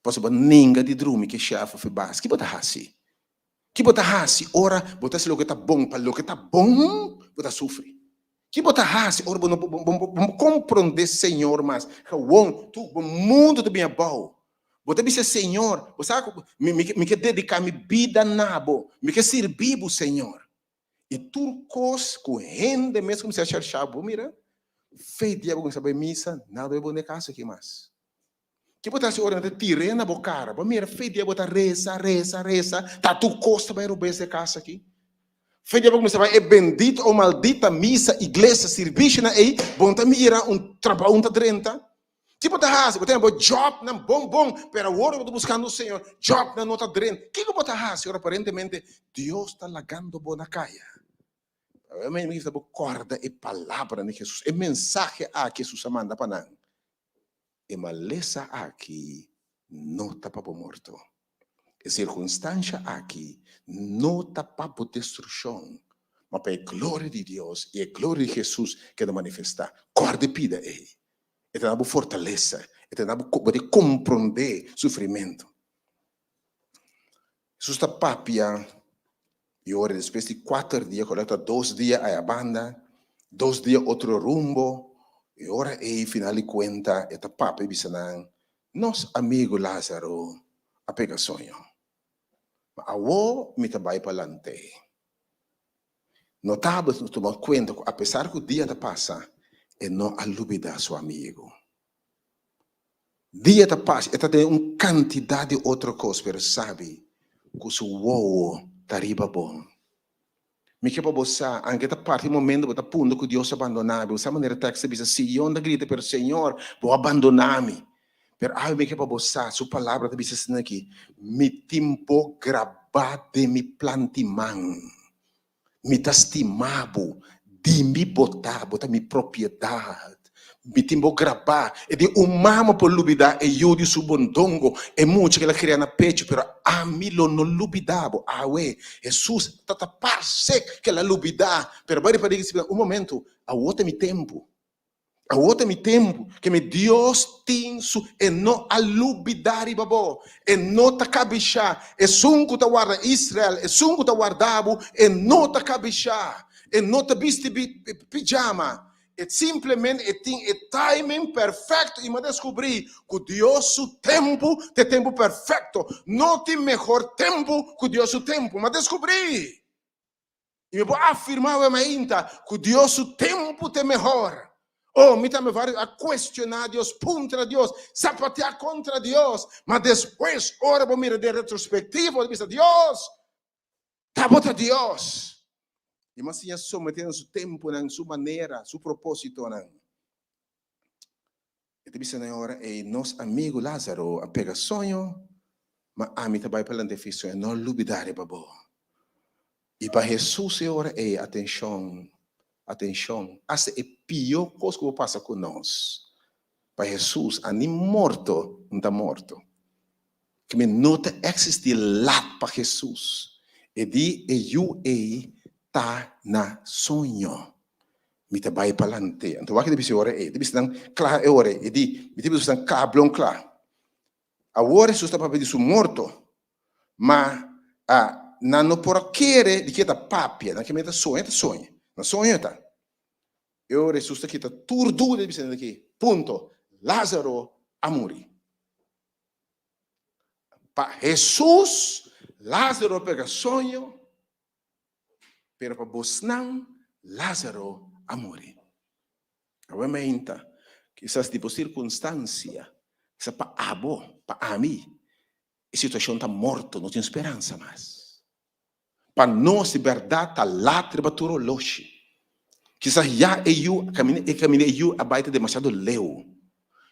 Pasobra bo nenga di drumi ku e shèf òf e bas. Ki bo ta hasi? Ki bo ta hasi ora bo ta hasi loke ta bon? Pa loke ta bon, bo ta sufri. Ki bo ta hasi ora bo no bo bo komprondé Señor mas? Gewon, tur bo mundu ta bin abou. Bo ta bisa Señor, bo sa ku mi mi ke dediká mi bida na bo, mi ke sirbi bo, Señor. I tur kos ku hende mes kuminsá sharshá bo, mira, fe dia bo kuminsá bai misa, nada bai bo na e kas aki mas. Ke bo ta hasi ora nan ta tir'é na bo kara? Bo mira fe dia bo ta resa, resa, resa, ta tur kos ta bai robes na e kas aki. Fe dia bo kuminsá bai e bendita o maldita misa, iglesia, sirbishinan ei, bo no ta mira un trabou no ta drenta. Ki bo ta hasi? Bo tene bo jobnan bon bon, pero awor bo ta buskando Señor, jobnan no ta drenta. Kiko bo ta hasi ora aparentemente Dios ta lagando bo na kaya? Mi gusta bo kòrda e palabranan di Hesus, e mensahe aki Hesus a manda pa nan, E malesa aki no ta pa bo morto. E sirkunstansha aki no ta pa bo destrukshon, ma pa e gloria di Dios i e gloria di Hesus keda manifestá. Kòrda e pida ei. E ta na bo fortalesa, e ta na bo bo di komprondé sufrimentu. Hesus ta papia i ora despues di kuater dia, ku ta dos dia aya banda, dos dia otro rumbo, i ora ei final di kuenta e ta papia i bisa nan, Nos amigu Lázaro a pega soño, ma awor mi ta bai pa lant'é. Notabel nos tuma kuenta ku apesar ku dia ta pasa, e no a lubidá su amigu. Dia ta pasa, e ta tene un kantidat di otro kos, pero sabi ku su wowo ta riba bo. Mi ke pa bo sa, anke ta parti momento bo ta punta ku Dios a bandoná bo. Bo sa manera tekst ta bisa, Sion ta grita, pero Señor, bo a bandoná mi. Pero awe mi ke pa bo sa, su palabra ta bisa asina aki, Mi tin bo grabá den mi planti man. Mi ta stima bo, di mi bo ta, bo ta mi propiedat. Mi tin bo grabá. E di un mama por lubidá e yu di su bondongo, e mucha ku el a kria na pechu, pero ami lo no lubidá bo. Awe, Hesus ta ta parse ku el a lubidá, pero bai riba di un momentu, awor ta mi tempu. Awor ta mi tempu ke mi Dios tin su e no a lubidá riba bo, e no ta kabishá. Esun ku ta warda Israel, esun ku ta warda bo, e no ta kabishá, e no ta bisti pijama. E simplemente e tin e timing perfekto i mi a deskubrí ku Dios su tempu ta e tempu perfekto. No tin mehor tempu ku Dios su tempu. Mi a deskubrí. I mi por afirmá awe mainta ku Dios su tempu ta e mehor. Oh, mi tambe varios a kuestioná Dios, puntra Dios, zapateá kontra Dios, ma despues ora bo mira den retrospektiva bo ta bisa, Dios, ta bo ta Dios. I mi a siña someté na su tempunan, su manera, su propósitonan. E ta bisa na e ora ei, Nos amigu Lázaro a pega soño, ma ami ta bai pa lanta e fi soño. No lubidá riba bo. I pa Hesus e ora ei, atenshon, atenshon, asta e pió kos ku por pasa ku nos, pa Hesus, ani morto N ta morto. Keme no ta eksistí lat pa Hesus. E di e yu ei ta na soño. Mi ta bai palante. Anto wak e ta bisa e ora ei. E ta bisa nan kla e ora ei. E di, Mi ta bisa nan kla blon kla. Awor Hesus ta papia di su morto, ma a nan no por a kere di ke ta papia. Nan keme ta soña, ta soña. Na soño e ta. E ora Hesus ta kita tur duda e ta bisa nan aki, Punto. Lázaro a muri. Pa Hesus, Lázaro a pega soño. Pero pa bosnan, Lázaro a muri. Awe meinta, kisas di bo sirkunstansia, kisas pa abo, pa ami, e situashon ta morto, no tin speransa mas. Pa nos, di bèrdat ta lat riba tur oloshi. Kisas ya e yu, e kaminda e yu a bai ta demasiado leu.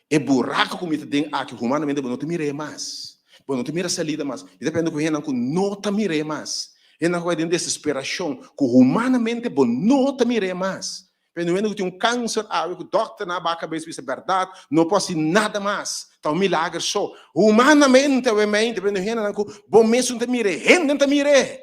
E buraco cu mi ta den aki, humanamente bo no ta mir'é mas. Bo no ta mira salida mas. Mi ta pende cu hendenan cu no ta mir'é mas. Hendenan cu bai den desesperacion, cu humanamente bo no ta mir'é mas. Pende un hende cu tin un cancer awe cu dokternan a baha cabes bisa berdad, no por haci nada mas. Ta un milager so. Humanamente awe mente, pende un hendenan cu bo mes no ta mir'é, hende ta mir'é.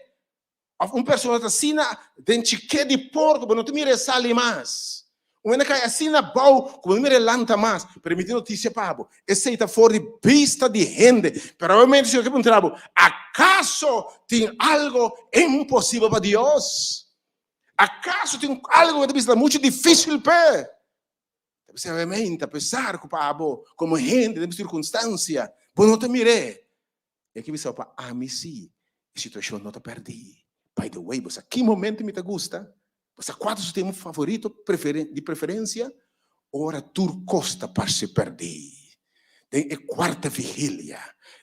Of un persona ta asina den chiké di porko, bo no ta mira e sali mas. Un hende kai asina abou ku bo no mira e lanta mas. Pero mi tin notisia pa bo, esei ta for di bista di hende. Pero obviamente Señor ke puntra bo, Akaso tin algo imposibel pa Dios? Akaso tin algo ku ta bisa ta muchu difísil p'e? Ta bisa obviamente, apesar ku pa abo komo hende den sirkunstansia bo no ta mir'é, E ke bisa pa ami si e situacion no ta perdi. By the way, bo sa ki momento mi ta gusta? Bo sa cua ta su tema favorito di preferencia? Ora tur cos ta parce perdi. Den e cuarta vigilia,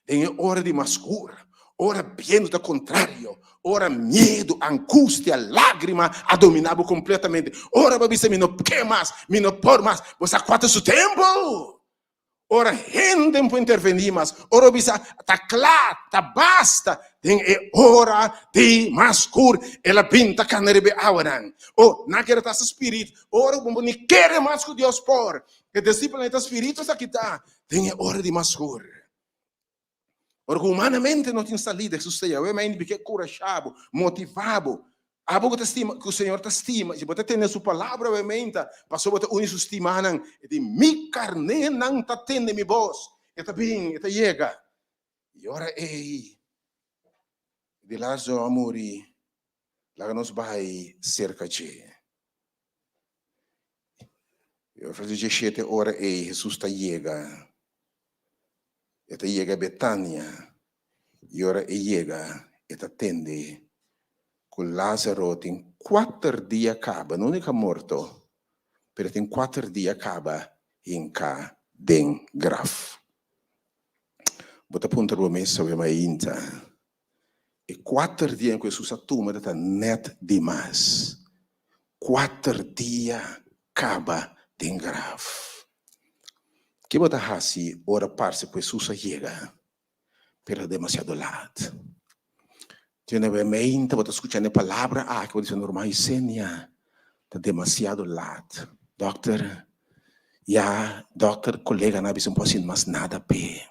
den e ora di mas scur, ora biento ta contrario, ora miedo, angustia, lagrima a domina bo completamente, ora bo a bisa mi no ke mas, mi no por mas, bo sa cua ta su tempo? Ora hende por intervení mas, ora bisa ta kla, ta basta, den e ora di mas skur, el a bin ta kana riba e awanan. O, nan kere ta sa spiritu, ora ku bo ni kere mas ku Dios por. E disipelnan ta spiritu sa kita den e ora di mas skur. Ora ku humanamente no tin salida, Hesus ta yawé maindi bik'é kurashá bo, motivá bo. Abo ku ta stima, ku Señor ta stima, si bo ta tende Su palabra awe meinta, pasobra bo ta uni Su stimanan. E di, Mi karnénan ta tende mi bos. E ta bin, e ta yega. I ora ei, di Lázaro a muri, laga nos bai serka dje. I ora di djeshete ora ei, Hesus ta yega. E ta yega Betania, i ora e yega, e ta tende ku Lázaro tin kuater dia kaba, no nika morto, pero e tin kuater dia kaba hinká den graf. Bo ta puntra bo mes awe mainta, E kuater dia ku Hesus a tuma ta nèt dimas. Kuater dia kaba den graf. Ke bo ta hasi ora parse ku Hesus a yega, pero ta demasiado lat? Tin un meinta bo ta skucha e palabra aki, bo ta bisa, Normal Yesenia, ta demasiado lat. Dòkter, ya dòkter koleganan a bisa no por hasi mas nada p'e.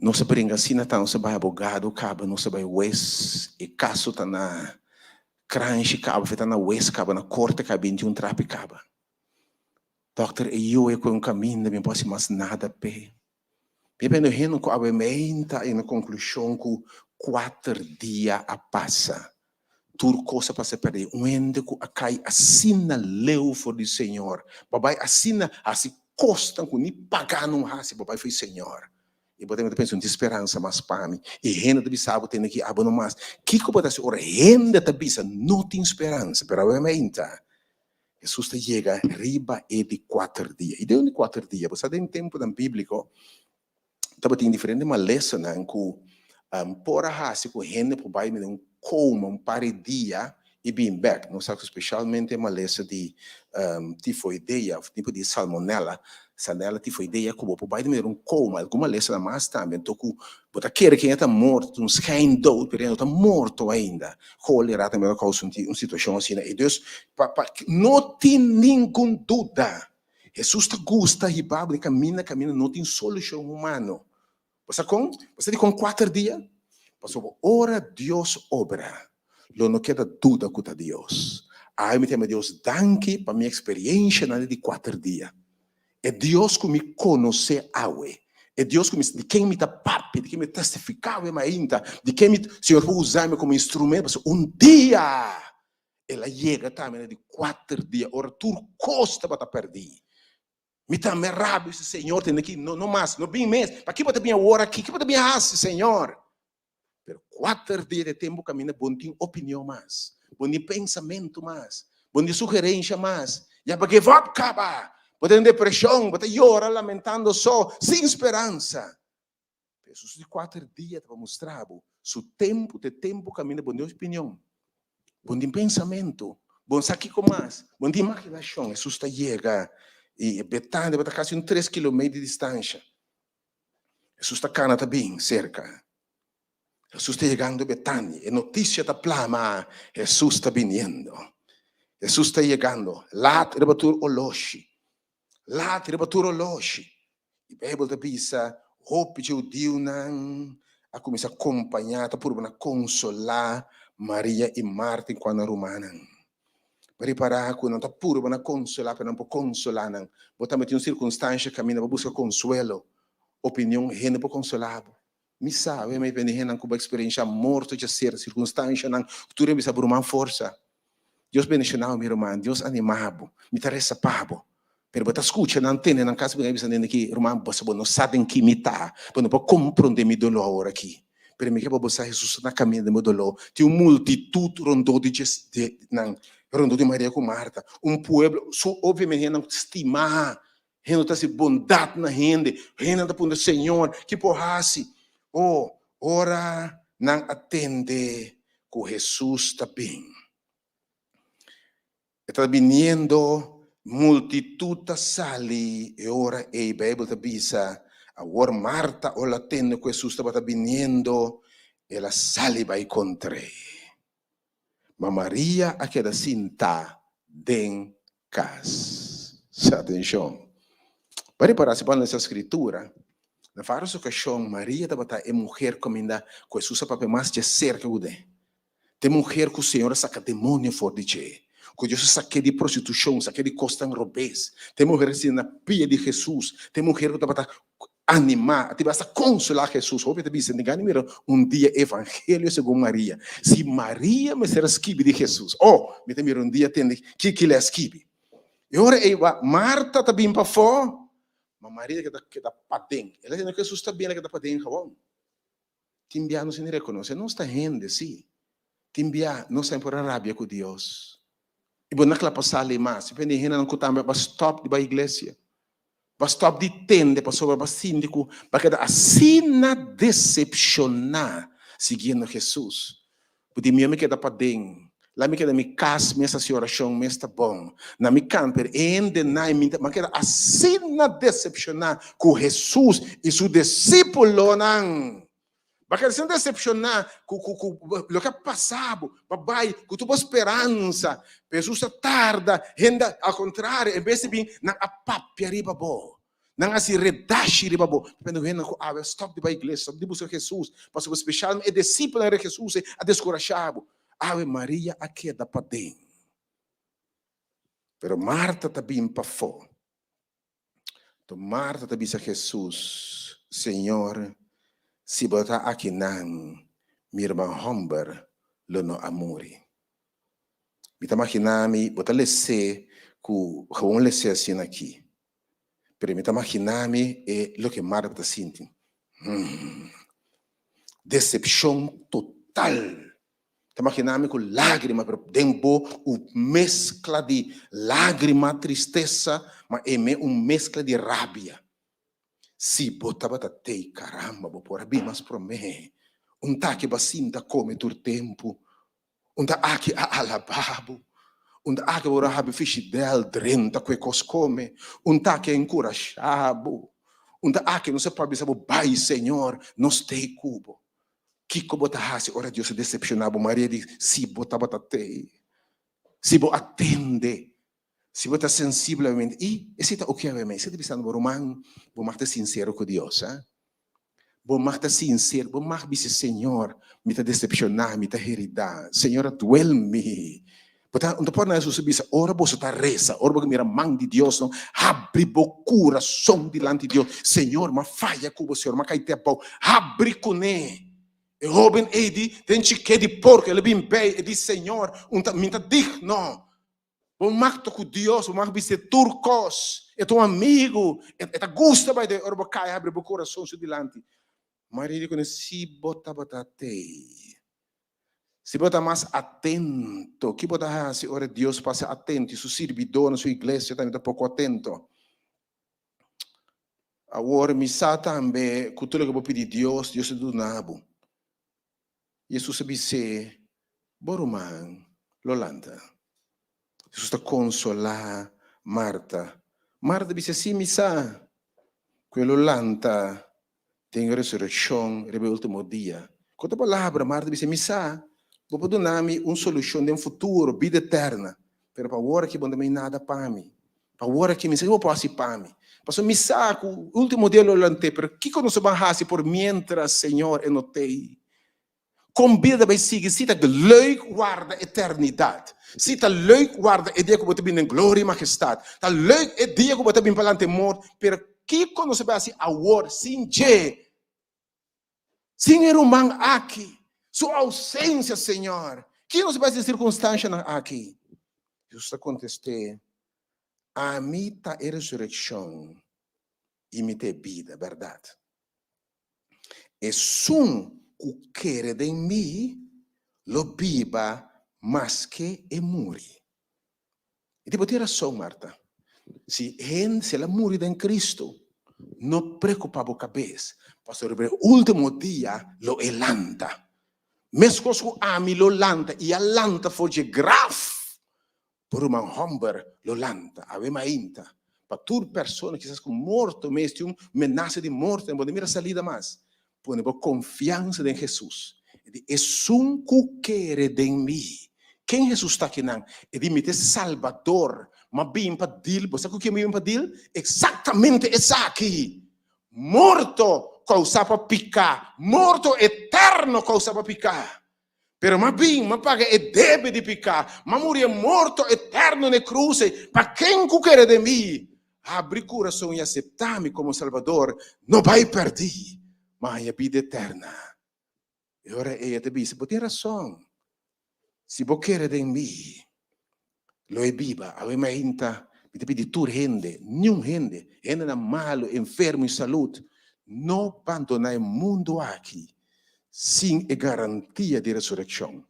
Nos a bringa asina ta nos a bai abogado kaba nos a bai wes e kaso ta na kranshi kaba ta na wes kaba na korte kaba binti un trapi kaba. Dòkter e yu e koe un kaminda mi no por hasi mas nada p'e. Mi a bini hende ku awe meinta i na konklushon ku kuater dia a pasa tur kos a pasa pèrdè. Un hende ku a kai asina leu for di Señor, bo bai asina hasi kosnan ku ni pagá no hasi, bo bai for di Señor. I bo ta pensa, no tin speransa mas pa mi. I hende ta bisa bo tene ki abo no mas. Kiko bo ta hasi ora hende ta bisa no tin speransa? Pero awe meinta, Hesus ta yega riba e di kuater dia. I den di kuater dia, bo sa den tempunan bíbliko tabatin diferente malesanan ku por a hasi ku hende por bai mira un koma un par di dia i bin bèk. Nos sa ku spesialmente e malesa di tifoidea òf tipo di salmonella, salmonella tifoidea ku bo por bai mira un koma, algun malesanan mas tambe. Anto ku bo ta kere ku hende ta morto, ta un schijndood, pero hende no ta morto ainda. Kolera tambe a kousa un situashon asina. I dus pa pa no tin ningun duda Hesus ta gusta hiba bo den kaminda kaminda no tin solushon humano. Bo sa kon? Bo sa dikon kuater dia? Pasobra ora Dios obra, lo no keda duda ku ta Dios. Ai mi ta yama Dios danki pa mi eksperiencianan di kuater dia. E Dios ku mi konosé awe, e Dios ku mi di ken mi ta papia, di ken mi ta testifiká awe mainta, di ken mi Señor por usa mi komo instrumento, pasobra un dia El a yega tambe na di kuater dia, ora tur kos tabata pèrdí. Mi tambe a rabia, si Señor tende aki, no, no mas, no bin mes. Pakiko bo ta bin awor aki? Kiko bo ta bin hasi, Señor? Pero kuater dia di tempu kaminda bo no tin opinion mas, bo no tin pensamentu mas, bo no tin sugerensha mas. Ya bo give up kaba. Bo ta den depreshon, bo ta yora lamentando so, sin speransa. Pero su di kuater dia ta pa mustra bo su tempu ta e tempu kaminda bo no tin opinion, bo no tin pensamentu, bo no sa kiko mas, bo no tin imaginashon. Hesus ta yega. I Betania tabata kasi un tres kilometer di distansha. Hesus ta kana ta bin serka. Hesus ta yegando Betania. E notisia ta plama, Hesus ta biniendo. Hesus ta yegando. Laat riba tur oloshi. Laat riba tur oloshi. E Beibel ta bisa, hopi dje hudiunan a kuminsá kompañá, ta purba na konsolá Maria i Marta i kuan nan rumannan. Bo ripará ku nan ta purba na konsolá, pero nan por konsolá nan. Bo tambe tin un sirkunstansha kaminda bo buska konsuelo, opinion, hende por konsolá bo. Mi sa, mi a bende hendenan ku bo eksperenshá morto djaser, sirkunstanshanan ku tur a bisa bo ruman forsa. Dios bendishoná bo mi ruman, Dios animá bo, mi ta resa pa bo. Pero bo ta skucha nan tende nan kas bo a bisa hende ki ruman boso bo no sa den ki mi ta, bo no por komprondé mi doló awor aki. Pero mi ke pa bo sa Hesus ta na kaminda den bo doló. Tin un multitut rondó di di nan, rondó di Maria ku Marta, un pueblo, su obviamente hendenan ku ta stimá Hende ta hasi bondat na hende. Hende ta puntra, Señor, ki por hasi? Oh, ora nan a tende ku Hesus ta bin. E ta biniendo, multitut ta sali. E ora ei Beibel ta bisa, awor Marta ora el a tende ku Hesus tabata biniendo, el a sali bai kontr'é. Ma Maria a keda sintá den kas. Atenshon! Bo a ripará si bo analisá Skritura, na vários okashon Maria tabata e muher kaminda ku Hesus a papia mas djaserka ku den. Ta e muher ku Señor a saka demonio for di dje, ku Dios a sak'é di prostitushon, sak'é di kosnan robes. Ta e muher ku a sinta na pia di Hesus. Ta e muher ku tabata animá, a hasta konsolá Hesus. Hopi ta bisa, Nigani mira un dia Evangelio segun Maria. Si Maria mester a skibi di Hesus, oh, mi ta mira un dia tende ki ki el a skibi. E ora ei wak Marta ta bin pafó, ma Maria keda keda paden. El a tende ku Hesus ta bin, el a keda paden gawon. Tin bia nos tin rekonosé nos ta hende, sí. Tin bia nos tambe por a rabia ku Dios. I bo na kla pa sali mas. Depende di hendenan ku tambe a stòp di bai iglesia. Bo a stòp di tende pasobra bo a sinti ku bo a keda asina desepshoná siguiendo Hesus. Bo di, Mihó mi keda paden. Laat mi keda mi kas mes hasi orashon mes ta bon. Na mi kamper hende na mi ta, mi a keda asina desepshoná ku Hesus i su disípulonan. Bo a keda asina desepshoná ku ku ku loke a pasa bo, bo a bai ku tur bo speransa. Pero Hesus a tarda, hende al kontrario, en bes di bin nan a papia riba bo. Nan a hasi redashi riba bo. Depende ku hendenan ku awe a stòp di bai iglesia, stòp di buska Hesus, pasobra spesialmente e disipelnan di Hesus ei a deskurashá bo. Awe Maria a keda paden, pero Marta ta bin pafó. Anto Marta ta bisa Hesus, Señor, si bo ta akinan, mi ruman hòmber lo no a muri. Mi ta maginá mi bo ta les'é ku gewoon les'é asina aki. Pero mi ta maginá mi e loke Marta ta sinti. Hmm. Decepcion total. Ta maginá mi ku lágrima, pero den bo un mezcla di lágrima, tristesa, ma e me un mezcla di rabia. Si bo tabata tei, caramba, bo por a bin mas promé. Un taki bo a sinta come tur tempu. Un ta aki a alabá bo. Un ta aki bo rabi fishidèl drenta ku e kos kome. Un ta aki a enkurashá bo. Un ta aki nos a por bisa bo, Bai, Señor, nos t'ei ku bo. Kiko bo ta hasi ora Dios a desepshoná bo? Maria di, Si bo tabata t'ei, si bo a tende, si bo ta sensibel awe I esei ta oke awe Esei ta bisando bo, Ruman, bo mag ta sinsero ku Dios, a. Bo mag ta sinsero, bo mag bisa, Señor, mi ta decepcioná, mi ta heridá. Señor a duel mi. Bo ta, un ta por na Hesus a bisa, ora boso ta resa, ora bo mira man di Dios, no, habri bo kurason dilanti Dios. Señor, m'a faya ku bo, Señor, m'a kai te abou. Habri kuné. E hóben ei di, den chiké di porko, el a bin bei, e di, Señor, un ta, mi ta digno. Bo mag ta ku Dios, bo mag bis'é tur kos. E ta un amigu, e ta gusta bai den ora bo kai habri bo kurason su dilanti. Maria di kuné, Si bo tabata tei, si bo ta mas atento, ki bo ta hasi ora Dios pasa atento i su sirbidónan, su iglesia tambe ta poko atento? Awor mi sa tambe ku tur loke bo pidi Dios, Dios ta duna bo. Hesus a bis'é, Bo ruman lo lanta. Hesus ta konsolá Marta. Marta bisa, Sí, mi sa ku e lo lanta den e resurekshon riba e último dia. Ku otro palabra, Marta bisa, Mi sa, bo por duna mi un solushon den futuro, bida eterna, pero pa awor aki bo no ta mei nada pa mi. Pa awor aki mi sa kiko bo por hasi pa mi. Pasobra mi sa ku último dia lo lant'é, pero kiko nos a ban hasi por miéntras, Señor, e no t'ei? Kon bida ta bai sigui si ta leuk warda eternidat? Si ta leuk warda e dia ku bo ta bini den gloria i magestat? Ta leuk e dia ku bo ta bini palante mort, pero kiko nos a bai hasi awor sin dje? Sin e ruman aki, su ousensia, Señor? Kiko nos a bai hasi den sirkunstanshanan aki? Hesus ta kontest'é, Ami ta e resurekshon i mi ta e bida, bèrdat. Esun ku kere den mi lo biba maske e muri. I di bo tin rason, Marta. Si hende, si el a muri den Kristu, no preokupá bo kabes, pasobra riba e último dia lo e lanta. Meskos ku ami lo lanta i a lanta for dje graf. Bo ruman hòmber lo lanta awe mainta. Pa tur persona kisas ku morto mes tin un menasa di morto, bo no mira salida mas. Pone bo konfiansa den Hesus. E di, Esun ku kere den mi. Ken Hesus ta kinan? E di, Mi ta e Salbador. M'a bin pa dil. Bo sa ku ken mi bin pa dil? Eksaktamente esaki! Morto kousá pa piká, morto eterno kousá pa piká. Pero m'a bin, m'a paga e debe di piká, m'a muri e morto eterno n'e krus ei, pa ken ku kere den mi, habri kurason i aseptá mi komo Salbador, no bai pèrdí, ma haña bida eterna. E ora ei e ta bisa, Bo tin rason, si bo kere den mi, lo e biba. Awe mainta mi ta pidi tur hende, niun hende, hendenan malu, enfermo i salud, no bandoná e mundu aki sin e garantia di resurekshon.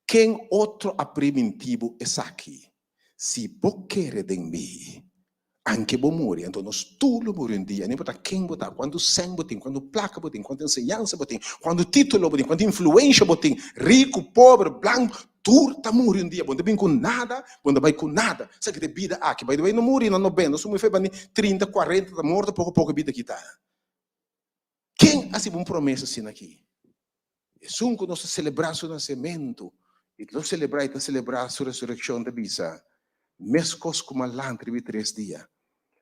Ken otro a primintí bo esaki? Si bo kere den mi, anke bo muri, anto nos tur lo muri un dia, no importa ken bo ta, kuantu sèn bo tin, kuantu plaka bo tin, kuantu enseñansa bo tin, kuantu título bo tin, kuantu influensha bo tin, riku, pober, blanku, tur ta muri un dia. Bo no ta bin ku nada, bo no ta bai ku nada. Esaki ta e bida aki. By the way, no muri na nobenta, nos muri fe bani trinta, kuarenta, ta morto poko poko e bida aki ta. Ken a hasiba un promesa asina aki? Esun ku nos ta selebrá su nasementu i lo selebrá i ta selebrá su resurekshon ta bisa, Meskos ku mi a lanta riba e tres dia,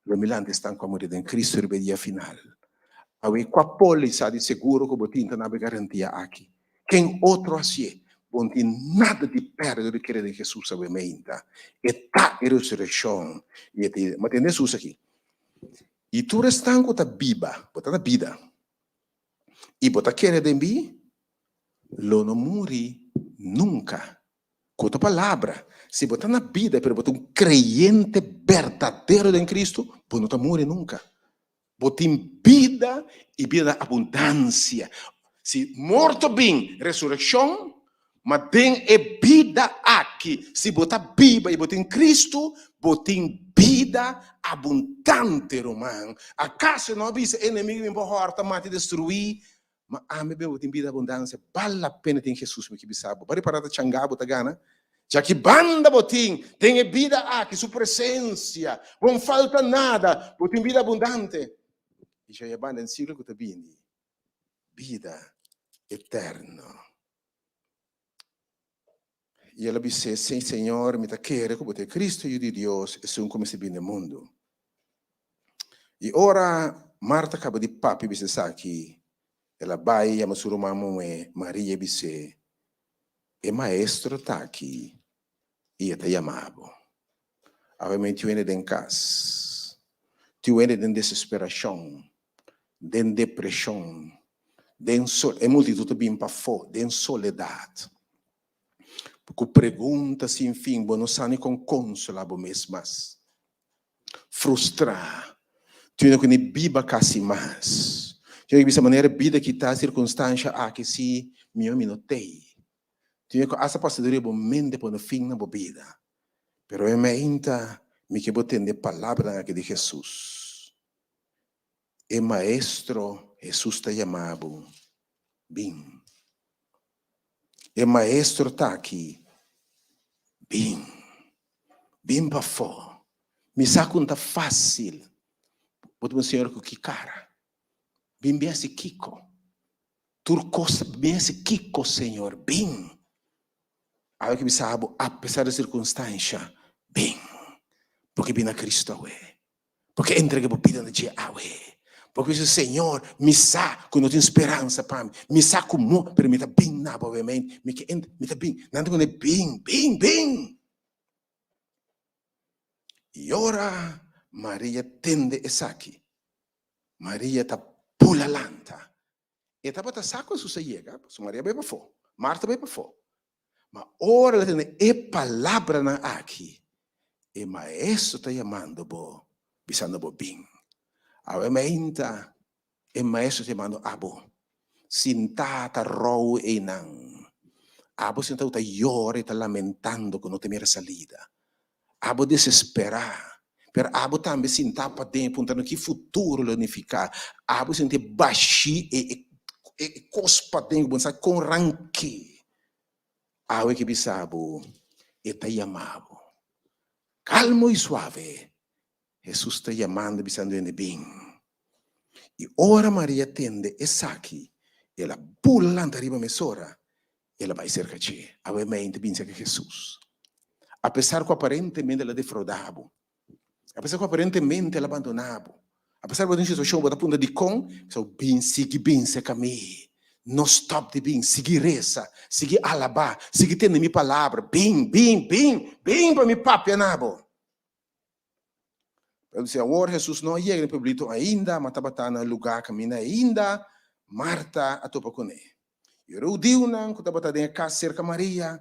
lo mi lanta esnan ku a muri den Kristu riba e dia final. Awe, kua pólisa di seguro ku bo tin ta na bo e garantia aki? Ken otro hasié? Bo no tin nada di pèrdè dor di kere den Hesus awe meinta. E ta e resurekshon i e ta e. Ma tende Hesus aki. I tur esnan ku ta biba, bo ta na bida, i bo ta kere den mi, lo no muri nunka. Ku otro palabra, si bo ta na bida pero bo ta un kreyente berdadero den Kristu, bo no ta muri nunka. Bo tin bida i bida na abundansia. Si morto bin, resurekshon, ma den e bida aki, si bo ta biba i bo tin Kristu, bo tin bida abundante, ruman. Akaso no a bisa e enemigu bin pa hòrta, mata i destruí? Ma ami bin bo tin bida abundansia. Bal la pena tin Hesus, mi ke bisa bo. Bo ripará ta changá bo ta gana? Djaki banda bo tin den e bida aki su presensia, bo no falta nada, bo tin bida abundante. I djaya banda den siglo ku ta bini, bida eterno. I el a bis'é, Sí, Señor, mi ta kere ku bo ta e Cristo, Yu di Dios, esun ku mester bini na mundu. I ora Marta kaba di papia bisa esaki, el a bai yama su ruman muhé Maria i bis'é, E Maestro ta aki i e ta yama bo. Awe mi tin hende den kas, tin hende den desesperashon, den depreshon, den so e multitut ta bin pafó den soledat. Ku pregunta sin fin, bo no sa ni kon konsolá bo mes mas. Frustrá, tin hende ku ni biba kasi mas. Tin hende ku bisa manera bida ki ta, sirkunstansha aki si mihó mi no t'ei. Tin hende ku asta pasa dor di bo mente pone fin na bo bida. Pero e meinta mi ke bo tende palabranan aki di Hesus. E Maestro Hesus ta yama bo, bin. E Maestro ta aki, bin. Bin pafó. Mi sa ku no ta fásil. Bo ta bisa, Señor, ku ki kara? Bin bin hasi kiko? Tur kos bin hasi kiko, Señor? Bin! Awe ki bisa bo, apesar di sirkunstansha, bin! Bo ke bin na Kristu awe. Bo ke entrega bo bida na dje awe. Bo ke bisa, Señor, mi sa ku no tin speransa pa mi. Mi sa ku mo, pero mi ta bin na bo awe. Mi ke mi ta bin. Nan ta pone bin, bin, bin! I ora Maria tende esaki, Maria ta bula lanta. E tabata sa ku Hesus a yega, pasobra Maria bai pafó, Marta bai pafó. Ma ora el a tende e palabranan aki, e Maestro ta yamando bo, bisando bo, Bin. Awe mainta E maestro ta yamando abo. Sintá ta rou einan. Abo sintá ku ta yora i ta lamentando ku no ta mira salida. Abo desesperá. Pero abo tambe sintá paden i puntrando ki futuro lo nifiká. Abo sinti bashí e e kos paden ku bo no sa kon ranké. Awe ke bisa bo e ta yama bo. Kalmo i suave Hesus ta yamando bisando hende bin. I ora Maria tende esaki, el a bula lanta riba mesora, el a bai serka dje. Awe mente bin serka Hesus. Apesar ku aparentemente el a defraudá bo, apesar ku aparentemente el a bandoná bo, apesar ku bo ta den un situashon bo ta puntra dikon, so bin sigui bin serka mi. No stòp di bin, sigui resa, sigui alabá, sigui tende mi palabra. Bin, bin, bin, bin pa mi papia na bo. Pero dice, awor Jesús no a yega na e pueblito ainda, ma tabata na e lugá kaminda ainda Marta a topa kuné. I ora e hudiunan ku tabata den e kas serka Maria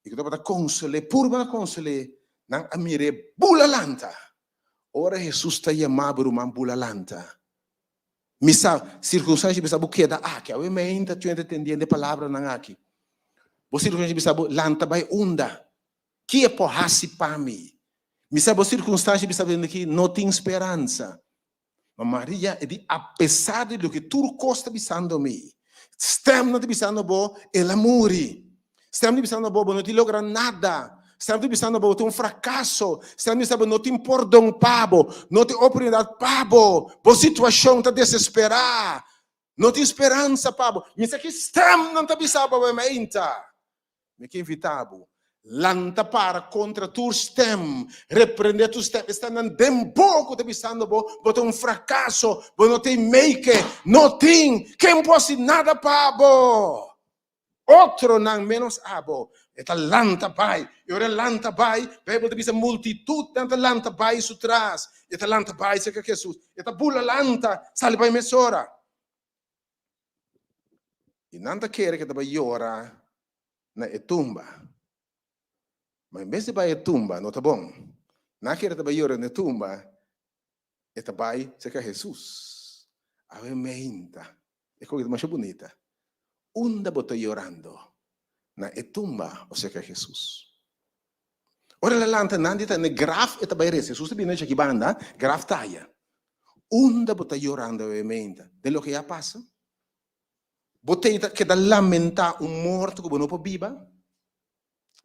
i ku tabata konsol'é, purba na konsol'é, nan a mir'é bula lanta. Ora Jesús ta yamá bo ruman bula lanta. Mi sa, sirkunstansha bisa bo keda aki. Awe meinta tu entendiendo e palabranan aki. Bo sirkunstansha bisa bo lanta bai unda. Ki e por hasi pa mi? Mi sa bo sirkunstansha bisa bo ki no tin speransa. Ma Maria e di apesar di loke tur kos ta bisando mi, stemnan ta bisando bo el a muri, stem ta bisando bo bo no tin logra nada, stem ta bisando bo bo ta un frakaso, stem ta bisa bo no tin pordon pa bo, no tin oportunidat pa bo, bo situashon ta desesperá, no tin speransa pa bo. Mi sa ki stemnan ta bisa bo mainta. Mi ke invitá bo, lanta para kontra tur stèm, reprendé tur stèm, e stèmnan den bo ku ta bisando bo, bo ta un frakaso, bo no tin meike, no tin ken por hasi nada pa bo. Otronan ménos abo. E ta lanta bai. I ora e lanta bai, Beibel ta bisa multitutnan ta lanta bai su tras. E ta lanta bai serka Hesus. E ta bula lanta, sali bai mesora. I nan ta kere ke ta bai yora na e tumba. Ma en bes di bai e tumba, no ta bon. Nan kere ta bai yora na e tumba, e ta bai serka Hesus. Awe meinta, e koki ta masha bunita. Unda bo ta yorando? Na e tumba o serka Hesus? Ora el a lanta nan di ta na e graf e ta bai resa. Hesus ta bini na ki banda, graf ta aya. Unda bo ta yorando awe meinta? Den loke ya pasa? Bo ta keda lamentá un morto ku bo no por biba?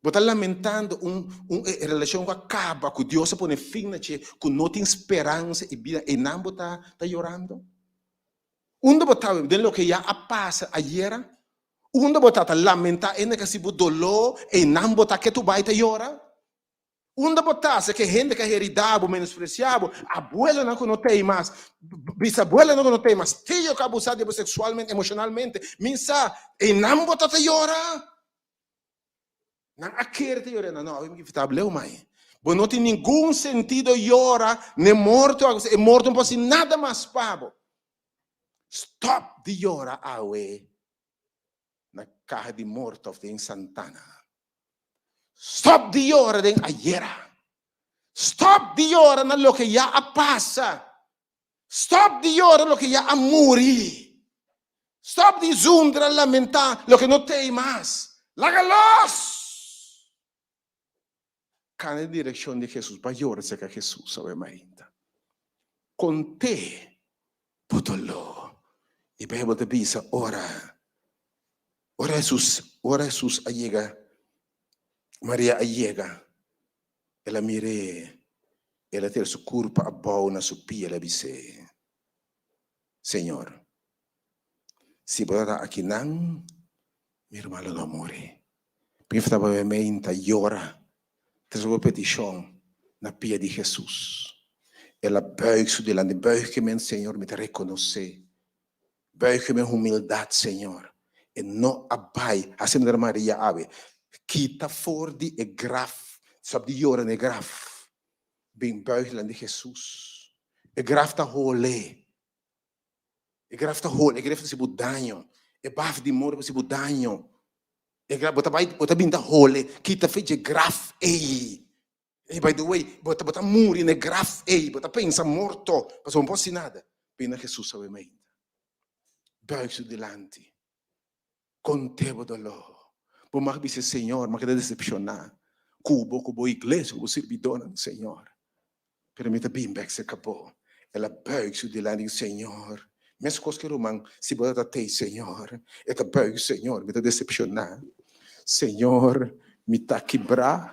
Bo ta lamentando un un relashon ku a kaba, ku Dios a pone fin na dje, ku no tin speransa i bida, einan bo ta ta yorando? Unda bo ta den loke ya a pasa ayera? Unda bo ta ta lamentá ene ku a hasi bo doló, einan bo ta ketu bai ta yora? Unda bo ta si ke hende ku a heridá bo, menospresiá bo, abuelonan ku no t'ei mas, bisabuelonan ku no t'ei mas, tio ku a abusá di bo seksualmente, emoshonalmente, min sa, einan bo ta ta yora? Nan a kere ta yora, nan no, awe mi ke fita bleu mai. Bo no tin ningun sentido yora n'e morto, e morto no por hasi nada mas pa bo. Stòp di yora awe na kaha di morto òf den santana. Stòp di yora den ayera. Stòp di yora na loke ya a pasa. Stòp di yora loke ya a muri. Stòp di zundra, lamentá loke no t'ei mas. Laga los! Kana den direkshon di Hesus, bai yora serka Hesus awe mainta. Kont'é bo doló. E Beibel ta bisa ora, ora Hesus, ora Hesus a yega, Maria a yega, el a mir'é. El a tira su kurpa abou na su pia, el a bis'é, Señor, si bo ta akinan, mi ruman lo no a muri. P'e tabata meinta yora tres bo petishon na pia di Hesus. El a buig su dilanti, Buig ke men, Señor, mi ta rekonosé. Buig ke men humildat, Señor. E no a bai hasi manera Maria awe. Kita for di e graf, stòp di yora na e graf. Bin buig dilanti di Hesus. E graf ta hole. E graf ta hole, e graf ta hasi bo daño. E baf di morto ta hasi bo daño. E graf, bo ta bai, bo ta bin ta hole, kita fe dje graf ei. Ei, by the way, bo ta, bo ta muri na e graf ei, bo ta pensa morto, pasobra bo no por hasi nada. Bin na Jesus awe mainta. Buig su dilanti. Kont'é bo doló. Bo mag bisa, Señor, mi a keda desepshoná ku bo, ku bo iglesia, ku bo sirbidónan, Señor. Pero mi ta bin bèk serka bo. El a buig su dilanti, Señor, meskos ku e ruman, si bo ta tei, Señor. E ta buig, Señor, mi ta desepshoná. Señor, mi ta kibrá.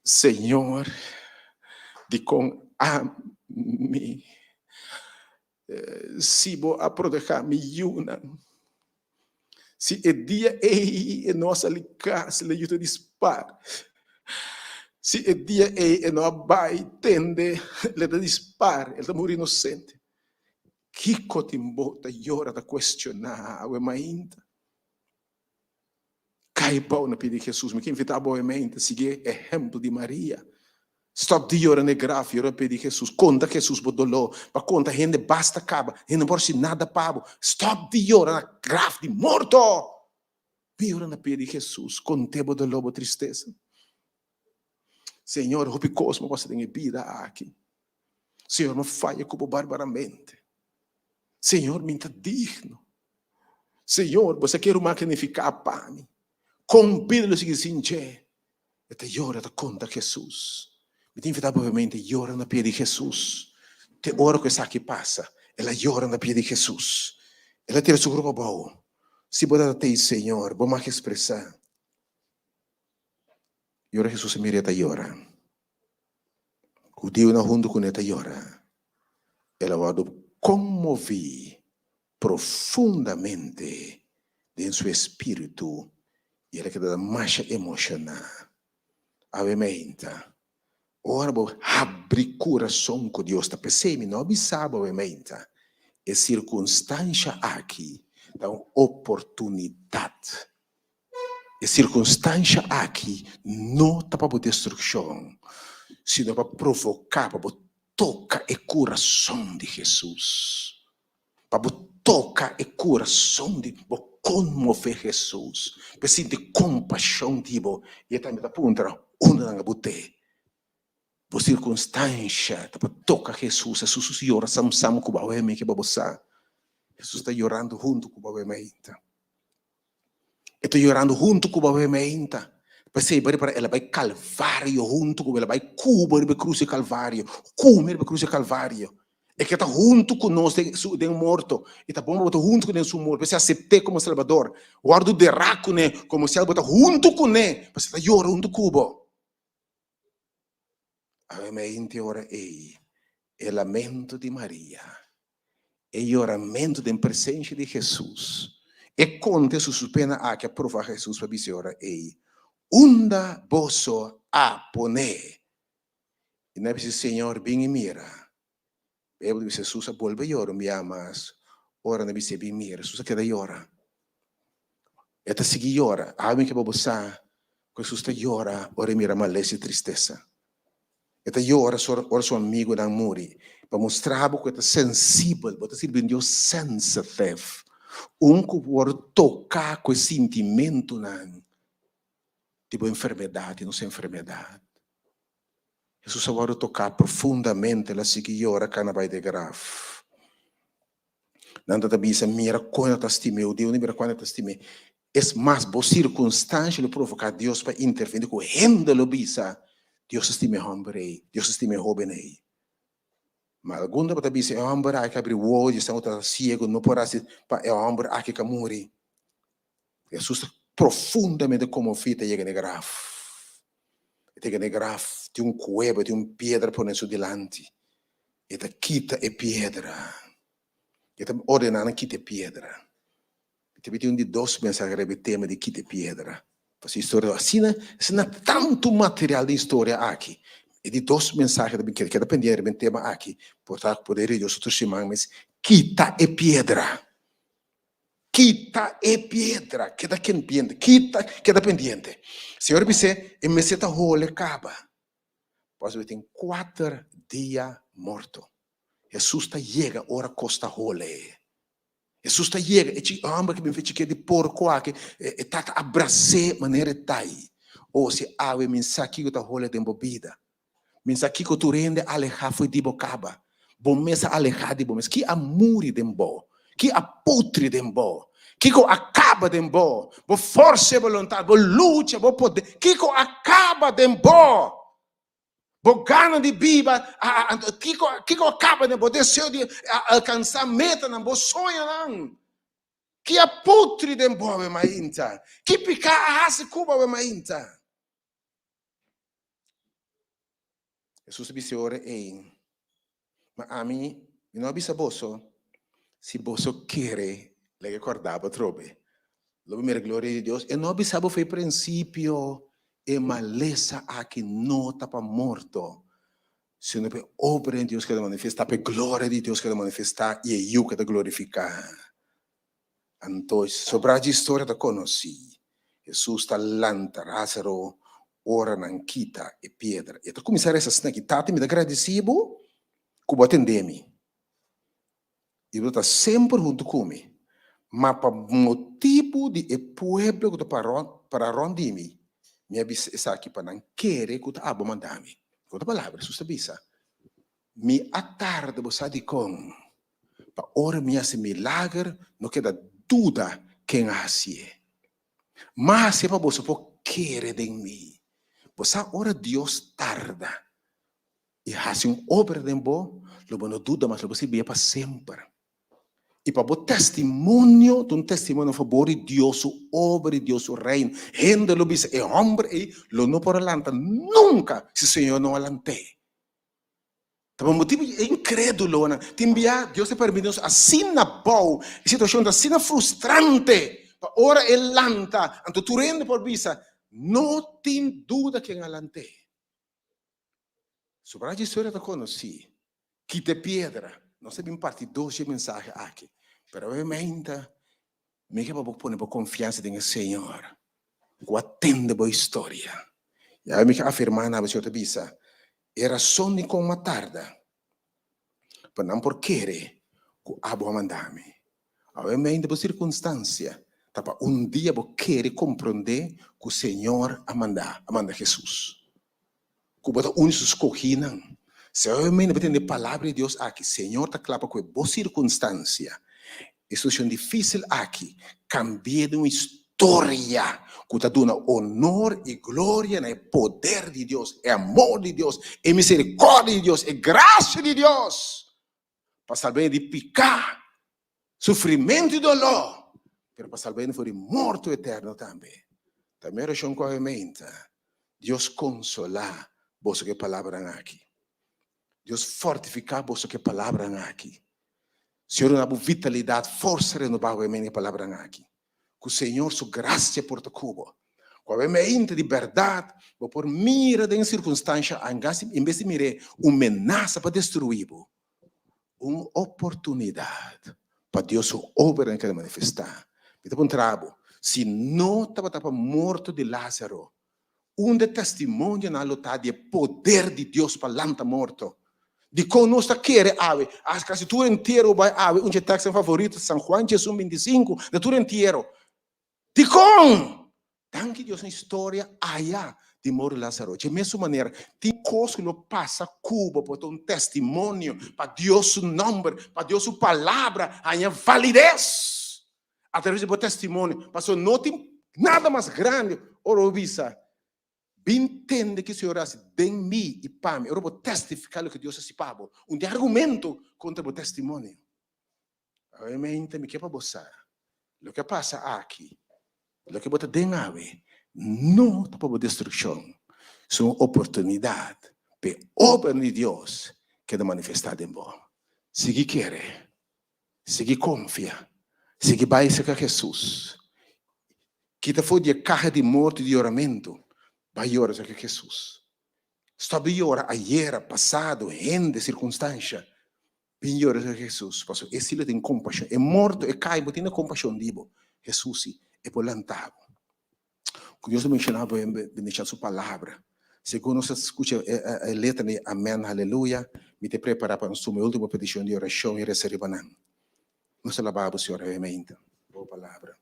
Señor, dikon ami? Si bo a protehá mi yunan, si e dia ei e no a sali kas, lo yu ta dispar. Si e dia ei e no a bai tende, lo ta dispar, el ta muri inosente. Kiko tin bo ta yora, ta kuestioná awe mainta? Kai bou na pia di Hesus. Mi ke invitá bo awe mainta sigui e ehèmpel di Maria. Stòp di yora na e graf, yora na pia di Hesus. Konta Hesus bo doló. Pa konta hende basta kaba. Hende no por hasi nada pa bo. Stòp di yora na graf di morto. Bin yora na pia di Hesus. Kont'é bo doló, bo tristesa. Señor, hopi kos mi a pasa den e bida aki. Señor, mi a faya ku bo barbaramente. Señor, mi ta digno. Señor, bo sa ke ruman ke nifiká pa mi. Kon bida lo sigui sin dje? E ta yora, ta konta Hesus. Mi ta invitá bo obviamente yora na pia di Hesus. Te ora ku esaki pasa, el a yora na pia di Hesus. El a tira su grupo abou. Si bo ta tei, Señor, bo mag ekspresá. I ora Hesus a mira e ta yora. Hudiunan huntu kuné ta yora. El a wòrdu konmoví profundamente den su espíritu i el a keda masha emoshoná. Awe meinta, ora bo habri kurason ku Dios ta p'esei mi no a bisa bo awe meinta, e sirkunstansha aki ta un oportunidat. E sirkunstansha aki no ta pa bo destrukshon, sino pa provoká pa bo toka e kurason di Hesus. Pa bo toka e kurason di bo konmové Hesus, pa e sinti kompashon di bo i e tambe ta puntra, Unda nan a bot'é? Bo sirkunstansha ta pa toka Hesus. Hesus yora sam sam ku bo awe mi ke pa bo sa. Hesus ta yorando huntu ku bo awe mainta. E ta yorando huntu ku bo awe mainta. P'esei bo ripara el a bai Kalvario huntu ku bo, el a bai ku bo riba e krus di Kalvario, ku mi riba e krus di Kalvario. E ke ta huntu ku nos den su den morto. I ta bon pa bo ta huntu kuné den su morto. P'esei asept'é komo Salbador. Wòrdu derá kuné komo si bo ta huntu kuné, pasobra e ta yora huntu ku bo. Awe mainti ora ei, e lamento di Maria, e yoramentu den presensia di Hesus, e konte su su pena aki a provoká Hesus pa bisa e ora ei, Unda boso a pon'é? I nan a bisa, Señor, bin i mira. Beibel ta bisa Hesus a bolbe yora un bia mas. Ora nan a bis'é bin mira, Hesus a keda yora. E ta sigui yora. Awe mi ke pa bo sa ku Hesus ta yora ora e mira malesa i tristesa. E ta yora ora su amigunan muri pa mustra bo ku e ta sensibel. Bo ta sirbi un Dios sensitive, un ku por toka ku e sintimentunan di bo enfermedat i nos enfermedat. Hesus a wòrdu toká profundamente, el a sigui yora kana bai den graf. Nan ta ta bisa, Mira kon el ta stim'é, o Dios mira kon el ta stim'é. Es mas, bo sirkunstansha lo provoká Dios pa intervení ku hende lo bisa, Dios ta stima e hòmber ei, Dios ta stima e hóben ei. Ma algun tabata bisa, E hòmber aki a abri wowo di esnan ku tabata siegu, no por hasi pa e hòmber aki ka muri. Hesus ta profundamente konmoví ta yega na e graf. E ta yega na e graf, tin un kueba, tin un piedra pone su dilanti. E ta kita e piedra. E ta ordená nan kita e piedra. Mi ta pidi un di dos mensahe riba e tema di kita e piedra. Pasobra historia asina, asina tantu material den historia aki. E di dos mensahe ta bin keda pendiente riba e tema aki. Por ta ku poder di Dios otro siman mes, kita e piedra. Kita e piedra. Keda pendiente. Kita, keda pendiente. Señor a bis'é, e mester ta hole kaba. Pasobra e tin kuater dia morto. Hesus ta yega ora kos ta hole. Hesus ta yega, e chi hòmber ki bin fe chik'é di porko aki, e tata a bras'é manera e ta ei. O si awe mi sa kiko ta hole den bo bida. Mi sa kiko tur hende a alehá fo'i di bo kaba. Bo mes a alehá di bo mes. Ki a muri den bo? Ki a putri den bo? Kiko a kaba den bo? Bo forsa e boluntat, bo lucha, bo poder. Kiko a kaba den bo? Bo gana di biba, kiko, kiko a kaba den bo deseo di alkansá metanan, bo soñonan? Ki a putri den bo awe mainta? Ki piká a hasi ku bo awe mainta? Hesus a bisa e ora ei, Ma ami, mi no a bisa boso, si boso kere, laga e kòrda bo atrobe, lo bo mira gloria di Dios. E no a bisa bo for e prinsipio, e malesa aki no ta pa morto, sino pa e obra di Dios keda manifestá, pa e gloria di Dios keda manifestá i e Yu keda glorifiká. Anto, sobrá dje historia ta konosí. Hesus ta lanta Lázaro ora nan kita e piedra. E ta kuminsá resa asina aki, Tata, mi ta gradisí bo ku bo a tendé mi i bo ta semper huntu ku mi. Ma pa motibu di e pueblo ku ta pará rònt di mi, mi a bisa esaki pa nan kere ku ta abo manda mi. Ku otro palabra, Hesus ta bisa, Mi a tarda bo sa dikon? Pa ora mi hasi milager no keda duda ken a hasié. M'a hasié pa boso por kere den mi. Bo sa ora Dios tarda i hasi un obra den bo, lo bo no duda mas, lo bo sirbié pa semper. I pa bo testimonio ta un testimonio na fabor di Dios su obra i Dios su reino. Hende lo bisa, e hòmber ei lo no por a lanta nunka si Señor no a lant'é. Ta pa motibu di e inkredulonan. Tin bia Dios ta permiti nos asina bou, e situashon ta asina frustrante, pa ora e lanta, anto tur hende por bisa, No tin duda ken a lant'é. Sobra dje historia ta konosí, kita e piedra. Nos ta bin parti dos dje mensahe aki, pero awe meinta Mi ke pa bo pone bo konfiansa den e Señor ku a tende bo historia. I awe mi ke afirmá na bo, Señor ta bisa, e rason di kon a tarda pa nan por kere ku abo a manda mi. Awe mei den bo sirkunstansia ta pa un dia bo kere komprondé ku Señor a manda, a manda Hesus. Ku bo ta un di su skohínan. Si awe mende bo tende e palabra di Dios aki, Señor ta kla pa ku e bo sirkunstansia, e situashon difísil aki, kambi'é den un historia ku ta duna onor i gloria na e poder di Dios, e amor di Dios, e miserikòrdia di Dios, e grasia di Dios, pa salb'é di piká, sufrimentu i doló, pero pa salb'é for di morto eterno tambe. Ta mi orashon ku awe meinta, Dios konsolá boso ku e palabranan aki. Dios fortifiká boso ku e palabranan aki. Señor duna bo vitalidat, forsa renobá awe meinta ku e palabranan aki. Ku Señor su grasia por ta ku bo. Ku awe meinta di bèrdat bo por mira den e sirkunstansha en bes di mir'é un menasa pa destruí bo, un oportunidat pa Dios su obranan keda manifestá. Mi ta puntra bo, si no tabata pa morto di Lázaro, unda e testimonionan lo ta di e poder di Dios pa lanta morto? Dikon nos ta kere awe? Kasi tur entiero bai awe, un dje tekstnan favorito, San Juan diesun bintisinku, na tur entiero. Dikon? Danki Dios un historia aya di moro Lazaro. Dje mesun manera, tin kos ku lo pasa ku bo por ta un testimonio pa Dios su nomber, pa Dios su palabra haña valides a traves di bo testimonio. Pasobra no tin nada mas grandi ora bo bisa, Bin tende ki Señor a hasi den mi i pa mi. Ora bo testifiká loke Dios a hasi pa bo, un tin argumento kontra bo testimonio. Obviamente mi ke pa bo sa, loke a pasa aki, loke bo ta den awe, no ta pa bo destrukshon. Su un oportunidat pa e obra di Dios keda manifestá den bo. Sigui kere, sigui konfia, sigui bai serka Hesus. Kita for di e kaha di morto i di yoramentu, bai yora serka Hesus. Stòp di yora ayera, pasado, hende, sirkunstansha. Bin yora serka Hesus, pasobra e si lo tin kompashon. E morto, e kai, bo tin kompashon di bo. Hesus si, e por lanta bo. Ku Dios a menshoná bo bendishon su palabra. Segun nos a skucha e letra di Amèn Haleluya, mi ta prepará pa nos tuma e último petishon di orashon i resa riba nan. Nos ta alabá bo, Señor, awe mainta pa bo palabra.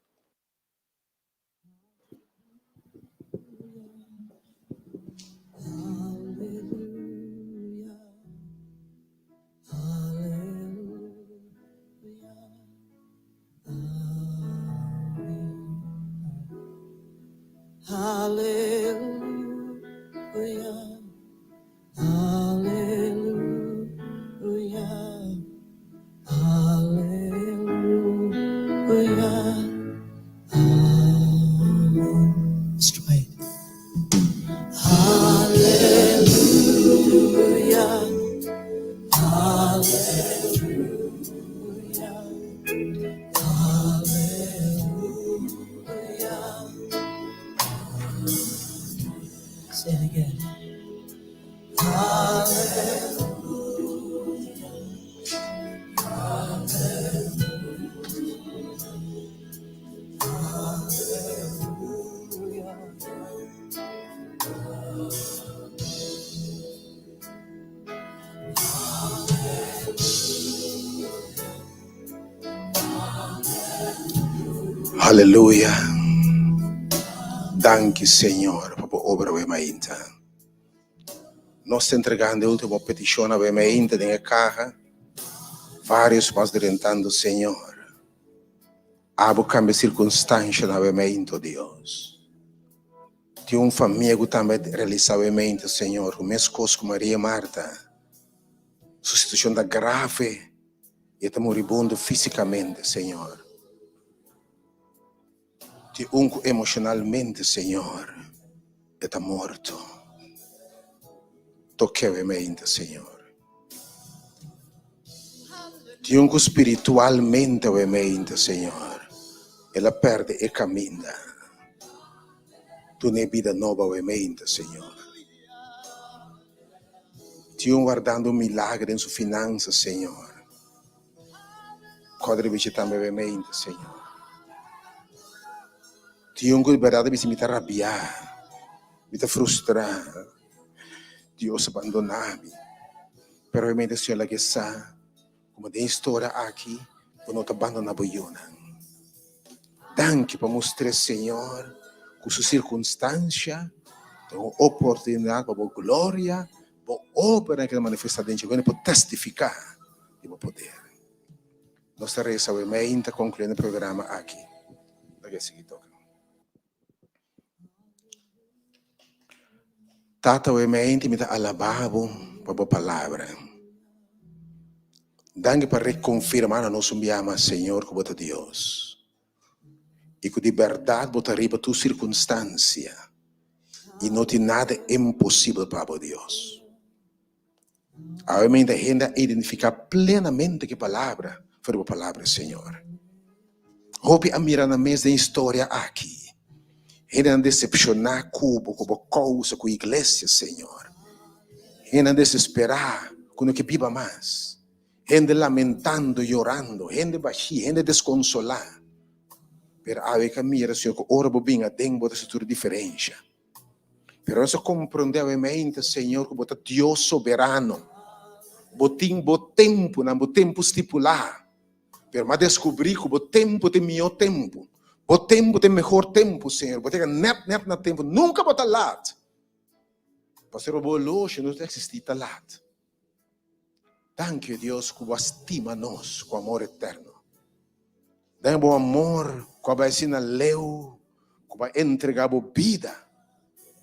Aleluya! Danki Señor pa bo obra awe mainta. Nos ta entregando e ultimo peticion awe mainta den e caha. Varios mas drentando Señor. Abo cambia circunstancianan awe mainta, oh Dios. Tin un famia ku tambe a realisá e mente, Señor, ku meskos ku Maria i Marta, su situashon ta grave i e ta moribundo físikamente, Señor. Tin un ku emoshonalmente, Señor, e ta morto. Tok'é e mente, Señor. Tin un ku spiritualmente e mente, Señor, el a pèrdè e kaminda. Dun'é bida nobo awe mente, Señor. Tin un wardando un milagro den su finansa, Señor. Kòrda riba dje tambe awe mente, Señor. Tin un ku di bèrdat a bisa mi ta rabiá, mi ta frustrá, Dios a bandoná mi. Pero awe mente, Señor, laga e sa Como den historia aki, bo no ta bandona bo yunan. Danki pa mustr'é, Señor, cu su circunstancia ta un oportunidad pa bo gloria, bo obranan keda manifesta den dje, cu hende por testifica di bo poder. Nos ta reza awe meinta concluyendo e programa aki. Laga e sigui toca. Tata awe meinti mi ta alabá bo pa bo palabra. Danki pa rekonfirmá na nos un bia mas, Señor, ku bo ta Dios i ku di bèrdat bo ta riba tur sirkunstansia i no tin nada imposibel pa bo, Dios. Awe meinti hende a identifiká plenamente ku e palabra for di bo palabra, Señor. Hopi a mira nan mes den historia aki. Hendenan desepshoná ku bo, ku bo kousa, ku iglesia, Señor. Hendenan desesperá ku no ke biba mas. Hende lamentando, yorando, hende bashí, hende deskonsolá. Pero awe ka mira, Señor, ku ora bo bin aden bo ta hasi tur diferensha. Pero nos a komprondé awe mente, Señor, ku bo ta Dios soberano. Bo tin bo tempunan, bo tempu stipulá. Pero m'a deskubrí ku bo tempu ta e mihó tempu. Bo tempu ta e mehor tempu, Señor. Bo ta yega nèt nèt na tempu. Nunka bo ta lat. Pasobra bo oloshi no ta eksistí ta lat. Danki, o Dios, ku bo a stima nos ku amor eterno. Den bo amor ku a bai asina leu ku bo a entregá bo bida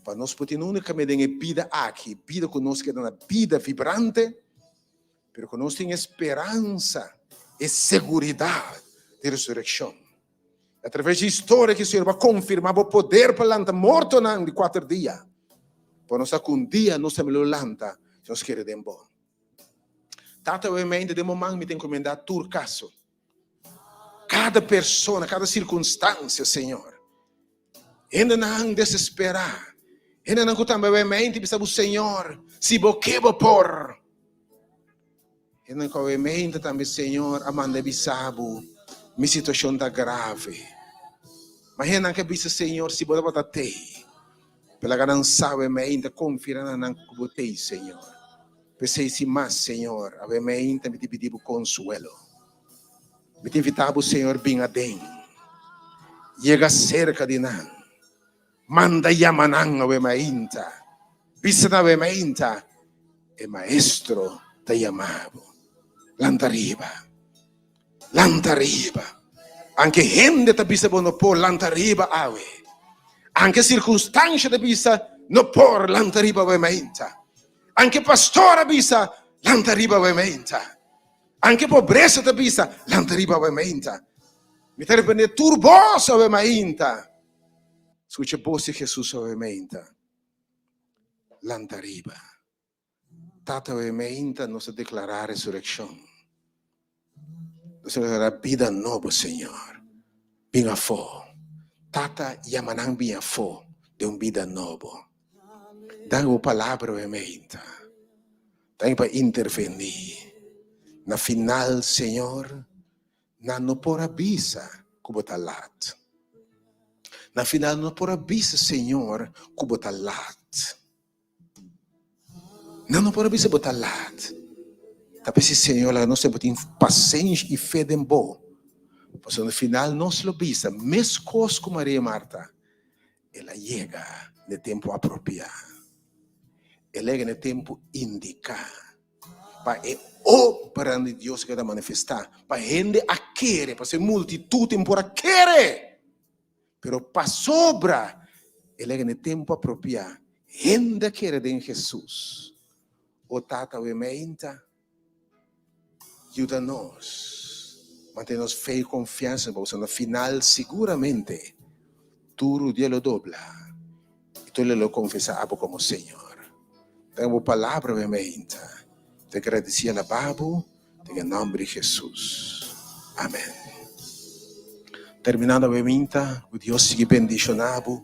pa nos por tin únikamente den e bida aki, bida ku nos keda na bida vibrante, pero ku nos tin e speransa, e seguridat di resurekshon. Atraves di historia ki Señor bo a konfirmá bo poder pa lanta mortonan di kuater dia. Pa nos sa ku un dia nos tambe lo lanta si nos kere den bo. Tata obviamente den bo man mi ta encomenda tur caso. Cada persona, cada circunstancia, Señor. Hendenan desesperá. Hendenan ku tambe obviamente bisa bo Señor, si bo ke bo por. Hendenan ku obviamente tambe Señor a manda bisa bo, mi situacion ta grave. Ma hendenan ke bisa Señor, si bo tabata tei. Pero laga nan sa obviamente confia na nan ku bo tei, Señor. P'esei sin mas, Señor, awe meinta mi ta pidi bo konsuelo. Mi ta invitá bo, Señor, bin aden. Yega serka di nan. Manda yama nan awe meinta. Bisa nan awe meinta, E Maestro ta yama bo. Lanta riba. Lanta riba. Anke hende ta bisa bo no por, lanta riba awe. Anke sirkunstansha ta bisa no por, lanta riba awe mainta. Anke pastor a bisa, lanta riba awe mainta. Anke pobresa ta bisa, lanta riba awe mainta. Mi ta reprende tur bos awe mainta. Skucha bos di Jesus awe mainta. Lanta riba. Tata awe mainta nos ta deklará resurekshon. Nos ta deklará bida nobo, Señor. Bin afó. Tata yama nan bin afó den un bida nobo. Danki bo palabra awe mainta. Danki pa intervení. Na final, Señor, nan no por a bisa ku bo ta lat. Na final no por a bisa, Señor, ku bo ta lat. Nan no por a bisa bo ta laat. Ta p'esei Señor laga nos bo tin pasenshi i fe den bo. Pasobra na final nos lo bisa meskos ku Maria i Marta, El a yega n'e tempu apropiá. El a yega n'e tempu indiká pa e obranan di Dios keda manifestá, pa hende a kere, pasobra e multitut tin por a kere. Pero pasobra el a gana e tempu apropiá, hende a kere den Hesus. O Tata we meinta, yuda nos mantene nos fe i konfiansa pasobra na final siguramente tur rudia lo dobla i tur lo konfesá abo komo Señor. Den bo palabra we meinta, ta gradisí alabá bo. Den e nomber di Jesus. Amen. Terminando awe minta, ku Dios sigui bendishoná bo.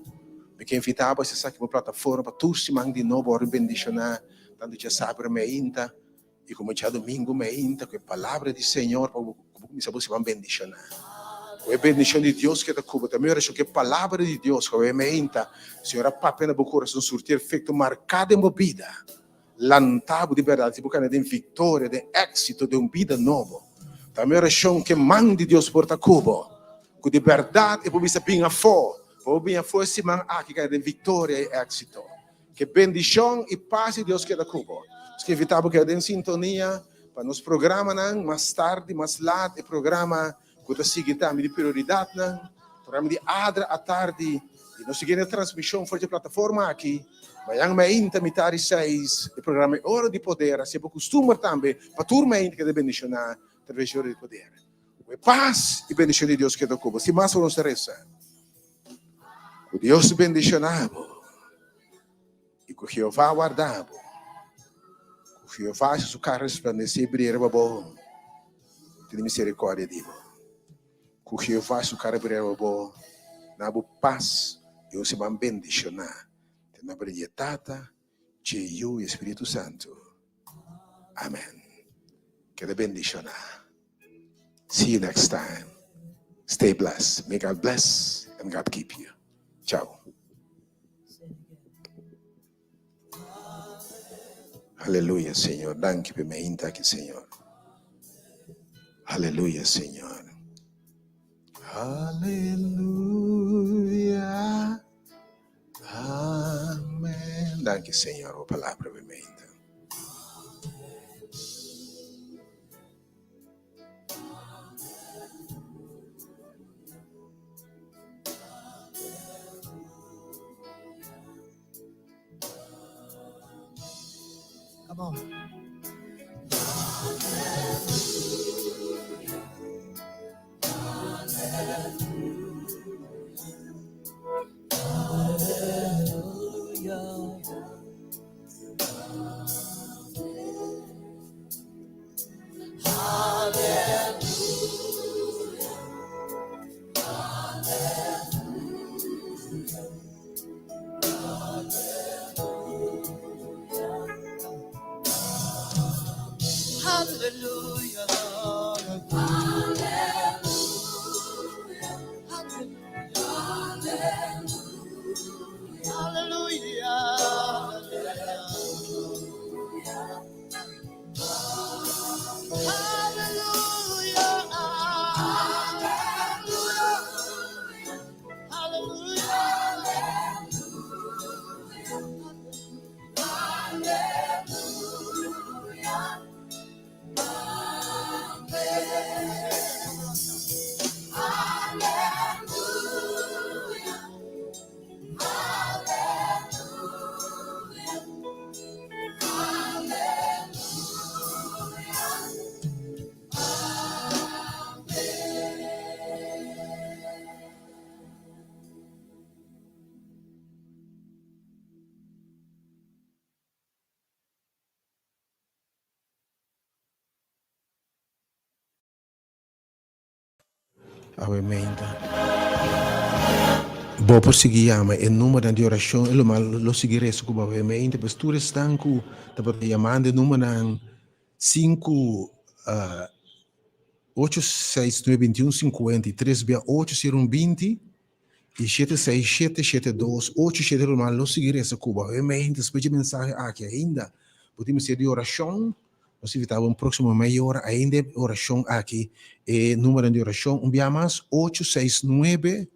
Mi ke invitá bo a esaki bo plataforma pa tur siman di nobo wòrdu bendishoná, tantu djasabra meinta i komo djadumingu meinta ku e palabra di Señor pa bo kuminsá bo siman bendishoná. Ku e bendishon di Dios keda ku bo. Ta mi orashon ku e palabra di Dios ku awe meinta Señor a papia na bo kurason surti efekto marká den bo bida. Lanta bo di bèrdat si bo kana den viktoria, den éksito, den un bida nobo. Ta mi orashon ku e man di Dios por ta ku bo, ku di bèrdat e por bisa bin afó, pa bo bin afó e siman aki kana den viktoria i éksito. Ku e bendishon i pas di Dios keda ku bo. Nos ke invitá bo keda den sintonia pa nos programanan mas tardi, mas lat, e programa ku ta sigui tambe di prioridatnan, programa di Adra atardi i nos sigui na transmishon for dje plataforma aki. Mañan meinta mitar di seis e programa E Ora di Poder a ser bo kustumber tambe pa tur meinta keda bendishoná traves di Ora di Poder. Ku e pas i bendishon di Dios keda ku bo. Sin mas nos ta resa. Ku Dios bendishoná bo i ku Jehová warda bo. Ku Jehová hasi su kara resplandesé i bria riba bo, tene miserikòrdia di bo. Ku Jehová su kara bria riba bo, na bo pas i un siman bendishoná. Den nomber di e Tata, dje Yu i e Spiritu Santu. Amen. Keda bendishoná. See you next time. Stay blessed. May God bless and God keep you. Ciao. Aleluya, Señor. Danki pa e mainta aki, Señor. Aleluya, Señor. Aleluya. Amen. Danki, Señor, bo palabra pa e mainta. Come on. Hallelujah. Awe meinta. Bo por sigui yama e numernan di orashon e lo mal lo sigui resa ku bo awe meinta pues tur esnan ku tabata yamando e numernan sinku ocho seis nuebe bintiun sinkuenta i tres bia ocho sero un binti i shete seis shete shete dos ocho shete lo mal lo sigui resa ku bo awe meinta despues dje mensahe aki ainda bo tin mester di orashon. Nos invitá bo un próksimo mei ora ainda e orashon aki, e númeronan di orashon un bia mas, ocho seis nuebe,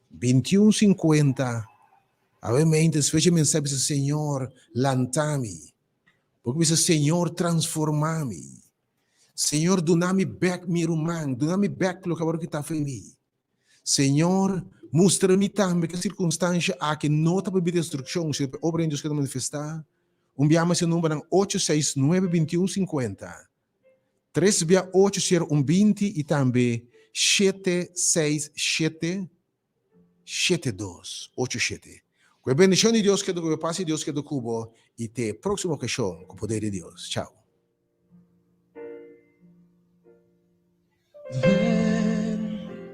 bintiun sinkuenta. Awe mente despues dje mensahe bisa, Señor, lanta mi. Bo ke bisa, Señor, transformá mi. Señor, duna mi bèk mi ruman, duna mi bèk loke awor kita for mi. Señor, mustra mi tambe ke sirkunstansha aki no ta pa mi destrukshon, sino pa e obra di Dios ke ta manifestá. Un bia mas e numbernan ocho seis nuebe bintiun sinkuenta, tres bia ocho sero un binti i tambe shete seis shete shete dos ocho shete. Ku e bendishon di Dios keda ku bo, e pas di Dios keda ku bo i te e próksimo okashon ku poder di Dios. Chao.